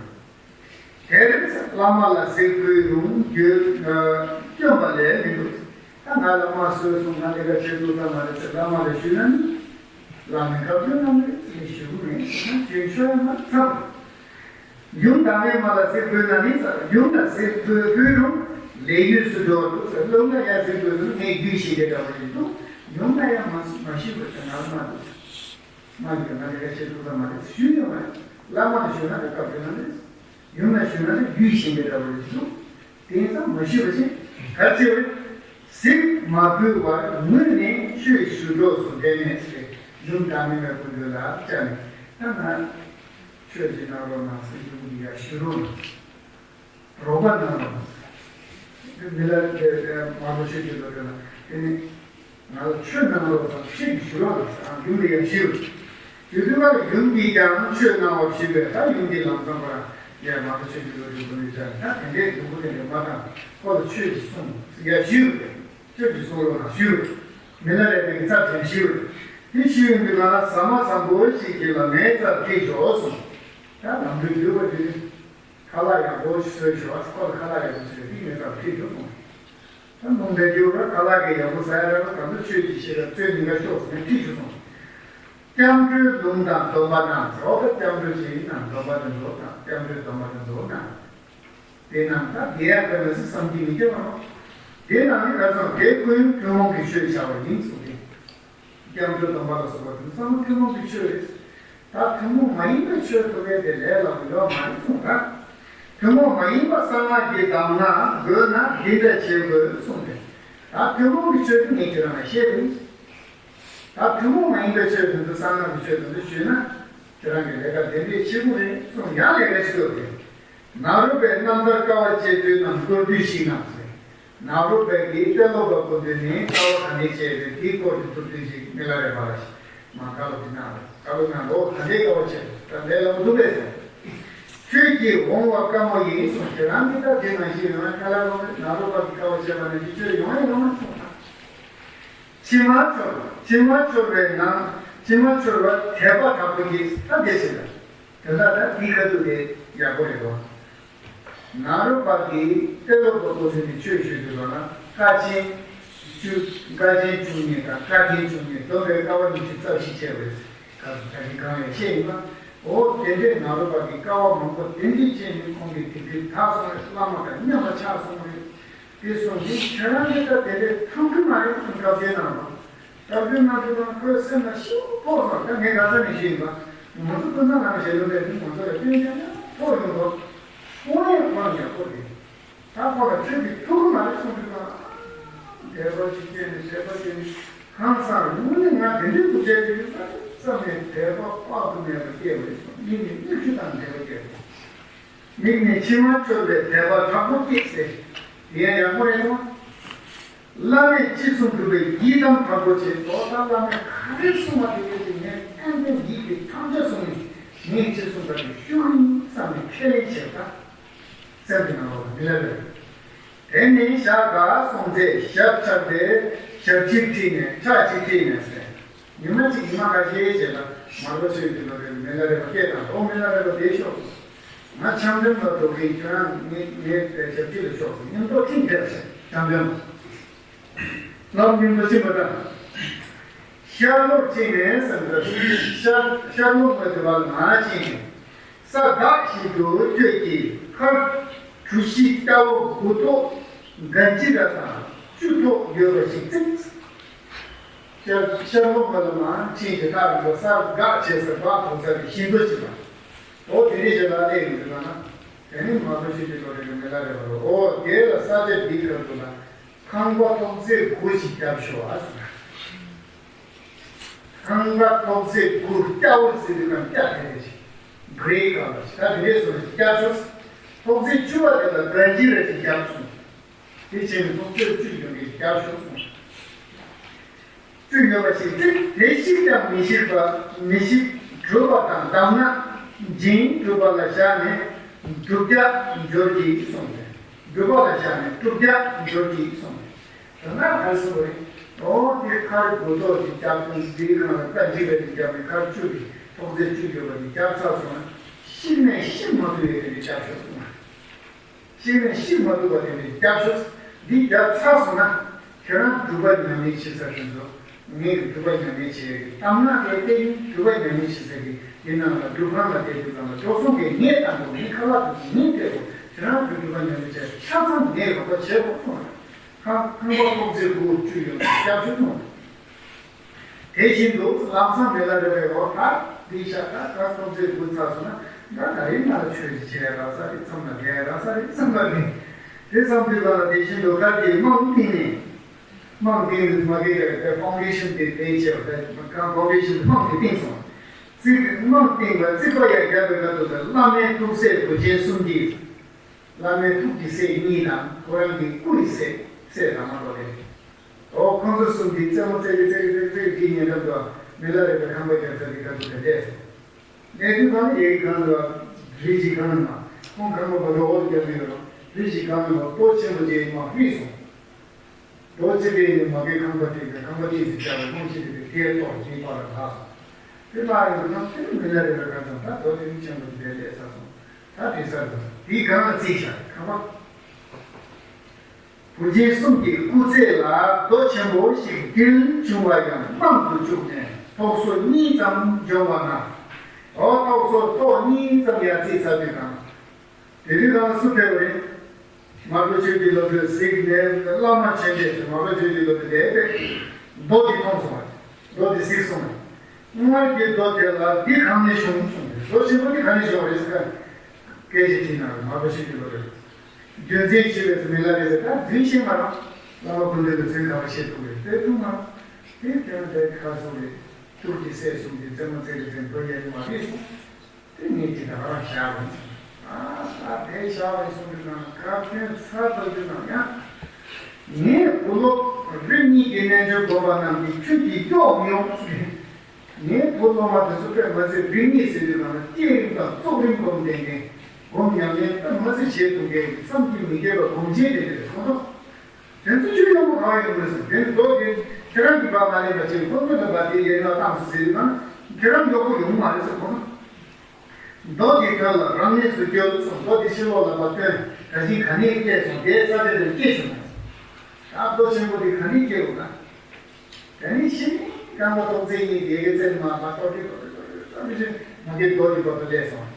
དེར་བླ་མ་ལ་གཟིགས་ཕུལ་རུང་རྒྱུ་སྐྱོན་པ་ལས་མི་འདུག་ད་ང་ལ་མ་གསོལ་སོང་ང་ལས་ཀ་བྱེད་ཐུབ་ས་མ་རེད་ཟེར་བླ་མ་ལ་ཞུས་ན་ནི། བླ་མས་བཀའ་བཀྱོན་གནང་རེད་ཟེར་ཞུ་གི་མེད་ཟེར་ན་བཀའ་བཀྱོན་ཆོག་ཡ་མ་ཚར། ཡུམ་དང་པོའི་མ་ལ་གཟིགས་ཕུལ་ན་ནི་ཟེར། ཡུམ་ལ་གཟིགས་ཕུལ་ཕུལ་རུང་ལས་ཡུལ་སུ་འགྲོ་འདུག་ཟེར། ལུང་ན་ཡང་གཟིགས་ཕུལ་རུང་ངས་རྒྱུད་ཤེས་ཀྱི་འདྲ་བ་ཞིག་འདུག་ཡུམ་ལ་ཡང་མ་མ་ཤེས་པ་དེ་ང་ལ་མ་འདུག་མ་ཡུམ་ལ་ཡང་ཤེས་ཐུབ་ས་མ་རེད་ཞུས་ཡོད་མ་རེད། བླ་མ་ལ་ཞུས་ན་ནི་སྐབས་དེ་ན་ནི། ཡུམ་ལ་ཞུས་ན་ནི་རྒྱུད་ཤེས་ཀྱི་འདྲ་བ་ཞིག་འདུག་དེ་ཙམ་མ་ཤེས་པ་ཞིག་ག་ཅེ་བས། གཟིགས་མ་ཕུལ་བར་ངུས་ནས་ཆོས་ཞུ་གྲོགས་སུ་འབྲེལ་ནས་ཟེར། ཡུམ་དང་མི་མེད་ཀུན་འདུས་ལ་བཅར་ནས་ད་ང་ཆོས་ཅིག་གནང་རོགས་གནང་ཟེར་ཞུ་གི་ཡ་ཞུ་རོགས་གནང་། རོགས་པ་གནང་རོགས་གནང་། མི་ལ་དེ་མ་གཏོགས་ཆོས་ཅིག་ལ་དེ་ན་དེ་ནི་ང་ལ་ཆོས་གནང་རོགས་གནང་ཆོས་ཀྱི་ཞུ་རོགས་གནང་ཟེར། ཡུམ་ལ་ཡ་ཞུ། དེ་དུས་ཀ་ཡུམ་གྱིས་ཀྱང་ཆོས་གནང་བར་ཞུས་པས་ད་ཡུམ་གྱིས་ལམ་སང་ཁོ་རང་ཡ་མ་གཏོགས་ཆོས་ཀྱི་ལོ་རྒྱུས་ཀུན་ནས་བྱ་ད་དེ་འདྲའི་སྡུག་པོ་དེ་འདྲ་མ་བཏང་ཁོ་ལ་ཆོས་ཀྱི་གསུང་ཡ་ཞུས། ཆོས་ཀྱི་གསུང་རོགས་གནང་ཞུས། མི་ལ་རས་པའི་ཚབ་བྱས་ཞུས། དེ་ཞུས་ཡོང་དུས་ང་ལ་ཟ་མ་བཟང་པོ་ཞིག་གིས་ལ་མེད་ཙམ་ཁྲིད་ཤོག་གསུངས། ད་ལམ་འགྲོ་བརྒྱུད་པ་དེ་ཁ་ལག་ཡག་པོ་བཟོས་ཤོག་ཁོ་ལ་ཁ་ལག་ཡག་པོ་བཟོས་ཏེ་མེད་ཙམ་ཁྲིད་ཤོག་གསུངས། ད་ལུང་འདྲ་རྒྱུ་ར་ཁ་ལག་གི་ཡག་པོ་ཟ་ཡ་ར་ད་ཚོ་ཆོས་ཀྱི་ཤེས་རབ་རྩོད་ཉིན་ཀ་ཤོག་ཟེར་ནས་ཁྲིད་ཤོག་གསུངས། སྐྱབས་འགྲོའི་ལུང་དང་སྡོམ་པ་གནང་ཟེར། འོ་ད་སྐྱབས་འགྲོ་བྱེད་ཡིན་ན་སྡོམ་པ་དེ་ཚོ་དང་སྐྱབས་འགྲོའི་སྡོམ་པ་དེ་ཚོ་གནང་། དེ་ནང་ད་དེ་ཡང་དཔེ་མི་སྲིད་བསམ་གྱིས་མི་ཁྱབ་པ་རོ། དེ་ནང་ནི་ཁ་སང་དེ་ཀུན་ཐུན་མོང་གི་ཆོས་བྱ་བ་ཡིན་གསུངས་ཏེ། སྐྱབས་འགྲོ་སྡོམ་པ་ལ་སོགས་པ་དེ་ཚང་མ་ཐུན་མོང་གི་ཆོས་རེད། ད་ཐུན་མོང་མ་ཡིན་པའི་ཆོས་ཐོབ་པའི་དེ་ལས་སླ་པོ་ཡོད་མ་རེད་གསུངས་ད། ཐུན་མོང་མ་ཡིན་པ་གསང་སྔགས་ཀྱི་གདམས་ངག་དགོས་ན་འདི་འདྲ་བྱེད་དགོས་གསུངས་ཏེ། ད་ཐུན་མོང་གི་ཆོས་དེ་ངས་ཁྱེད་རང་ལ་བཤད་དུས། ད་ཐུན་མོང་མ་ཡིན་པའི་ཆོས་དེ་ཚོ་གསང་སྔགས་ཀྱི་ཆོས་དེ་ཚོ་ཞུས་ན་ཁྱེད་རང་གི་ལས་ཀ་དེ་འདྲས་བྱེད་དགོས་རེད་གསུངས། ཡང་ལས་ཀ་བྱེད་དགོས་རེད། ནཱ་རོ་པས་རྣམ་ཐར་དཀའ་བ་སྤྱད་ཚུལ་རྣམས་མདོར་བསྡུས་ཤིག་གནང་ཟེར། ནཱ་རོ་པ་གིས་ཏེ་ལོ་པ་སྐུ་མདུན་ནས་དཀའ་བ་ག་འདྲས་སྤྱད་པའི་དེའི་སྐོར་གྱི་མདོར་བསྡུས་ཤིག་མི་ལ་རས་པ་ལ་ཞིག་མ་བཀའ་སློབ་ཅིག་གནང་རེད། བཀའ་སློབ་གནང་འདུག་ག་འདྲའི་དཀའ་བ་སྤྱད་པ་ད་ལས་སླ་པོ་འདུག་པས་ཟེར། ཁྱོད་ཀྱིས་འོང་བ་དཀའ་མོ་ཡིན་གསུངས། ཁྱེད་རང་གིས་ད་དེ་ནང་བཞིན་ཡོང་ན་ཁ་ལག་ལོངས་ནས་ནཱ་རོ་པ་གིས་དཀའ་བ་སྤྱད་པ་ནང་བཞིན་ཁྱོད་ཡོང་ཡ་ཡོང་མ་གསུངས་ད། ཕྱི་མ་འཆོར་བ། ཕྱི་མ་འཆོར་བའི་ནང་ཕྱི་མ་འཆོར་བ་དད་པ་དྲག་པོ་སྐྱེས་ད་དེ་བྱེད་ད། དེ་ལྟར་ད་འདི་ཁ་ཐུག་དེ་ཡག་པོ་རེད་དོ། ནཱ་རོ་པ་གིས་ཏེ་ལོ་པ་སྐུ་མདུན་ནས་ཆོས་ཞུ་དུས་ལ་ན་ཀ་ཆེན་བཅུ། ཀ་ཆེན་བཅུ་གཉིས་དང་ཀ་ཆེན་བཅུ་གཉིས་བསྡོམས་པས་ཀ་བ་ཉི་ཤུ་རྩ་བཞི་བྱས་པས་ཀ་ཁ་ཅིག་གང་ཡང་བཤད་ཡིན་པ། འོ་དེ་འདྲས་ནཱ་རོ་པ་གིས་ཀ་བ་མང་པོ་དེ་འདྲས་བྱས་ནས་ཁོང་གི་དེ་དུས་དག་སོང་རེད། བླ་མ་དང་མཉམ་པ་ཆགས་སོང་རེད། དེ་སོང་ཞིང་ཁྱེད་རང་གིས་ད་དེ་འདྲས་ཐུབ་ཀྱི་མ་རེད་གསུངས་སྐབས་དེ་ནང་ལ། སྟབས་བདེ་གནང་དུས་ན་ཁོའི་སེམས་ལ་ཤུགས་ཕོག་སོང་། ད་ངས་ག་ས་ནས་ཤེས་ཡིན་པ། ང་ཚོ་ཀུན་བཟང་ནང་བཞིན་ལོ་ལས་ནི་ང་ཚོ་ལ་སྐྱོན་ཅན་ཕོག་ཡོང་དོ། དངོས་གནས་ཁོ་རང་ཡག་པོ་རེད། ད་ཁོ་ལ་ཁྱོད་ཀྱིས་ཐུག་གི་མ་རེད་གསུངས་དུས་ན། དད་པ་ཅིག་སྐྱེས་ནས་དད་པ་སྐྱེས་ནས་ཧང་སང་རེད། དངོས་གནས་ང་དེ་འདྲའི་ཐུགས་རྗེ་ཅིག་ཡོད་ས་རེད་བསམ་ནས་དད་པ་དཔག་ཏུ་མེད་པ་སྐྱེས་པ་རེད་གསུངས། མིག་ནས་མིག་ཆུ་དང་འབྲེལ་བ་སྐྱེས་པ། མིག་ནས་མཆི་མ་འཆོར་བའི་དད་པ་དྲག་པོ་སྐྱེས་ཟེར། དེ་ཡང་ཡག་པོ་རེད་མོ། བླ་མས་ཅི་གསུང་སྒྲུབ་པའི་ཡིད་དམ་དྲག་པོ་བྱེད་དོ། ད་བླ་མས་ག་རེ་གསུང་བ་དེ་ཡོད་དེ་ངས་ཏན་ཏན་ཡིད་ཀྱིས་ཐམས་ཅད་གསུང་ནས་ངས་ཅི་གསུང་པ་དེ་ཤོད་ཀྱི་ཡིན་བསམ་ནས་ཁས་ལེན་བྱས་ད། སེམས་ཀྱི་ནང་ལོགས་ལ་མི་ལ་རེ། དེ་ནས་ཞག་འགའ་སོང་ཚེ་ཞབས་ཆགས་ཏེ་ཞབས་ཕྱི་ཁྲིད་ནས་ཕྱག་ཕྱི་ཁྲིད་ནས་ཟེར། ཉི་མ་གཅིག་ཉི་མ་ཁ་ཤས་བྱས་ལ་མར་པ་ཆོས་ཀྱི་བློ་གྲོས་མི་ལ་རས་པ་སྐད་བཏང་། ཨོ་མི་ལ་རས་པ་བསྡད་ཤོག་ང་འཆམ་མཐུན་ལ་འགྲོ་གིན་ཁྱོད་རང་ངའི་ངའི་ཞབས་ཕྱི་ལ་ཤོག་ཟེར། མཉམ་དུ་ཁྲིད་ཕེབས་ཟེར། འཆམ་མཐུན་ལ་ལམ་མཉམ་དུ་ཕྱིན་པ་དང་། ཤར་ལྷོར་ཕྱིན་ནས་ཟེར་འདུག་ཤར་ཤར་ལྷོ་ངོས་དེ་བར་ལ་མར་ཕྱིན་ནས། ས་དག་ཞིག་ཏུ་ཁྱོད་ཀྱིས་མཁར་གྲུ་བཞི་རྐྱ་བོ་དགུ་ཐོག་ག་ཅི་ར་དང་བཅུ་ཐོག་ཡོད་པ་ཞིག་བརྩིགས། ཤར་ཤར་ལྷོ་ངོས་ལ་མར་ཕྱིན་ཏེ་ཐག་རིང་པོ་སར་འགག་བྱས་ས་འགག་ཐོག་ས་རེ་ཞིང་དུ་ཕྱིན་པ། འོ་དེ་རེ་ཞིག་ལ་གནས་ཡོང་དུས་ན་དེ་ནི་མ་ཐོ་ཤི་ཏི་ལོ་རེ་གི་མི་ལ་རེ་བ་རོ། འོ་དེ་ལ་ས་ཆ་འདི་ག་རུ་ན་ཁང་པ་ཐོག་བརྩེགས་དགུ་ཞིག་བརྒྱབ་ཤོག་ཨ་ཟེར། ཁང་པ་ཐོག་བརྩེགས་དགུ་རྐྱ་བོ་ཟེར་དུས་ཀྱང་རྐྱ་དེ་རེད་ཅིག་གྷི་རེ་ཀ་ལ་ཞིག་ད་དེ་འདྲས་སོང་ཞིག་བརྒྱབ་ཤོག་ཐོག་བརྩེགས་བཅུ་བ་དེ་ལ་ག་ཅི་རེ་ཞིག་བརྒྱབ་སོང་། དེ་བྱས་ནས་ཐོག་བརྩེགས་བཅུ་ཡོད་མཁན་བརྒྱབ་ཤོག་གསུངས། བཅུ་ཡོད་པ་ཞིག་བརྩིགས། དེ་ཞིག་ཀྱང་མི་ཤིགས་པ་མི་ཤིགས་སྒྲུབ་པ་དང་གདམས་ངག་རྗེས་སྒྲུབ་པ་ལ་བཞག་ནས་སྒྲུབ་བྱ་འབྱོར་གྱིས་གསུངས་ཏེ། སྒྲུབ་པ་ལ་བཞག་ནས་བསྒྲུབ་བྱ་འབྱོར་གྱིས་གསུངས་ཏེ། དོན་དག་ག་རེ་གསུངས་པ་རེད། འོ་དེ་མཁར་དགུ་ཐོག་ཅིག་བརྒྱབ་སོང་། དེའི་སྒང་ལ་ཀ་འཇིག་པའི་དེ་བརྒྱབ་ནས་མཁར་བཅུ་གི་ཐོག་བརྩེགས་བཅུ་ཡོད་པ་དེ་བརྒྱབ་ཚར་སོང་ན་ཤི་ནས་ཤི་མ་ཐུབ་ཡས་དེ་འདྲ་བརྒྱབ་ཤོག་གསུངས་པ། ཤི་ནས་ཤི་མ་ཐུབ་པ་དེ་འདྲ་བརྒྱབ་ཤོག་འདི་བརྒྱབ་ཚར་སོང་ན་ཁྱེད་རང་སྒྲུབ་པ་ཉམས་ལེན་བྱེད་ས་དེ་ཚོ་ངས་ཀྱི་སྒྲུབ་པ་ཉམས་ལེན་བྱེད་ཡས་ཀྱི་གདམས་ངག་དེ་བལྟས་ནས་སྒྲུབ་པ་ཉམས་ལེན་བྱེད་ས་གི་དེ་ནང་ལ་སྒྲུབ་ཁང་ལ་བསྡད་དུས་ཙམ་ལ་འགྲོ་སོང་གི་ངས་བཏང་དགོས། ངས་ཁ་ལག་དེ་ངས་སྤྲད་དགོས། ཁྱེད་རང་གི་སྒྲུབ་པ་ཉམས་ལེན་བྱས་ཆ་ཚང་ངས་རོགས་པ་བྱེད་དགོས་གསུངས་པ། ཁང་ཁང་པ་ཐོག་བརྩེགས་དགུ་བཅུ་ཡོད་པ་བརྒྱབ་ཤོག་གསུངས། དེ་བཞིན་དུ་ལམ་སང་མི་ལ་རས་པས་འོ་ད་འདི་ཤ་ད་ད་ཐོག་བརྩེགས་དགུ་ཚར་སོང་ན་ད་ད་རིང་ང་ལ་ཆོས་ཅིག་བྱས་རག་ས་རེད་བསམ་ལ་བསྡད་རག་ས་རེད་བསམ་པ་ནི། དེ་བསམ་དུས་ལ་ལ་དེ་བཞིན་དུ་མཁར་གྱི་རྨང་བཏིང་ནས། རྨང་བཏིང་ནས་མ་གི་རེད་དེ་ཕའུན་ཌེ་ཤན་དེ་དེ་བྱས་པ་དེ་ཕའུན་ཌེ་ཤན་དེ་རྨང་དེ་བཏིང་སོང་། རྩིག་རྨང་བཏིང་བ་རྩིག་པ་ཡར་བརྒྱབ་པའི་ཁ་ཐུག་ལ་བླ་མའི་ཐུགས་སྲས་བུ་ཆེན་གསུམ་གྱིས། བླ་མའི་ཐུགས་ཀྱི་སྲས་གཉིས་དང་ཁོ་རང་གི་སྐུ་ཡི་སྲས་སྲས་ར་མ་ཏོ་རེད། འོ་ཁོང་ཚོ་གསུམ་གྱིས་རྩེད་མོ་རྩེ་གི་རྩེ་གི་རྩེ་གི་རྩེ་གི་དེའི་ཉེ་འགྲམ་དུ་མི་ལ་རས་པའི་ཁང་པ་རྒྱབ་ས་དེ་ག་ཚོད་དེ་སླེབས་སོང་། གནས་ཚུལ་གང་ཡིན་གང་འདུག་རི་ཞིག་གང་ཡིན་མ་ཁོང་ཁང་པ་མ་གཏོགས་འོག་རྒྱབ་མི་ཡོད་རོགས་རི་ཞིག་གང་ཡིན་མ་རྡོ་ཆེན་པོ་ཅིག་མ་ཕུད་སོང་། རྡོ་རྗེ་གདན་ནས་མ་གིའི་ཁང་པ་བཏེགས་ནས་ཁང་པ་ཏོག་ཙམ་བཅག་པའི་ཁོང་ཁྲོ་དེ་དེར་གཏོར་དེའི་བར་ལ་ལྷག་སོང་། དེ་ལྷག་ཡོང་དུས་ན་དེ་ནི་མི་ལ་རས་པའི་ཁང་ཚང་ད་རྡོ་དེ་ནི་ཆེན་པོ་དེ་འདྲ་སླེབས་ཚར་སོང་། ད་དེ་ས་རེད། དེའི་སྒང་ལ་རྩིག་བཞག་རེད་ཁང་པ། བུ་ཆེན་གསུམ་གྱི་སྐུ་ཚེ་ལ་རྡོ་ཆེན་པོ་ཞིག་འདིར་བྱུང་བ་ཡང་རྨང་དུ་བཅུག་ནས་ཐོག་སོ་གཉིས་ཙམ་འབྱུང་བ་ན། འོ་ཐོག་སོ་ཐོག་གཉིས་ཙམ་ཡར་རྩིག་ཚར་དུས་གང་། དེ་དུས་གང་སུ་ཕེབས་པ་རེད། མར་པ་ཆོས་ཀྱི་བློ་གྲོས་གཟིགས་ནས་བླ་མ་ཆེན་པོས་མར་པ་ཆོས་ཀྱི་བློ་གྲོས་དེ་ལས་པས་རྡོ་དེ་མཐོང་སོང་བ། རྡོ་དེ་གཟིགས་སོང་བ། སྔར་གྱི་རྡོ་དེ་ལ་འདི་གང་ནས་བྱུང་གསུངས་ཏེ་རྡོ་ཆེན་པོ་འདི་གང་ནས་བྱུང་བ་རེད་ཟེར་ན། སྐད་ཆ་དྲིས་ན་མ་གཏོགས་ཤེས་ཀྱི་མ་རེད། རྒྱུ་མཚན་ཞིག་རེད་ཟེར་མི་ལ་རེད་ཟེར། ད་རྫུན་བཤད་མ་རང་བླ་མ་སྐུ་མདུན་ལ་རྫུན་ག་པར་བཤད་ཐུབ་རེད། དེ་ཐུབ་མ་རེད། དེ་དེ་ཁ་སོ་རེད། ཐུར་གྱི་སྲས་གསུམ་གྱི་རྩེད་མོ་རྩེ་རེད་ཟེར་འགྲོ་ཡ་ཡོད་མ་རེད་གསུངས། དེ་ངས་ཅི་ད་ག་རང་བཞག་རུང་། ཨ་ས་དེ་བཞག་རུང་གསུངས་དུས་ན་ཁ་ཏོན་ཚ་ལྟ་དུས་ན་ཡང་། ངས་བུ་སློབ་རིགས་གཉིས་ཀྱི་རྣལ་འབྱོར་སྒོམ་པ་རྣམས་ཀྱིས་ཁྱོད་ཀྱིས་སྐྱོབ་མི་ཡོང་། ངའི་བུ་སློབ་མ་དེ་ཚོ་དཔེ་མ་ཚད་རིགས་གཉིས་ཟེར་དུས་ན་བསྐྱེད་རིམ་དང་རྫོགས་རིམ་སྒོམ་ལྡན་མཁན། སྒོམ་ཉམས་ལེན་དཔེ་མ་ཚད་བྱེད་ཐུབ་མཁན། བསམ་གྱིས་མི་ཁྱབ་པ་སྒོམ་ཆེན་དེ་འདྲ་རེད་ཁོང་ཚོ། དེ་ཚོ་ཆོས་ཡོང་བ་གང་ཡོང་མི་སྲིད། དེ་ནི་མདོ་དེ་ཁྱེད་རང་གིས་བག་མ་ལེན་པ་བྱས་ཁོང་ཚོ་ལ་བ་དེ་ཡན་ལག་བཏང་སོང་ཟེར་དུས་ན་ཁྱེད་རང་མགྱོགས་པོ་ཡོང་མ་རེད་ཟེར་ཁོང་ཚོ། མདོ་འདི་དོན་ལ་རང་གནས་སུ་སྐྱོལ་གསུངས། མདོ་འདི་ཕྱི་ལོགས་ལ་མ་སྟོན། ད་ཅིང་ག་ནས་སྐྱེས་སོང་། དེའི་ས་ཆ་དེར་སྐྱེས་བྱུང་ན། ད་མདོ་ཆེན་པོ་འདི་ག་ནས་སྐྱེས་འོང་ན། ད་ནི་ཕྱི་ནས་རྐང་པ་ཐོག་བརྩེགས་གཉིས་ཀྱི་ཡ་གི་བཙན་མ་མ་གཏོགས་ཀྱི་གཏོགས་ཀྱི་གཏོགས་ཀྱི་གཏོགས་ཀྱི་མ་གི་མདོ་འདི་བར་དུ་སླེབས་སོང་།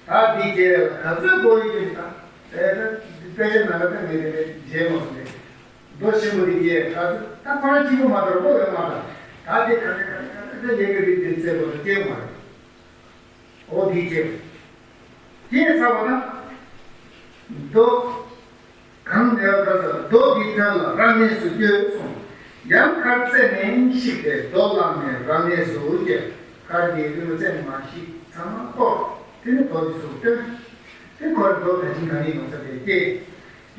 ད་འདི་སྐྱེས་ལ་ག་ཚོད་གོ་ཡི་ཀྱི་ད། དེ་ད་དཔེ་ཆ་ནང་ལ་ད་ངས་དེ་ནས་མཇལ་མ་སོང་། དེ་མདོ་ཆེན་པོ་འདི་སྐྱེས་ག་ཚོད་ད་ཁོ་རང་གཅིག་པུ་མ་གཏོགས་གོ་ཡོད་མ་རེད། ད་དེ་ག་ནས་ག་ནས་ག་ནས་ད་ཡ་གི་རིགས་དེ་བཙན་པོ་ད་སྐྱེས་མ་རེད། འོ་དེ་སྐྱེས། སྐྱེས་ཚར་བ་ན། མདོ། གང་ནས་ག་ས་མདོ་འདི་དོན་ལ་རང་གནས་སུ་སྐྱོལ་གསུངས། ཡང་མཁར་རྩེ་ནས་བཤིག་སྟེ་རྡོ་བླངས་ནས་རང་གནས་སུ་སྐྱོལ། མཁར་གྱི་རི་མོ་རྩེ་ནས་མར་བཤིག་ཚང་མ་གཏོར། དེ་ནས་རྡོ་འདི་ཚུར་བཏོན། དེ་ཁོར་རྡོ་ད་ཅིང་ག་ནས་ཡོང་ས་དེ་སྐྱེས།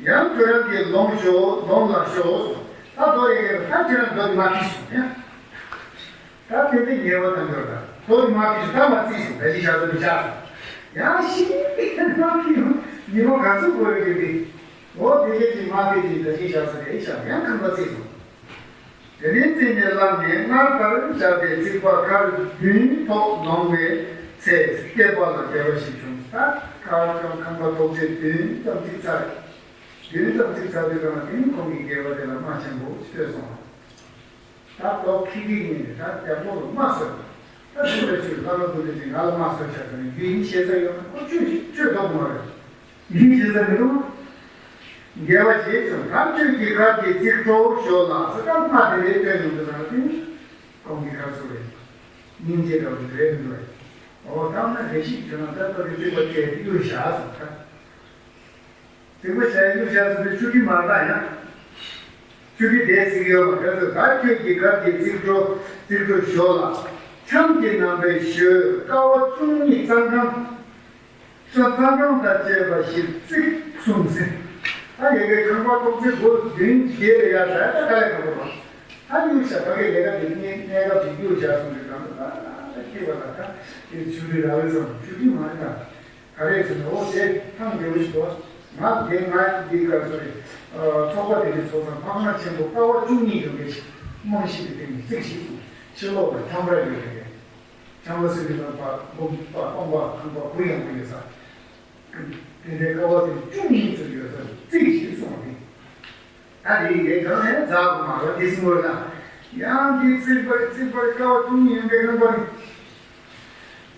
ཡང་ཁྱོད་རང་གིས་ལོངས་ཤོག་ལོངས་ལ་ཤོག་གསུངས། ད་རྡོ་ཡི་གེ་ད་ཁྱོད་རང་རྡོ་འདི་མར་བཤིག་གསུངས་ཡང་། ད་དེ་འདྲའི་ཉེས་པ་དང་འབྱོར་ད། ཁོ་ཡི་མ་ཕྱིར་ད་མ་བརྩིས་སོང་། ད་ཅི་བྱ་ཟེར་མི་བྱ་སོང་། ཡང་ཤི་ཡང་ཤི་ཡང་ཉི་མ་ག་ཚོད་འགོར་ཡོད་ཀྱི་འདི། འོ་དེ་གས་ཀྱི་མ་ཕྱིར་གྱི་ད་ཅི་བྱ་ཟེར་དེ་བྱ་ཡང་ཁང་པ་བརྩིས་སོང་། དེ་ནས་བརྩིས་ནས་བླངས་ནས་སྔར་ལྟར་བྱ་སྟེ་རྩིག་པ་མཁར་བདུན་ཐོག་ལོངས་པའི་ཚེ་བསྐལ་པ་ལ་བདེ་བ་ཞིག་བྱུང་། ད་མཁར་ཁང་ཁང་པ་ཐོག་ཚད་བདུན་ཙམ་བརྩིགས་ཚར། བདུན་ཙམ་བརྩིགས་ཚར་དུས་གང་ལ་དེ་ནི་ཁོང་གིས་དགེ་བ་དེ་ལ་རྨ་ཆེན་པོ་ཞིག་ཐོས་སོང་། ད་རྡོ་ཁྱི་གིས་ཉིན་ནས་ད་རྒྱ་ཕོ་ལ་རྨ་བཟོས། ད་ཆུ་ལ་ཆུ་ལྷ་མོ་ཀུན་ཏུ་ཅིག་ང་ལ་རྨ་བཟོས་བྱ་ཟེར་ནས་རྒྱུ་ཡིན་ཤེས་ས་ཡོད་ན་ཁོ་ཆོས་ཤིག་ཆོས་ཐོབ་མ་རེད། ཡིན་ཤེས་ས་མི་རུང་། དགེ་བ་བྱེད་ཅིང་ད་ཁྱོད་ཀྱི་མཁར་གྱི་རྩིག་གྲོགས་ཞོག་ལ་ཟེར། ད་རྨ་དེ་རེད་སྟོན་ཡོང་དུས་ན་དེ་ནི་ཁོང་གི་ཁར་ཚུར་རེད། སྙིང་རྗེ་འདྲ་བོ་རེད་མི་འདུག་རེད། འོ་ད་ན་རེ་ཞིག་བྱུང་ན་ད་ལྟ་གི་རྩིག་པ་དེ་གཡུག་བཞག་ཟེར་ད། དེ་མོ་བྱས་གཡུག་བྱས་ཟེར་དུས་ཆུ་ཁྱི་མར་བཏང་ཡང་། ཆུ་ཁྱི་དེ་ཟིག་ཡོད་པ་ག་ཚོད་ད་ཁྱོད་ཀྱི་གར་གྱི་རྩིག་གྲོ་རྩིག་གྲོ་ཞོ་ལ། ཆམ་གྱི་རྣམ་པའི་ཞོལ་ཀ་བ་བཅུ་གཉིས་གཙང་ཁང་། ཤ་གཙང་ཁང་དང་བཅས་པ་ཞིག་བརྩིགས་གསུངས་ཟིན། ད་ཡ་གི་ཁང་པ་ཐོག་ཚད་སྒོ་བདུན་བརྒྱད་ལ་ཡར་ད་ད་ག་ལས་ག་པོ་ར། ད་གཡུག་བྱས་ད་གའི་ལས་ཀ་དེ་གནས་གནས་སྐབས་ཀྱི་གཡུག་བྱས་གསུངས་དུས་གང་དུ་ད་ད་ཁྱེད་པ་ལ་ད་དེ་ཆུ་ཁྱི་ར་བའི་ཙམ་ཆུ་ཁྱི་མ་ཡིན་ད། ག་རེ་ཟེར་ན་འོ་དེ་ཐང་རྒྱལ་པོ་ཞིག་འདུག་ང་དེ་ང་འདི་ག་ཚོད་རེད། ཚོགས་པ་དེ་འདྲའི་ཚོགས་སམ་ཕག་ན་ཆེན་པོ་ཀ་བ་བཅུ་གཉིས་ཡོད་མཁན་ཞིག་རྨང་གཞི་དེ་སྟེང་ནས་བརྩིགས་ཤིག་གསུངས། ཕྱི་ལོགས་ལ་ཁྱམས་ར་ཡོད་མཁན། ཁྱམས་ར་ཟེར་དུས་ན་པ་སྒོམ་པ་སྟོང་པ་ཁང་པ་གུ་ཡངས་པོ་ཡོད་ས། དེ་འདྲའི་ཀ་བ་དེ་བཅུ་གཉིས་ཙམ་ཡོད་ས་བརྩིགས་ཤིག་གསུངས་པ་རེད། ད་དེ་ཡི་གེ་གང་ནས་འཛག་གོ་མ་རེད་དེ་སྲིད་མོ་ལ། ཡང་འདི་བརྩིགས་པར་བརྩིགས་པར་ཀ་བ་བཅུ་གཉིས་ཡོད་པའི་ཁང་པ་རེད།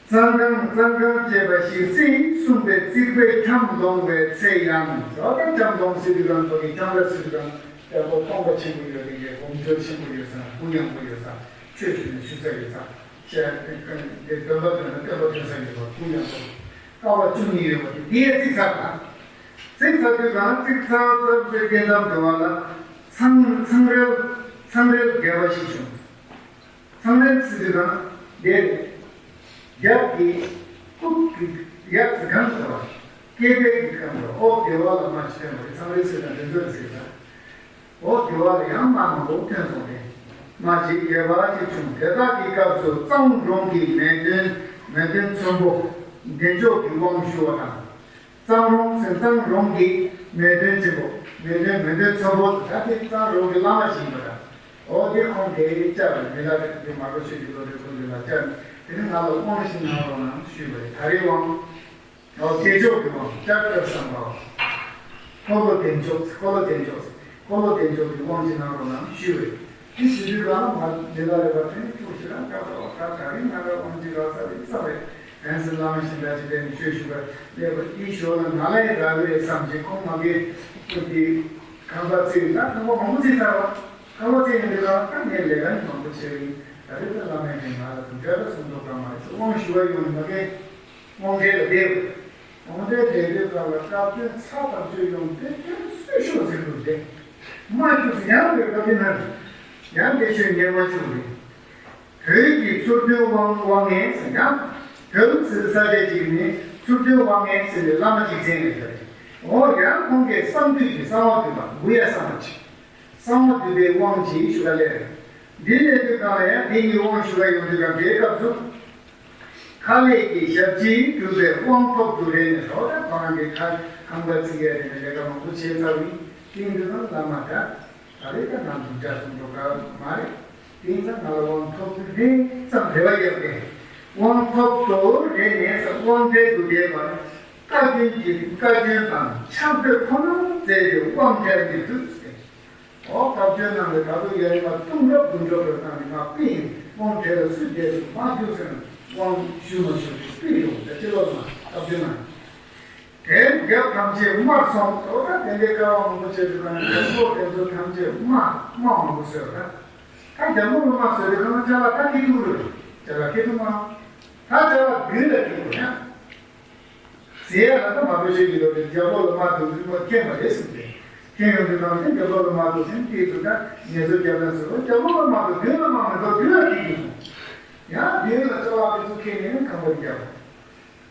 གཙང་ཁང་གཙང་ཁང་ཅེས་པ་ཞིག་བརྩིགས་གསུངས་པའི་རྩིག་པའི་ཁྱམས་ལོངས་པའི་ཚེ་ཡང་། ཟོ་ད་ཁྱམས་ལོངས་ཟེར་དུས་གང་ཚོ་གི་ཁྱམས་ར་ཟེར་དུས་གང་ཡག་པོ་སྟོང་པ་ཆེན་པོ་ཡོད་དེ་གའི་སྒོམ་སྦྱོར་ཆེན་པོ་ཡོད་ས་གུ་ཡངས་པོ་ཡོད་ས་ཆོས་ཞུ་ནས་ཞུ་ས་ཡོད་ས་བཤད་དེ་སྟོན་པ་སྟོན་ན་སྟོན་པ་སྟོན་ས་ཡོད་པ་གུ་ཡངས་པོ་ཀ་བ་བཅུ་གཉིས་ཡོད་པ་དེ་དེའི་རྩིག་ཚར་ལ། རྩིག་ཚར་དུས་གང་རྩིག་ཚར་ཚར་ཚོའི་སྐྱེ་མཚམས་དུ་བ་ལ་ཚང་ཚང་རལ་ཚང་རལ་བརྒྱབ་པ་ཞིག་བྱུང་། ཚང་རལ་ཟེར་དུས་གང་དེ་རེད། རྒྱབ་ཀྱི་རྐུབ་ཀྱི་ཡར་ཙི་གང་ཟེར་བ། སྐེད་པའི་གི་གང་ཟེར་ཨོ་བདེ་བ་ལ་མ་ཕྱི་ཐོན་པ་རེད། ཚང་རལ་ཟེར་དང་དེ་ཚོ་རེད་ཟེར་ད། ཨོ་བདེ་བ་ལ་ཡང་མ་མང་པོ་ཐོན་སོང་སྟེ། མ་ཞིག་རྒྱས་པ་ཞིག་བྱུང་། དེ་དག་གི་སྐབས་སུ་གཙང་རོང་གི་མེས་སྟོན་མེས་སྟོན་ཚོན་པོ་བདེ་མཆོག་གི་དབང་ཞུ་བ་དང་། གཙང་རོང་ཟེར་གཙང་རོང་གི་མེས་སྟོན་ཆེན་པོ་མེས་སྟོན་མེས་སྟོན་ཚོན་པོ་ད་དེ་གཙང་རོང་གི་བླ་མ་ཞིག་ཡིན་པ་དང་། འོ་དེ་ཁོང་དེ་བཅར་བའི་མི་ལ་དེ་མ་གོ་ཤོད་ཀྱི་ལོ་དེ་ཁོང་དེ་ལ་བཅར་ནས་དེ་ནི་ང་ལ་དབང་ཞིག་གནང་རོགས་གནང་ཞུས་པ་རེད། ད་རེས་དབང་འོ་བདེ་མཆོག་གི་དབང་བཅར་བཅར་བསམ་པའོ། འཁོར་ལོ་བདེ་མཆོག་འཁོར་ལོ་བདེ་མཆོག་འཁོར་ལོ་བདེ་མཆོག་གི་དབང་ཞིག་གནང་རོགས་གནང་ཞུས་པ་རེད། དེ་ཞུ་དུས་གང་ལ་མ་མི་ལ་རེ་བ་དེ་ནི་ཐུགས་ཞེ་དྲག་དགའ་ཚ་བ་ད་ག་རེ་ང་ལ་དབང་ཅིག་རག་ས་རེད་བསམ་རེད། ཕན་སེམས་བླ་མ་ཞིག་འདྲ་ཅིག་ལས་ནས་ཆོས་ཞུ་བར་སླེབས་པ་དེའི་ཞོར་ལ་ང་ལ་ཡང་རག་གི་རེད་བསམ་ཅིག་ཁོང་མ་གིའི་ཁོ་དེ་ཁང་པ་བརྩིགས་ན་ཁང་པ་མང་པོ་བརྩིགས་ཚར་བ། ཁང་པ་བརྩིགས་ཡོང་དུས་ལ་ད་ངས་ལས་ཀ་ནི་མང་པོ་བྱས་པ་ཡིན། ད་རེས་ད་བླ་མས་ཀྱང་ང་ལ་དུང་ཁྲལ་ལ་སུམ་མདོ་གང་མ་རེད་ཚོ་དབང་ཞུ་བ་ཡོང་ནས་མ་གིའི་དབང་ཁྲལ་ལ་བསྡད་པ། གོང་དེ་དེ་རེད་པ་ལ་སྐབས་དོན་ཚ་དང་བཅོས་ཡོང་དེ་དོན་སུས་ཤོག་ཟེར་དུས་དེ། མ་བཅུག་ཡང་དེ་སྐབས་དེ་ན་ཡང་དེ་ཆོས་ཉན་མ་བཅུག་རེད། བོད་ཀྱི་མཚུར་སྟོན་དབང་དབང་ངེ་ཟེར་ཡང་། བོད་ཟེར་ས་ཆ་ཅིག་ནི་མཚུར་སྟོན་དབང་ངེ་ཟེར་བའི་བླ་མ་ཅིག་མཚན་ནས་ཡོད་རེད། འོ་ཡང་ཁོང་གིས་གསང་འདུས་ཀྱི་གསང་བ་འདུས་པ་འུ་ཡ་གསང་བ་ཅིག་གསང་བ་འདུས་པའི་དབང་ཅིག་ཞུ་བ་ལས། འདི་ལས་དུས་གང་ལ་ཡང་དེ་ཉིད་དབང་ཞུ་བ་ཡོང་དུས་གང་དེའི་སྐབས་སུ། ཁ་ལས་ཀྱི་ཞབས་ཕྱི་གྲུབ་པའི་དབང་ཐོབ་ཏུ་རེ་ནས་རོགས་ལ་ཁོ་རང་གི་ཁ་ཁང་པ་བརྩིགས་ཡ་དེ་ནས་ལས་ཀ་མང་པོ་བྱས་ཚར་བའི་སྟེང་དུ་ན་བླ་མ་དང་། ད་རེས་ཀྱང་ནང་དུ་འཇའ་ཟུམ་འགྲོ་ག་མ་རེད། དེ་ཡིན་ཙང་ང་ལ་དབང་ཐོབ་ཀྱི་རེད་ཙམ་རེ་བ་བརྒྱབ་སྟེ། དབང་ཐོབ་ཏུ་རེ་ནས་དབང་ཐལ་དུ་བསྡད་པར། བཀའ་བཀྱོན་གྱི་བཀའ་བཀྱོན་དང་ཕྱག་དཔེ་ཁོ་ན་མཛད་དེ་དབང་ཐལ་མི་ཐུབ་ཟེར། འོ་བཀའ་བཀྱོན་གནང་བའི་ད་དུང་ཡ་ཡི་མ་གཏུམ་རབ་དགུ་འགྲོ་བའི་སྟེང་ནས་མ་པི་ཡིན་དབང་ཐལ་ལ་སུས་བསྡད་སུ་མ་རྒྱུག་ཟེར་ན་དབང་ཞུ་མ་ཞུ་དེ་པི་ཡོང་ད་ཅི་ལོ་མ་བཀའ་བཀྱོན་གནང་། དེར་རྒྱབ་ཐམས་ཅད་དམར་སོང་། འོ་ད་དེ་འདྲའི་སྐལ་བ་མང་པོ་བྱས་ཏེ་གང་ཡང་རྒྱབ་ལོགས་དེ་ཚོ་ཐམས་ཅད་དམར་དམར་མང་པོ་བཟོས་ད། ད་རྒྱབ་ལོགས་ལ་དམར་བཟོས་ཏེ་གང་ལ་ཅ་ལག་ད་ཁེ་ཐུག་རེད། ཅ་ལག་ཁེ་ཐུག་མ། ད་ཅ་ལག་མདུན་ལ་ཁེ་ཐུག་ཡ། ཟེར་ཡ་ལ་ད་མ་པོ་ཤོད་ཀྱི་ཡོད་རེད། རྒྱབ་ལོགས་ལ་དམར་འདུག་འདུག་མ་མཁྱེན་པ་རེད་ཟེར་ཏེ། མཁྱེན་ཡོང་དུས་གང་དེ་རྒྱབ་ལོགས་ལ་དམར་འདུག་ཟེར་ཏེ་ཚོ་ད་ངལ་གསོ་རྒྱབ་ན་ཟེར་རོ། རྒྱབ་ལོགས་ལ་དམར་འདུག་མདུན་ལ་དམར་མི་འདུག་མདུན་ལ་ཁེ་ཐུག་སོང་། ཡང་མདུན་ལ་ཅ་ལག་དེ་ཚོ་ཁེ་ནས་ཁང་པ་རྒྱབ།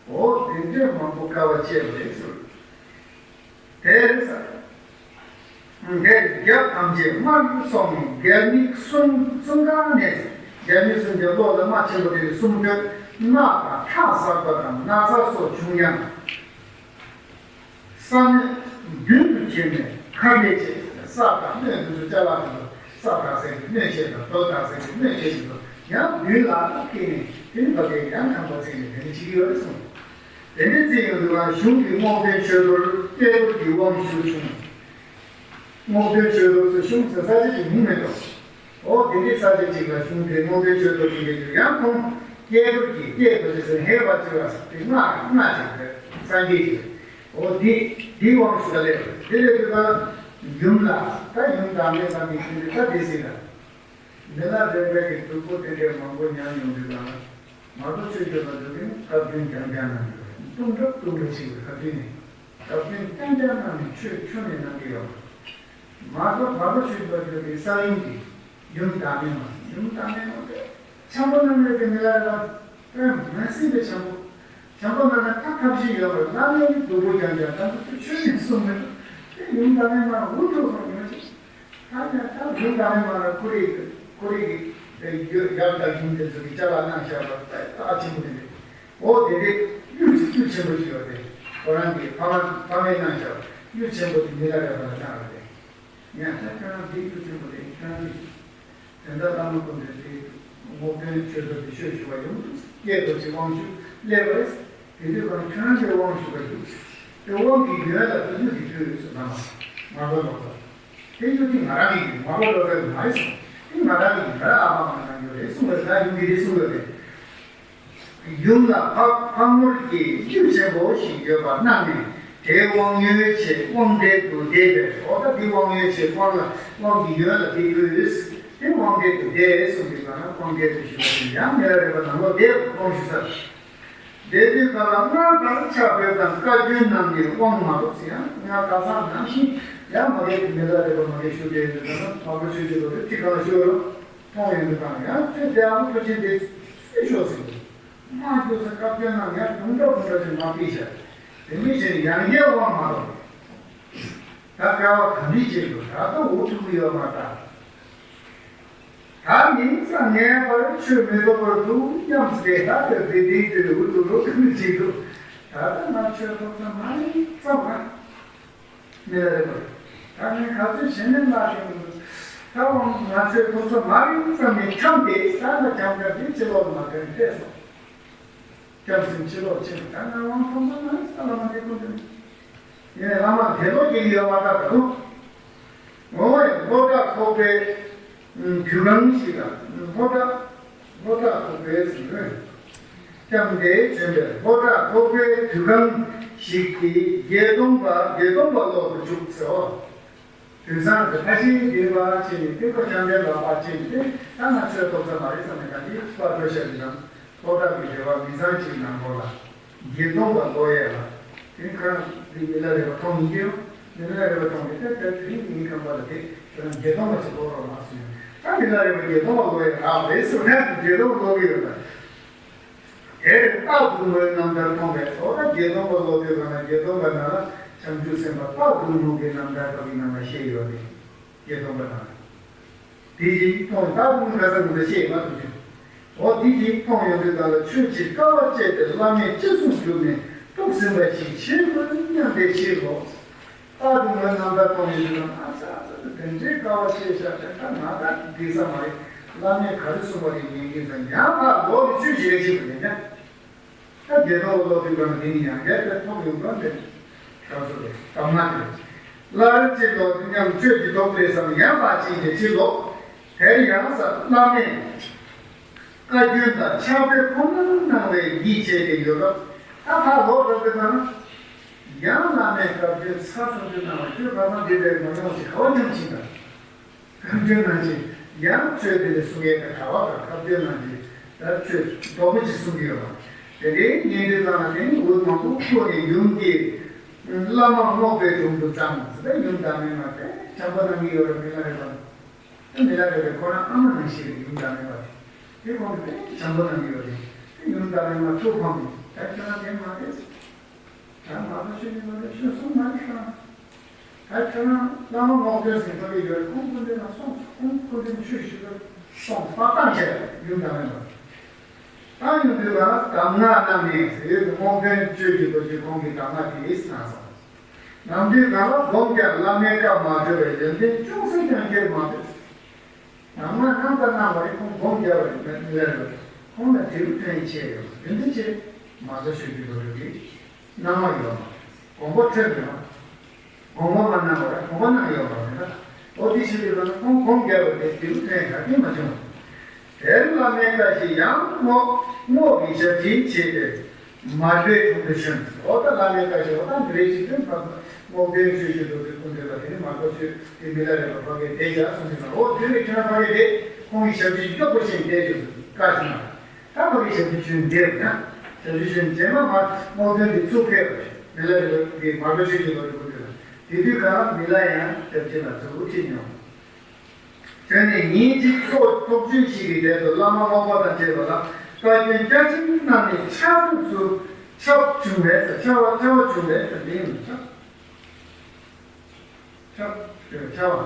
འོ་དེ་འདྲའི་མང་པོ་དཀའ་བ་སྤྱད་པ་རེད་ཟེར། དེར་ས། དེར་རྒྱབ་ཐམས་ཅད་དམར་དུ་སོང་ནས་རྒྱབ་མིག་གསུམ་གསུམ་གང་ནས་རྒྱབ་མིག་གསུམ་རྒྱབ་ལོགས་ལ་རྨ་ཆེན་པོ་དེ་གསུམ་ཐོན། རྣག་དང་ཁྲག་ཟག་པ་དང་ན་ཚ་སོགས་བྱུང་ཡང་། ས་གནོད་མདུན་དུ་ཁྱེར་ནས་ཁ་ལས་བྱེད། ས་དང་སྣོད་དུ་སུ་ཅ་ལག་དུ་ས་དག་ས་ཀྱི་སྣོད་བྱེད་དང་རྡོ་དག་ས་ཀྱི་སྣོད་བྱེད་དུ་ཡང་མདུན་ལ་ཁེ་ནས་དེ་ནི་བ་དེ་ཡང་ཁང་པ་བརྩིགས་ནས་དེ་ནི་བྱེད་ཀྱི་ཡོད་རེད་གསུངས། དེ་ནས་རྩིས་ཡོང་དུས་ལ་གཞུང་གི་རྔོག་སྟོན་ཆོས་རྡོར་སྐལ་རྡོར་གྱི་དབང་ཞུ་བྱུང་། རྔོག་སྟོན་ཆོས་རྡོར་ཚོ་གཞུང་ཟེར་ས་ཆ་གི་མིང་མེད་དོ། འོ་དེ་འདྲའི་ས་ཆ་གཅིག་ལ་གཞུང་དེ་རྔོག་སྟོན་ཆོས་རྡོར་གྱི་ཡོད་དུས་ཡང་ཁོང་སྐལ་རྡོར་གྱི་སྐལ་རྡོར་གྱི་ཟེར་ཧེ་བ་ཅི་བ་ཟེར་དེ་སྔགས་སྔགས་ཅིག་རེད། སངས་རྒྱས་ཀྱི་རེད། འོ་དེ་དེའི་དབང་ཞུ་བ་ལས་དེ་ལས་དུས་ད་ཡུམ་ལ་ད་ཡུམ་དང་མེད་ལ་མི་མཁྱེན་ཏེ་ད་དེ་སྲིད་ལ། མི་ལ་རས་པའི་གི་སྡུག་པོ་དེ་འདྲའི་མང་པོ་མྱངས་ཡོང་དུས་ལ། མ་གཏོགས་ཆོས་བརྒྱུད་པ་ཚོ་གིས་བཀའ་བཀྱོན་རྐྱང་རྐྱང་གནང་གི་རེད། གཏུམ་དྲག་གཏུམ་དྲག་ཞིག་གི་བཀའ་བཀྱོན་ནི། བཀའ་བཀྱོན་རྐྱང་རྐྱང་གནང་ནས་ཆོས་ཁྱོན་ནས་གནང་གི་ཡོད་མ་རེད། མ་གཏོགས་མ་གཏོགས་ཆོས་བརྒྱུད་པ་ཚོ་གིས་གསང་ཡུམ་གྱི་ཡུམ་བདག་མེད་མ་ཡུམ་བདག་མེད་མ་དེ་འཆམ་པོ་གནང་ཡོད་པའི་མི་ལ་རས་པ་དཔེ་མ་སྲིད་པའི་འཆམ་པོ། འཆམ་པོ་གནང་ན་ད་ཐབས་ཤེས་ཡོད་པར་བླ་མའི་སྡུག་པོ་རྐྱང་རྐྱང་ད་ཚོ་ཆོས་ནས་གསུངས་མེད་དེ་ཡུམ་བདག་མེད་མ་འུ་ཐུག་སོང་ཡོད་ཅིག་ད་ཡང་ད་རུང་ག་ནས་མ་ན་ཁོ་རེ་ཁོ་རེ་གི་ཡབ་དང་ཡུམ་དེ་ཚོ་གི་ཅ་ལག་གནང་བཞག་པ་རྟགས་ཆེན་པོ་དེ་རེད། འོ་དེ་འདྲའི་གཡུ་གཡུ་ཆེན་པོ་ཞིག་ཡོད་དེ། ཁོ་རང་གི་ཕ་མ་ཕ་མས་གནང་བཞག་པ་གཡུ་ཆེན་པོ་དེ་མི་ལ་རས་པ་ལ་གནང་བ་རེད། ཡང་ད་ཁྱོད་རང་དེ་གཡུ་ཆེན་པོ་དེ་ཁྱོད་རང་གི་དོན་དག་བླ་མ་ཀུན་འདུས་དེ་རྔོག་སྟོན་ཆོས་རྡོར་དེ་ཤོད་ཞུ་བ་ཡོང་དུས་སྐྱེས་རྡོ་རྗེ་དབང་ཕྱུག་སླེབས་པ་རེད། དེ་དུས་ཀྱང་ཁྱོད་རང་གི་དབང་ཞུ་བ་འདུག་དེ་དབང་གི་ཡོན་ལ་དེ་དུས་དེ་དུས་སུ་ལ་མ་མ་གོ་ལོག་པ། དེ་ཡུལ་དེ་ང་རང་གི་ཡིན་མ་གོ་ལོག་པའི་མ་རེད་གསུངས། དེ་ང་རང་གི་ཡིན་ང་རང་ཨ་ཕ་མ་རང་ཡོད་རེད་གསུངས་པས་ད་ཡུལ་གྱི་རེད་གསུངས་པས་རེད། ཡུམ་ལ་ཕག་ཕག་མོར་གྱི་གཡུ་ཆེན་པོ་ཞིག་ཡོད་པར་སྣང་ནས་དེའི་དབང་ཡོན་ཆེད་དབང་གྲལ་དུ་བསྡད་པས་འོ་ད་དེ་དབང་ཡོན་ཆེད་དབང་ལ་དབང་གི་ཡོན་ལ་དེ་དུས་དེ་དབང་གྲལ་དུ་བསྡད་གསུངས་པས་ད་ན་དབང་གྲལ་དུ་ཞུ་བ་དེ་ཡང་མི་ལ་རས་པ་ནང་ལོགས་བསྡད་དབང་ཞུ་ས། དེ་དུས་ཀ་ལ་སྔར་ལྟར་ཕྱག་ཕེབས་དང་བཀའ་བཀྱོན་གནང་ནས་དབང་མ་ཐོབ་ཟེར་ཡང་ང་ཁ་སང་ནང་བཞིན་ཡང་མ་གས་ཀྱི་མི་ལ་རས་པ་མ་གས་ཞུ་བསྡད་ཡོད་དུས་ད་ན་མ་གོ་ཆོས་ཀྱི་ལོ་དེ་ཁྲི་ཁ་ལ་ཞུ་རོགས་མཐོང་ཡོང་དུས་ད་ན་ཡང་ཁྱོད་དེ་ཨ་མ་ཐུགས་ཆེན་དེ་སུས་ཤོག་ཟེར་གྱི་མ་རྒྱུ་ས་བཀའ་བཀྱོན་གནང་ཡང་དུང་འདྲ་དུང་འདྲ་ཞིག་མ་ཕིག་བྱ་དེ་མི་ཞིག་ཡང་བསྐྱར་དབང་མ་ཐོབ། ད་སྐལ་བ་ག་འདྲ་བྱེད་དགོས་ད་ལྟ་འུ་ཐུག་གི་ཡོད་མ་ད། ད་མིང་ཙམ་ངེས་པར་ཆོས་མི་ཐོབ་པར་འདུག་སྙམ་སྟེ་ད་ལྟ་དེ་དེའི་དུས་འུ་ཐུག་རོགས་ཀྱི་མི་བྱེད་འདུག་ད་ལྟ་ང་ཆོས་ཐོབ་ཙམ་མ་ཡིན་ཙམ་ང་། མི་ལ་རས་པ། ད་ངས་ག་ཚོད་བྱས་ནས་ལ་ཡོང་འདུག་ད་འོང་ང་ཆོས་ཐོབ་ཙམ་མ་ཡིན་ཙམ་ནས་འཁྱམས་ཏེ་ད་ལྟ་འཁྱམས་འཁྱམས་ཏེ་ཕྱི་ལོགས་མ་ཐོན་བལྟས་སོང་། སྐྱབས་སེམས་ཕྱི་ལོགས་ཕྱིན་ད་ང་དབང་ཐོབ་ན་ང་ས་ལ་མ་འདི་ཀུན་ཏུ་ཡིན་ནས་བླ་མ་དེ་ལོ་གི་ཡོད་མ་ད་ད་དུང་ངོ་བོ་ཡང་ལྷོ་བྲག་ཁོག་པའི་དུས་གང་ཞིག་ལ་ལྷོ་བྲག་ལྷོ་བྲག་ཁོག་པའི་ཟིན་རེད། སྐྱབས་འདིར་བྱོན་པའི་ལྷོ་བྲག་ཁོག་པའི་དུས་གང་ཞིག་གི་བརྒྱད་སྟོང་པ་བརྒྱད་སྟོང་པ་ལོག་ཏུ་བཅུག་ཟེར་བ། དུས་བཟང་དུ་ཁ་ཞེ་འདུས་པ་ཕྱིན་ནས་ཏིང་ཁོ་བྱང་ཆེན་ལ་པ་ཕྱིན་ཏེ་ད་ང་ཆོས་ཐོབ་ས་མ་རེད་བསམ་ནས་ག་འདི་པར་འགྲོ་ཤར་གྱི་ནང་ལྷོ་བྲག་གི་རེ་བ་མི་ཚང་གཅིག་ནང་ལོགས་ལ་བརྒྱད་སྟོང་པ་ལོག་ཡས་ལ། དེ་ཁོ་རང་དེ་མི་ལ་རས་པ་མཐོང་མི་འགྱོད། མི་ལ་རས་པ་མཐོང་ནས་ད་ད་དེ་རིང་ངའི་ཁང་པ་ལ་དེ་ཁྱེད་རང་བརྒྱད་སྟོང་པ་ཞིག་ལོག་རོགས་གནང་ཟེར། ད་མི་ལ་རས་པ་བརྒྱད་སྟོང་པ་ལོག་ཡ་རག་རེད་ཟེར་ནས་བརྒྱད་སྟོང་པ་ལོག་གི་ཡོད་པ། དེར་རྟག་ཏུ་མོའི་རྣམ་ཐར་མཐོང་བས་སོ། ད་བརྒྱད་སྟོང་པ་ལོག་དུས་གང་ན་བརྒྱད་སྟོང་པ་ནང་ལ་བྱང་ཆུབ་སེམས་དཔའ་རྟག་ཏུ་མོ་གི་རྣམ་ཐར་ཐོག་གི་ནང་ལ་བཤད་ཡོད་རེད། བརྒྱད་སྟོང་པ་ནང་ལ། དེ་བཞིན་མཐོང་། ད་དུང་ཁ་སང་གི་བཤད་མ་ཐུབ་ཀྱང་། འོ་དེ་བཞིན་མཐོང་ཡོང་དུས་གང་ལ་ཆོས་ཀྱི་དཀའ་བ་སྤྱད་དེ་བླ་མས་ཅི་གསུངས་བསྒྲུབས་ནས་ཐུགས་ཟིན་པ་ཞིག་བྱེད་དགོས་སྙམ་པའི་ཕྱིར་རོ། རྟག་ཏུ་མོའི་རྣམ་ཐར་མཐོང་ཡོང་དུས་གང་ཨ་ཙི་ཨ་ཙི་དེ་འདྲའི་དཀའ་བ་སྤྱད་བཞག་དེ་ད་ང་ད་འགྲིག་ས་མ་རེད། བླ་མས་ག་རེ་གསུངས་པ་རེད་ཉན་གྱིན་ཙང་ཡང་ཕར་ལོག་ནས་ཆོས་ཀྱི་ལས་བྱེད་པ་ཡིན་ཀྱང་། ད་བརྒྱད་སྟོང་པ་ལོག་དུས་གང་དེ་ནི་ཡང་བསྐྱར་དེ་ཐོབ་ཡོང་གང་དེ་ག་སོ་རེད་གདམས་ངག་དེ་རེད། སླར་གཅིག་ལོག་དུས་མཉམ་ཆོས་ཀྱི་ཐོག་ལས་སམ་ཡང་དག་ཅིག་གི་ཕྱིར་ལོག་དེར་ཡང་ས་བླ་མས་བཀའ་བཀྱོན་དང་ཕྱག་དཔེ་ཁོ་ནར་གནང་བའི་ཡིད་ཆེས་ཏེ་ཡོད་སྐབས་ད་ཕར་ལོག་འགྲོ་དུས་གང་ཡང་བླ་མས་བཀའ་བཀྱོན་ཚར་སོང་དུས་གནང་བ་ཁྱོད་ཁ་སང་འདི་འདྲའི་མ་མྱོང་ཞིག་ག་བ་མྱོང་ཕྱིན་དང་། བཀའ་བཀྱོན་གནང་ཞིང་ཡང་ཆོས་དེ་ལས་གསུང་ཡས་དང་གྲྭ་པ་དང་བཀའ་བཀྱོན་གནང་ཞིང་ད་ཆོས་རྡོག་པོ་ཅིག་གསུང་གི་ཡོད་པ། དེ་འདྲའི་ཉན་དུས་ཙང་ལ་དེ་ནི་འུ་མང་པོ་ཁོ་ནས་ཡུམ་གྱི་བླ་མ་རྔོག་པའི་དྲུང་དུ་བརྫངས་ཟེར་ད་ཡུམ་བདག་མེད་མ་དེ་བྱམས་པོ་གནང་གི་ཡོད་རེད། མི་ལ་རས་པ་དེ་མི་ལ་རས་པའི་ཁོ་རང་ཨ་མ་ནང་བཞིན་རེད། ཡུམ་བདག་མེད་མ་དེ་དེ་ཁོང་གིས་དཔེ་བྱམས་པོ་གནང་གི་ཡོད་རེད། དེ་ཡུམ་བདག་མེད་མ་ཐུགས་ཕམ་ནས་ད་ཁྱོད་རང་དེ་མ་རེད། ད་མ་གཏོགས་ཆོས་ཀྱི་བློ་གྲོས་ཆོས་གསུང་མ་རེད་ཤག་ད་ཁྱོད་རང་བླ་མ་རྔོག་སྟོན་ཟེར་བ་གི་ཡོད་རེད། ཁོང་སྐུ་མདུན་ལ་སོང་། ཁོང་སྐུ་མདུན་ཆོས་ཞུ་གར་སོང་། པ་བཏང་བྱས་ཡུམ་བདག་མེད་མ་བཏང་ཡོང་དུས་ལ་གདམས་ངག་གནང་ནས་ཟེར་ཡོད་དུ་རྔོག་སྟོན་ཆོས་ཀྱི་རྡོ་རྗེ་ཁོང་གིས་གདམས་ངག་དེ་གནང་སོང་། ནམ་དུས་གང་ལ་སྒོམ་ཀྱང་བླ་མའི་བཀའ་མ་གྲོལ་བའི་ཡོན་ཏན་ཅུང་ཟད་ཀྱང་སྐྱེར་མ་ཐུབ། ནང་མ་ནང་དང་ནང་བ་རེ་ཁོང་སྒོམ་རྒྱབ་པ་རེ་མི་ལ་རེ་བ་ཁོང་ལ་དྲིལ་བུ་ཐོན་ཆེ་ཡོད་རེད། འདི་ཆེ་མ་གཏོགས་ཆོས་ཀྱི་བློ་གྲོས་ཀྱི་སྣང་བ་ཡོད་མ་རེད། དགོངས་པ་ཐོན་མེད་མ། དགོངས་པ་མ་གནང་བ་རེད། དགོངས་པ་གནང་ཡོད་མ་རེད་ན། འོ་དེ་ཞིག་རེད་ལ་ཁོང་སྒོམ་རྒྱབ་པ་དེ་དྲིལ་བུ་ཐོན་ག་གིས་མ་བྱུང་། དེར་བླ་མའི་བཀའ་བཞིན་ཡང་རྔོག་རྔོག་གི་ཞབས་ཕྱི་བྱས་ཏེ། མར་པའི་དྲུང་དུ་བྱོན། འོ་ད་བླ་མའི་བཀའ་བཞིན་འོ་ད་འདི་རེད་ཅིག་དོན་ཕ་རྔོག་སྟོན་ཆོས་ཀྱི་རྡོ་རྗེ་སྐུ་མདུན་ལ་དེ་ནི་མར་པ་ཆོས་དེ་མི་ལ་རས་པ་ཕ་གིར་བསྡད་བཞག་གསུངས་ཏེ་ན། འོ་དེ་ནི་ཁྱོད་རང་ཕ་གིར་བསྡད། ཁོང་གི་ཞབས་ཕྱི་མགྱོགས་པོ་བྱས་བསྡད་བྱུང་། བཀའ་ཞིག་གནང་། ད་ཕ་གིར་ཞབས་ཕྱི་བྱོན་བསྡད་ན། ཞབས་ཕྱི་བྱོན་རྗེས་མ་མར་རྔོག་སྟོན་དེ་ཚུར་ཕེབས་པ་རེད། མི་ལ་རས་པ་གིས་མར་པ་ཆོས་ཀྱི་རྡོ་རྗེ་སྐུ་མདུན་ལ། དེ་དུས་ཁ་མི་ལ་ཡང་ཞབས་ཕྱི་ལ་ཚུར་ཁྲིད་མྱོང་། དེ་ནས་ཉིན་གཅིག་ཚོགས་ཚོགས་ཆུང་ཞིག་གི་གྲལ་དུ་བླ་མ་རྔོག་པ་དང་བཅས་པ་ལ་བཀའ་བཀྱོན་རྒྱ་ཆེན་གནང་ནས་ཕྱག་ཕེབས་སུ་ཁྱབ་བྱུང་བས་ཟེར། ཁྱབ་པ་ཁྱབ་པ་བྱུང་བས་ཟེར། འདི་ཡིན་ནོ། ཁྱབ་ཁྱབ་ཁྱབ་པ་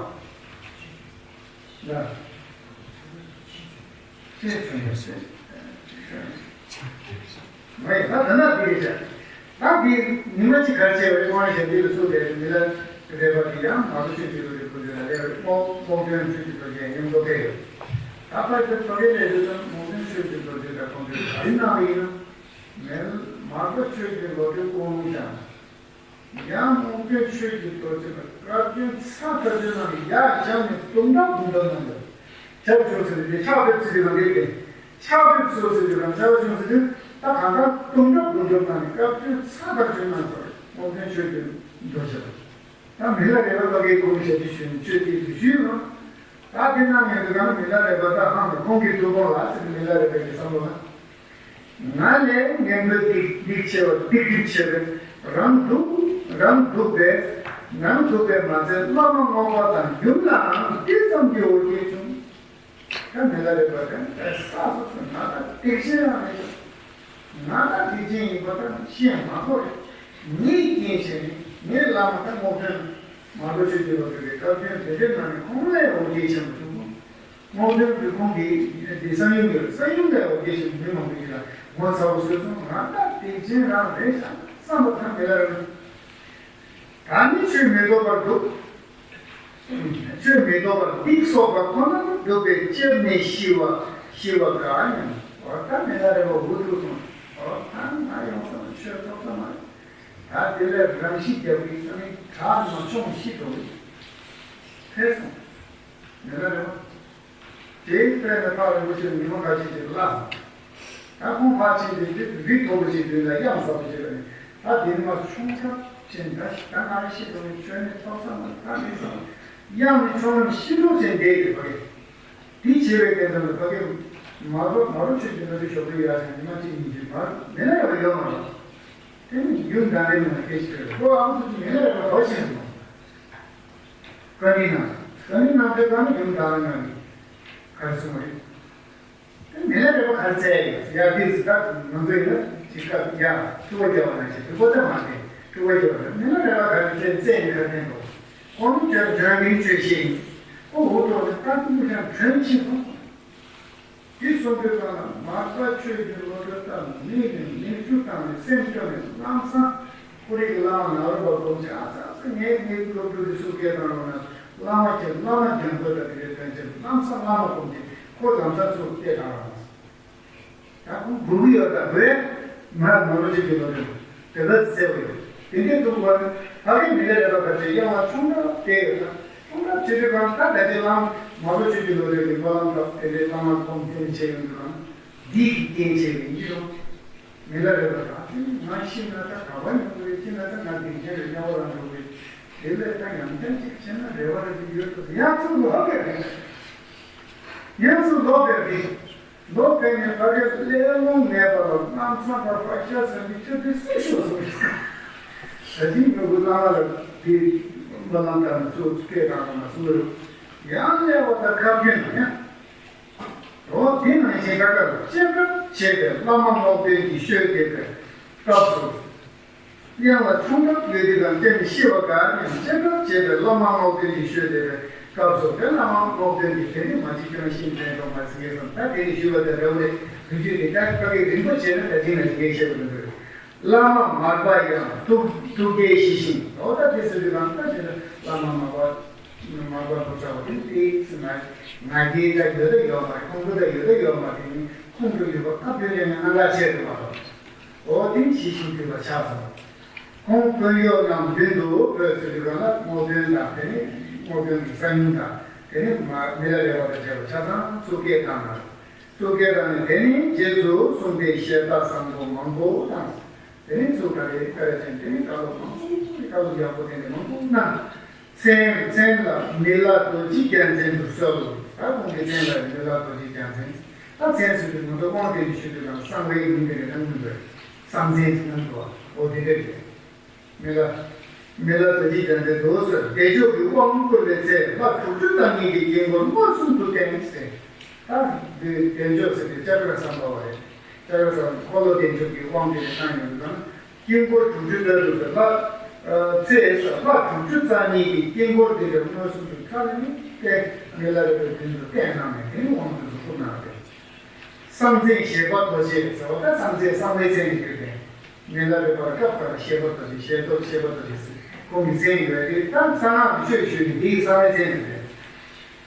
ལ། ཅེས་བྱུང་བ་ཟེར། མ་ཡིན་ད་ད་ན་དེ་རེད་ཤག་ད་དེ་ཉི་མ་གཅིག་གར་བྱས་པའི་དབང་ཞབས་འདི་ལ་སུ་ལས་མི་ལ་རས་པ་དེ་ཡང་མ་གཏོགས་ཆོས་ཀྱི་རྡོ་རྗེ་སྐུ་མདུན་ལ་ལས་རྔོག་རྔོག་སྟོན་ཆོས་ཀྱི་རྡོ་རྗེ་མཉམ་དུ་ཕེབས་ཡོད། ད་ཕར་དེ་ཕ་གི་ལས་དེ་ཙམ་རྔོག་སྟོན་ཆོས་ཀྱི་རྡོ་རྗེ་དང་ཁོང་ཚོས་ག་རེ་གནང་བ་ཡིན་ན། མེ་མར་པ་ཆོས་ཀྱི་བློ་གྲོས་དབང་ལུང་བྱས། ཡང་རྔོག་སྟོན་ཆོས་ཀྱི་རྡོ་རྗེ་ལ་བཀའ་བཀྱོན་ཚར་ཐག་ཆོད་གནང་ནས་ཡར་བཞེངས་ནས་དུམ་གྲ་དུམ་གྲ་གནང་ཡོད། ཁྱབ་བྱུང་ཟེར་དུས་ཕྱག་ཕེབས་ཚུལ་དེ་གང་འདྲས་ཏེ། ཕྱག་ཕེབས་སོ་ཟེར་དུས་གང་ཕྱག་བྱུང་ཟེར་དུས་ད་གང་ལྟར་དུམ་གྲ་དུམ་གྲ་གནང་ནས་བཀའ་བཀྱོན་ཚར་ཐག་ཆོད་གནང་སོང་། རྔོག་སྟོན་ཆོས་ཀྱི་རྡོ་རྗེ་ལ། ད་མི་ལ་རས་པ་ཕ་གིའི་སྐུ་ཞབས་ཀྱི་ཞུ་ནས་ཆོས་དེ་དུ་ཞུས་ལ། ད་དེ་གནང་ཡོད་དུས་གང་མི་ལ་རས་པ་ད་ཧང་དང་ཁོང་གི་ཐུགས་དགོངས་ལ་ཟེར་ནས་མི་ལ་རས་པ་གི་བསམ་བློ་ལ། ང་ལས་ངན་པོའི་སྡིག་སྡིག་ཆེ་བ་སྡིག་སྒྲིབ་ཆེ་བས་རང་སྡུག་རང་སྡུག་པས་རང་སྡུག་པས་མ་ཚད་བླ་མ་རྔོག་པ་དང་ཡུམ་ལའང་འདི་ཙམ་གྱི་འོ་བརྒྱལ་བྱུང་། ད་མི་ལ་རས་པ་དང་ད་ས་སོ་སོ་ང་ད་སྡིག་ཆེན་རང་རེད། ང་ད་སྡིག་ཅན་ཡིན་པ་ད་ཤེས་མ་གོ་རེད། ངའི་རྐྱེན་བྱས་ནས་ངའི་བླ་མ་ད་རྔོག་སྟོན་མར་པ་ཆོས་ཀྱི་བློ་གྲོས་ཀྱི་བཀའ་བཀྱོན་དེ་འདྲ་གནང་ནས་ཁོང་ལས་འོ་བརྒྱལ་ཆེན་པོ་བྱུང་སོང་། རྔོག་སྟོན་གྱིས་ཁོང་གི་འདི་གསང་ཡུམ་ཡོད། གསང་ཡུམ་ལས་འོ་བརྒྱལ་ཞིག་མི་མང་པོ་ཞིག་ལ་ངོ་ཚ་བོ་བཟོས་སོང་། ང་ད་སྡིག་ཅན་རང་རེད་ཤག་བསམ་པ་ཐང་མི་ལ་རུ། ད་ནི་ཆོས་མི་ཐོབ་པར་འདུག་ཆོས་མི་ཐོབ་པར་སྡིག་གསོག་པ་ཁོ་ན་འདུག་པས་ཅིར་ནས་ཤི་བ་ཤི་བ་དགའ་སྙམ། འོ་ད་མི་ལ་རས་པ་འུ་ཐུག་སོང་། འོ་ད་ང་ཡོང་ས་ན་ཆོས་ཐོབ་ས་མ་རེད། ད་དེ་ལས་རང་ཤི་རྒྱག་གི་ས་ནི་དྲག་ནས་མཆོང་ཤི་འགྲོ་གི་ཕེབས་སོང་། མི་ལ་རས་པ། དེའི་དཔེར་ན་ཕར་རིན་པོ་ཆེ་ཉི་མ་ཁ་ཤས་ཤིག་ལ། ད་ཁོང་ཕར་ཕྱིན་ཏེ་རི་མཐོ་པོ་ཞིག་མདུན་ལ་གཡང་གཟར་པོ་ཞིག་ལ་ནི་ད་དེ་ནི་མ་མཆོང་ཐབས་ཅན་ད་ཞིག་ད་ང་རེ་ཤི་འགྲོ་ནས་ཁྱོན་ནས་ཐོབ་ས་མ་ད་རེད་བསམ། གཡང་ནས་མཆོང་ལམ་ཤི་འགྲོ་ཅན་བསྡད་ཡོད་པ་རེད། དེ་བྱས་པའི་དོན་དམ་ལ་ཕ་གི་མ་རོ་མ་རོ་ཆོས་ཀྱི་བློ་གྲོས་ཞོགས་པའི་ཡར་ཞིང་ཉི་མ་གཅིག་གཉིས་ཀྱི་བར་མི་ལ་ཡང་ཡོད་མ་རེད། དེ་ནི་ཡུམ་དང་རེ་མོ་སྐད་ཆ་རེད། ཁོ་ཨ་ཁུ་ཚོ་མི་ལ་རེ་བ་གོ་ཤེས་སོང་། བཀའ་དྲིན་གནང་། བཀའ་དྲིན་གནང་དེ་ག་ནི་ཡུམ་དང་རེ་མོ་ནི་ག་རེ་སོང་རེད། དེ་མི་ལ་རེ་བ་ག་རེ་བཙལ་ཡོད་ཡ། དེ་ཟི་ད་ང་ཚོ་ཡིན་ན་ཅི་སྐབས་ཡ་ཐུག་པ་རྒྱབ་པ་ན་ཅི་ཐུག་པ་ད་མ་དེ་ཐུག་པ་རྒྱབ་པ་ན་མི་ལ་རེ་བ་ག་རེ་བཙལ་བཙལ་ནི་ག་དེ་འགྲོ། ཁོང་ཚོ་དོན་མིན་ཆོས་ཤིག་ཁོ་འུ་ཐོག་ནས་ད་ཐུག་པ་ཀྱང་དོན་ཆེ་སོང་། དེ་གསུངས་པའི་སྒང་ལ་མར་པ་ཆོས་ཀྱི་བློ་གྲོས་བཏང་ནས་ནི་མིག་ཆུ་བཏང་ནས་སེམས་སྐྱོ་ནས་ལམ་སང་ཁོ་རེ་གི་བླ་མ་ནཱ་རོ་པ་སྒོམ་ཆེན་ཨ་ཙག་ཙག་ངའི་ངའི་སློབ་ཕྲུག་དེ་ཚོ་སྐད་བཏང་རོགས་གནང་། བླ་མ་ཁྱེད་བླ་མ་རྒྱང་པོ་དང་དེ་རེ་དོན་ཆེན་ལམ་སང་བླ་མ་སྒོམ་ཆེན་ཁོ་ལམ་སང་ཚུར་སྐད་བཏང་རོགས་གནང་། ད་ཁོང་སྒུག་གི་ཡོད་ད་བས། ང་ནཱ་རོ་ཆོས་ཀྱི་བློ་གྲོས་དེ་ག་ཚོད་ཡོད། དེ་འདྲའི་འདུག་བར་ཕ་གི་མི་ལ་རེ་བ་ག་ཚོད་གཡང་ལ་ཆུང་དྲགས་བལྟས་ཡོད་ད། ཆུང་དྲགས་བྱེད་དུས་གང་ད་ད་ལྟའི་བླ་མ་ནཱ་རོ་ཆོས་ཀྱི་བློ་གྲོས་ཀྱི་བླ་མ་དང་དེ་འདྲའི་བླ་མ་ཁོང་ཐུན་བྱས་ཡོང་དུས་གང་འདི་གི་རྐྱེན་བྱས་པའི་ཡིན་རུང་། མི་ལ་རེ་བ་ད་དེ་ང་ཤི་ན་ད་ག་བ་ཡོང་གི་རེད། ཤི་ན་ད་ང་དགེ་རྒན་རེད། དམྱལ་བ་ལ་འགྲོ་གི་རེད། དེ་ལས་ད་ཡང་ཅན་ཅིག་བྱས་ན་རེ་བ་རེ་ཅིག་ཡོད་དུ་ཡང་ཚུར་ལོག་པའི་རེད། ཡང་ཚུར་ལོག་པའི་རེད། ལོ་ཕེབས་ནས་ཕ་གིར་སླེབས་ལོང་མེད་པ་ལ་ལམ་སང་ཕར་ཕར་ཤ་ཟ་ནས་ཆུ་དེ་སྲིད་ཤོག་གསུངས། ད་ཅིང་ཉོ་གུ་བླ་མ་ལ་དེ་བླ་མ་དང་ཚུར་སྐད་བཏང་བ་མ་གསུངས་རུང་། ཡང་སླེབས་པ་དང་ཁ་སྐྱོན་ཡང་། འོ་དེ་ནང་བཞིན་ད་ཀར་ལྕེ་བཀྲ་བྱས་པའི་བླ་མ་རྨོག་དོན་གྱི་ཤོད་བསྡད་པའི་སྐབས་སུ། གཡང་ལ་ཆུང་དྲགས་ཡོད་དུས་དང་སྐྱེ་མི་ཤི་བ་ག་ཡང་ལྕེ་བཀྲ་བྱས་པའི་བླ་མ་རྨོག་དོན་གྱི་ཤོད་བསྡད་པའི་སྐབས་སུ་དེ་བླ་མ་རྨོག་དོན་གྱི་དེ་ནི་མ་ཅིག་ཀྱང་ཤིང་དྲན་དང་མ་ཟིན་ངེས་སམ་ད་དེ་ནི་ཞུ་བ་དེ་རེ་བ་རེ་དུས་ཚོད་ནི་ད་ཕ་གི་རིང་པོ་བྱས་ན་ད་ཅིག་ན་ཅིག་ངས་བཤད་པ་མི་འདུག་བླ་མ་མར་པ་ཡང་ཐུགས་ཐུགས་རྒྱལ་ཞི་ཞིང་འོ་ད་དེ་ཟེར་དུས་གང་ལྟར་བྱས་ན་བླ་མ་མར་པ་མར་པ་ཐུགས་ཚ་བ་དེ་དེ་ཟེར་ན་ང་རྒྱལ་ད་ཡོད་ད་ཡོད་མ་རེད། ཁོང་ཁྲོ་ད་ཡོད་ད་ཡོད་མ་རེད། ཁོང་ཁྲོ་ཡོད་པ་ཁ་བོད་ལས་ནས་གནམ་ལ་ཆེ་རུ་མ་རུ་འོ་དེ་ཞི་ཞིང་དུལ་བ་ཆགས་སོང་། ཁོང་དཔོན་གཡོག་རྣམས་མདུན་དུ་བོས་ཟེར་དུས་གང་ལ་རྨོག་དོན་དང་དེ་ནས་རྨོག་དོན་གྱི་གསང་ཡུམ་དང་དེ་ནས་མ་མི་ལ་རས་པ་དང་བཅས་པ་ཆ་ཚང་ཚུར་སྐད་བཏང་ན། གཙུག་སྐད་དང་ནི་དེ་ནི་རྗེས་སུ་གསུངས་པའི་གཞས་སྟག་བཟང་པོ་མང་པོ་དང་། དེ་ནི་གཙུག་ཏོར་རེ་ཀ་ར་ཅན་དེ་ནི་བཀའ་སློབ་མང་པོ་བཀའ་སློབ་ཡག་པོ་དེ་ནི་མང་པོ་གནང་། མཚན་མཚན་ལ་མི་ལ་རྡོ་རྗེ་རྒྱལ་མཚན་དུ་གསོལ། ད་ཁོང་གི་མཚན་ལ་མི་ལ་རྡོ་རྗེ་རྒྱལ་མཚན། ད་མཚན་ཟེར་དུས་ང་ཚོ་དབང་དེ་ནི་ཞུ་དུས་དང་གསང་བའི་མིང་དེ་ནི་གནང་གི་འདུག་གསང་མཚན་གནང་གི་འདུག་འོ་དེ་འདྲ་རེད། མི་ལ། མི་ལ་རྡོ་རྗེ་རྒྱལ་མཚན་དུ་གསོལ། བདེ་མཆོག་གི་དབང་བསྐུར་བའི་ཚེ་ལྷ་དྲུག་ཅུ་རྩ་གཉིས་ཀྱི་དཀྱིལ་འཁོར་མངོན་སུམ་དུ་བསྟན་ཏེ། ད་འདི་བདེ་མཆོག་ཟེར་ཏེ་ལྕགས་རི་བསམ་པ་བ་རེད། ལྕགས་རི་བསམ་འཁོར་ལོ་བདེ་མཆོག་གི་དབང་དེ་ལ་བཏང་ཡོང་དུས་ཙམ་དཀྱིལ་འཁོར་དྲུག་ཅུ་རྩ་དྲུག་ཟེར་ལྷ། ཚེ་ལྷ་དྲུག་ཅུ་རྩ་གཉིས་ཀྱི་དཀྱིལ་འཁོར་དེ་ལ་མངོན་སུམ་དུ་ཁ་ལ་ནི་བསྟན། མི་ལ་རས་པའི་མདུན་དུ་བསྟན་གནང་ནས་དེ་ནི་དབང་དུ་བསྐུར་གནང་སྟེ། གསང་མཚན་བཞད་པ་རྡོ་རྗེ་ཟེར་བ་ད་གསང་མཚན་གསང་བའི་མཚན་ནས་བརྗོད་པས། མི་ལ་རས་པར་སྐབས་འགའ་ལ་བཞད་པ་རྡོ་རྗེ་བཞད་ཐོག་བཞད་པ་རྡོ་རྗེ་ཟེར་ཁོང་གི་མཚན་ཡོད་དེ་ད་གསང་སྔགས་ཀྱི་ཆོས་ཞུས་ནས་འདི་ཡི་གསང་བའི་མཚན་ནས་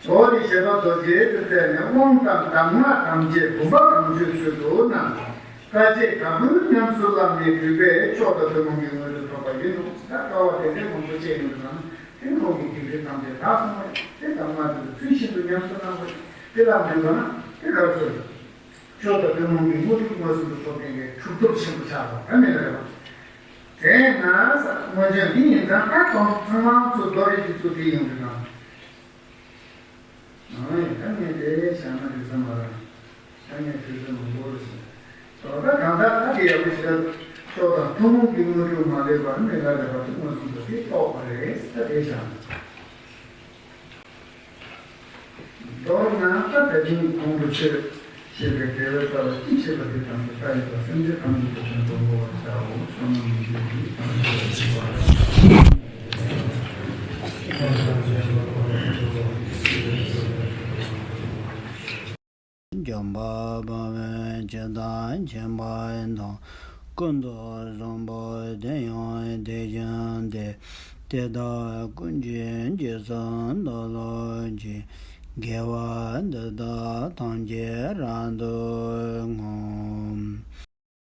བརྗོད། འོ་ནི་བཞད་པ་རྡོ་རྗེ་ཟེར་མཚན་ནས་དབང་དང་གདམས་ངག་ཐམས་ཅད་བུམ་པ་གང་བྱོའི་ཚུལ་དུ་གནང་། དཀའ་སྤྱད་དྲག་པོས་ཉམས་སུ་བླངས་ནས་བསྒྲུབས་པས་མཆོག་དང་ཐུན་མོང་གི་དངོས་གྲུབ་ཐོབ་པ་ཡིན་ནོ། ད་དཀའ་བ་དེ་འདྲའི་མང་པོ་སྤྱད་ཡོང་དུས་ན་དེ་ཁོང་གི་སྡིག་སྒྲིབ་ཐམས་ཅད་དག་སོང་བས་དེ་གདམས་ངག་དེ་ཚུལ་བཞིན་དུ་ཉམས་སུ་བླངས་པ་ཡིན། དེ་ལ་མི་འདོར་ན་དེ་གར་སོང་། མཆོག་དང་ཐུན་མོང་གི་དངོས་གྲུབ་མངོན་སུམ་དུ་ཐོབ་མཁན་གྱི་གྲུབ་ཐོབ་ཆེན་པོ་ཆགས་པ་ད་མེད་རེད་བ། དེས་ན་ས་སྔོན་བྱོན་འདི་ཡིན་ཙང་ད་དོན་ཚང་མ་ཚུར་རྡོ་རིང་གི་ཚུར་བྲིས་ཡོང་གི་ན། ཨང་ཡིན་ད་ངས་དེ་བྱས་ན་འགྲིག་ས་མ་རེད། ད་ངས་དུས་ཚོད་མང་པོ་རེད་ཟེར། ད་ད་གང་ལྟར་ད་དེ་ཡག་པོ་ཞིག་ལ་མཆོག་དང་ཐུན་མོང་གི་དངོས་གྲུབ་མ་ལུས་པར་མི་ལ་རས་པ་དེ་མངོན་སུམ་དུ་དེ་རྟོགས་པ་རེད་ད་དེ་བྱས་ན། མདོར་ན་ད་ད་ཅིང་གོང་དུ་ཆོས་བཤད་པའི་དགེ་བའི་རྩ་བ་ཅི་བྱེད་པ་དེ་དང་དེ་ལྟ་ཡོད་པ་སེམས་ཅན་ཐམས་ཅད་ཀྱི་དོན་དུ་བསྔོ་བར་བྱའོ། བསོད་ནམས་མི་འཇིགས་པའི་ཐམས་ཅད་མཁྱེན་པ། འཇམ་དཔལ་དཔའ་བོས་ཇི་ལྟར་མཁྱེན་པ་དང་། ཀུན་ཏུ་བཟང་པོ་དེ་ཡང་དེ་བཞིན་ཏེ། དེ་དག་ཀུན་གྱི་རྗེས་སུ་བདག་སློབ་ཅིང་། དགེ་བ་འདི་དག་ཐམས་ཅད་རབ་ཏུ་བསྔོ།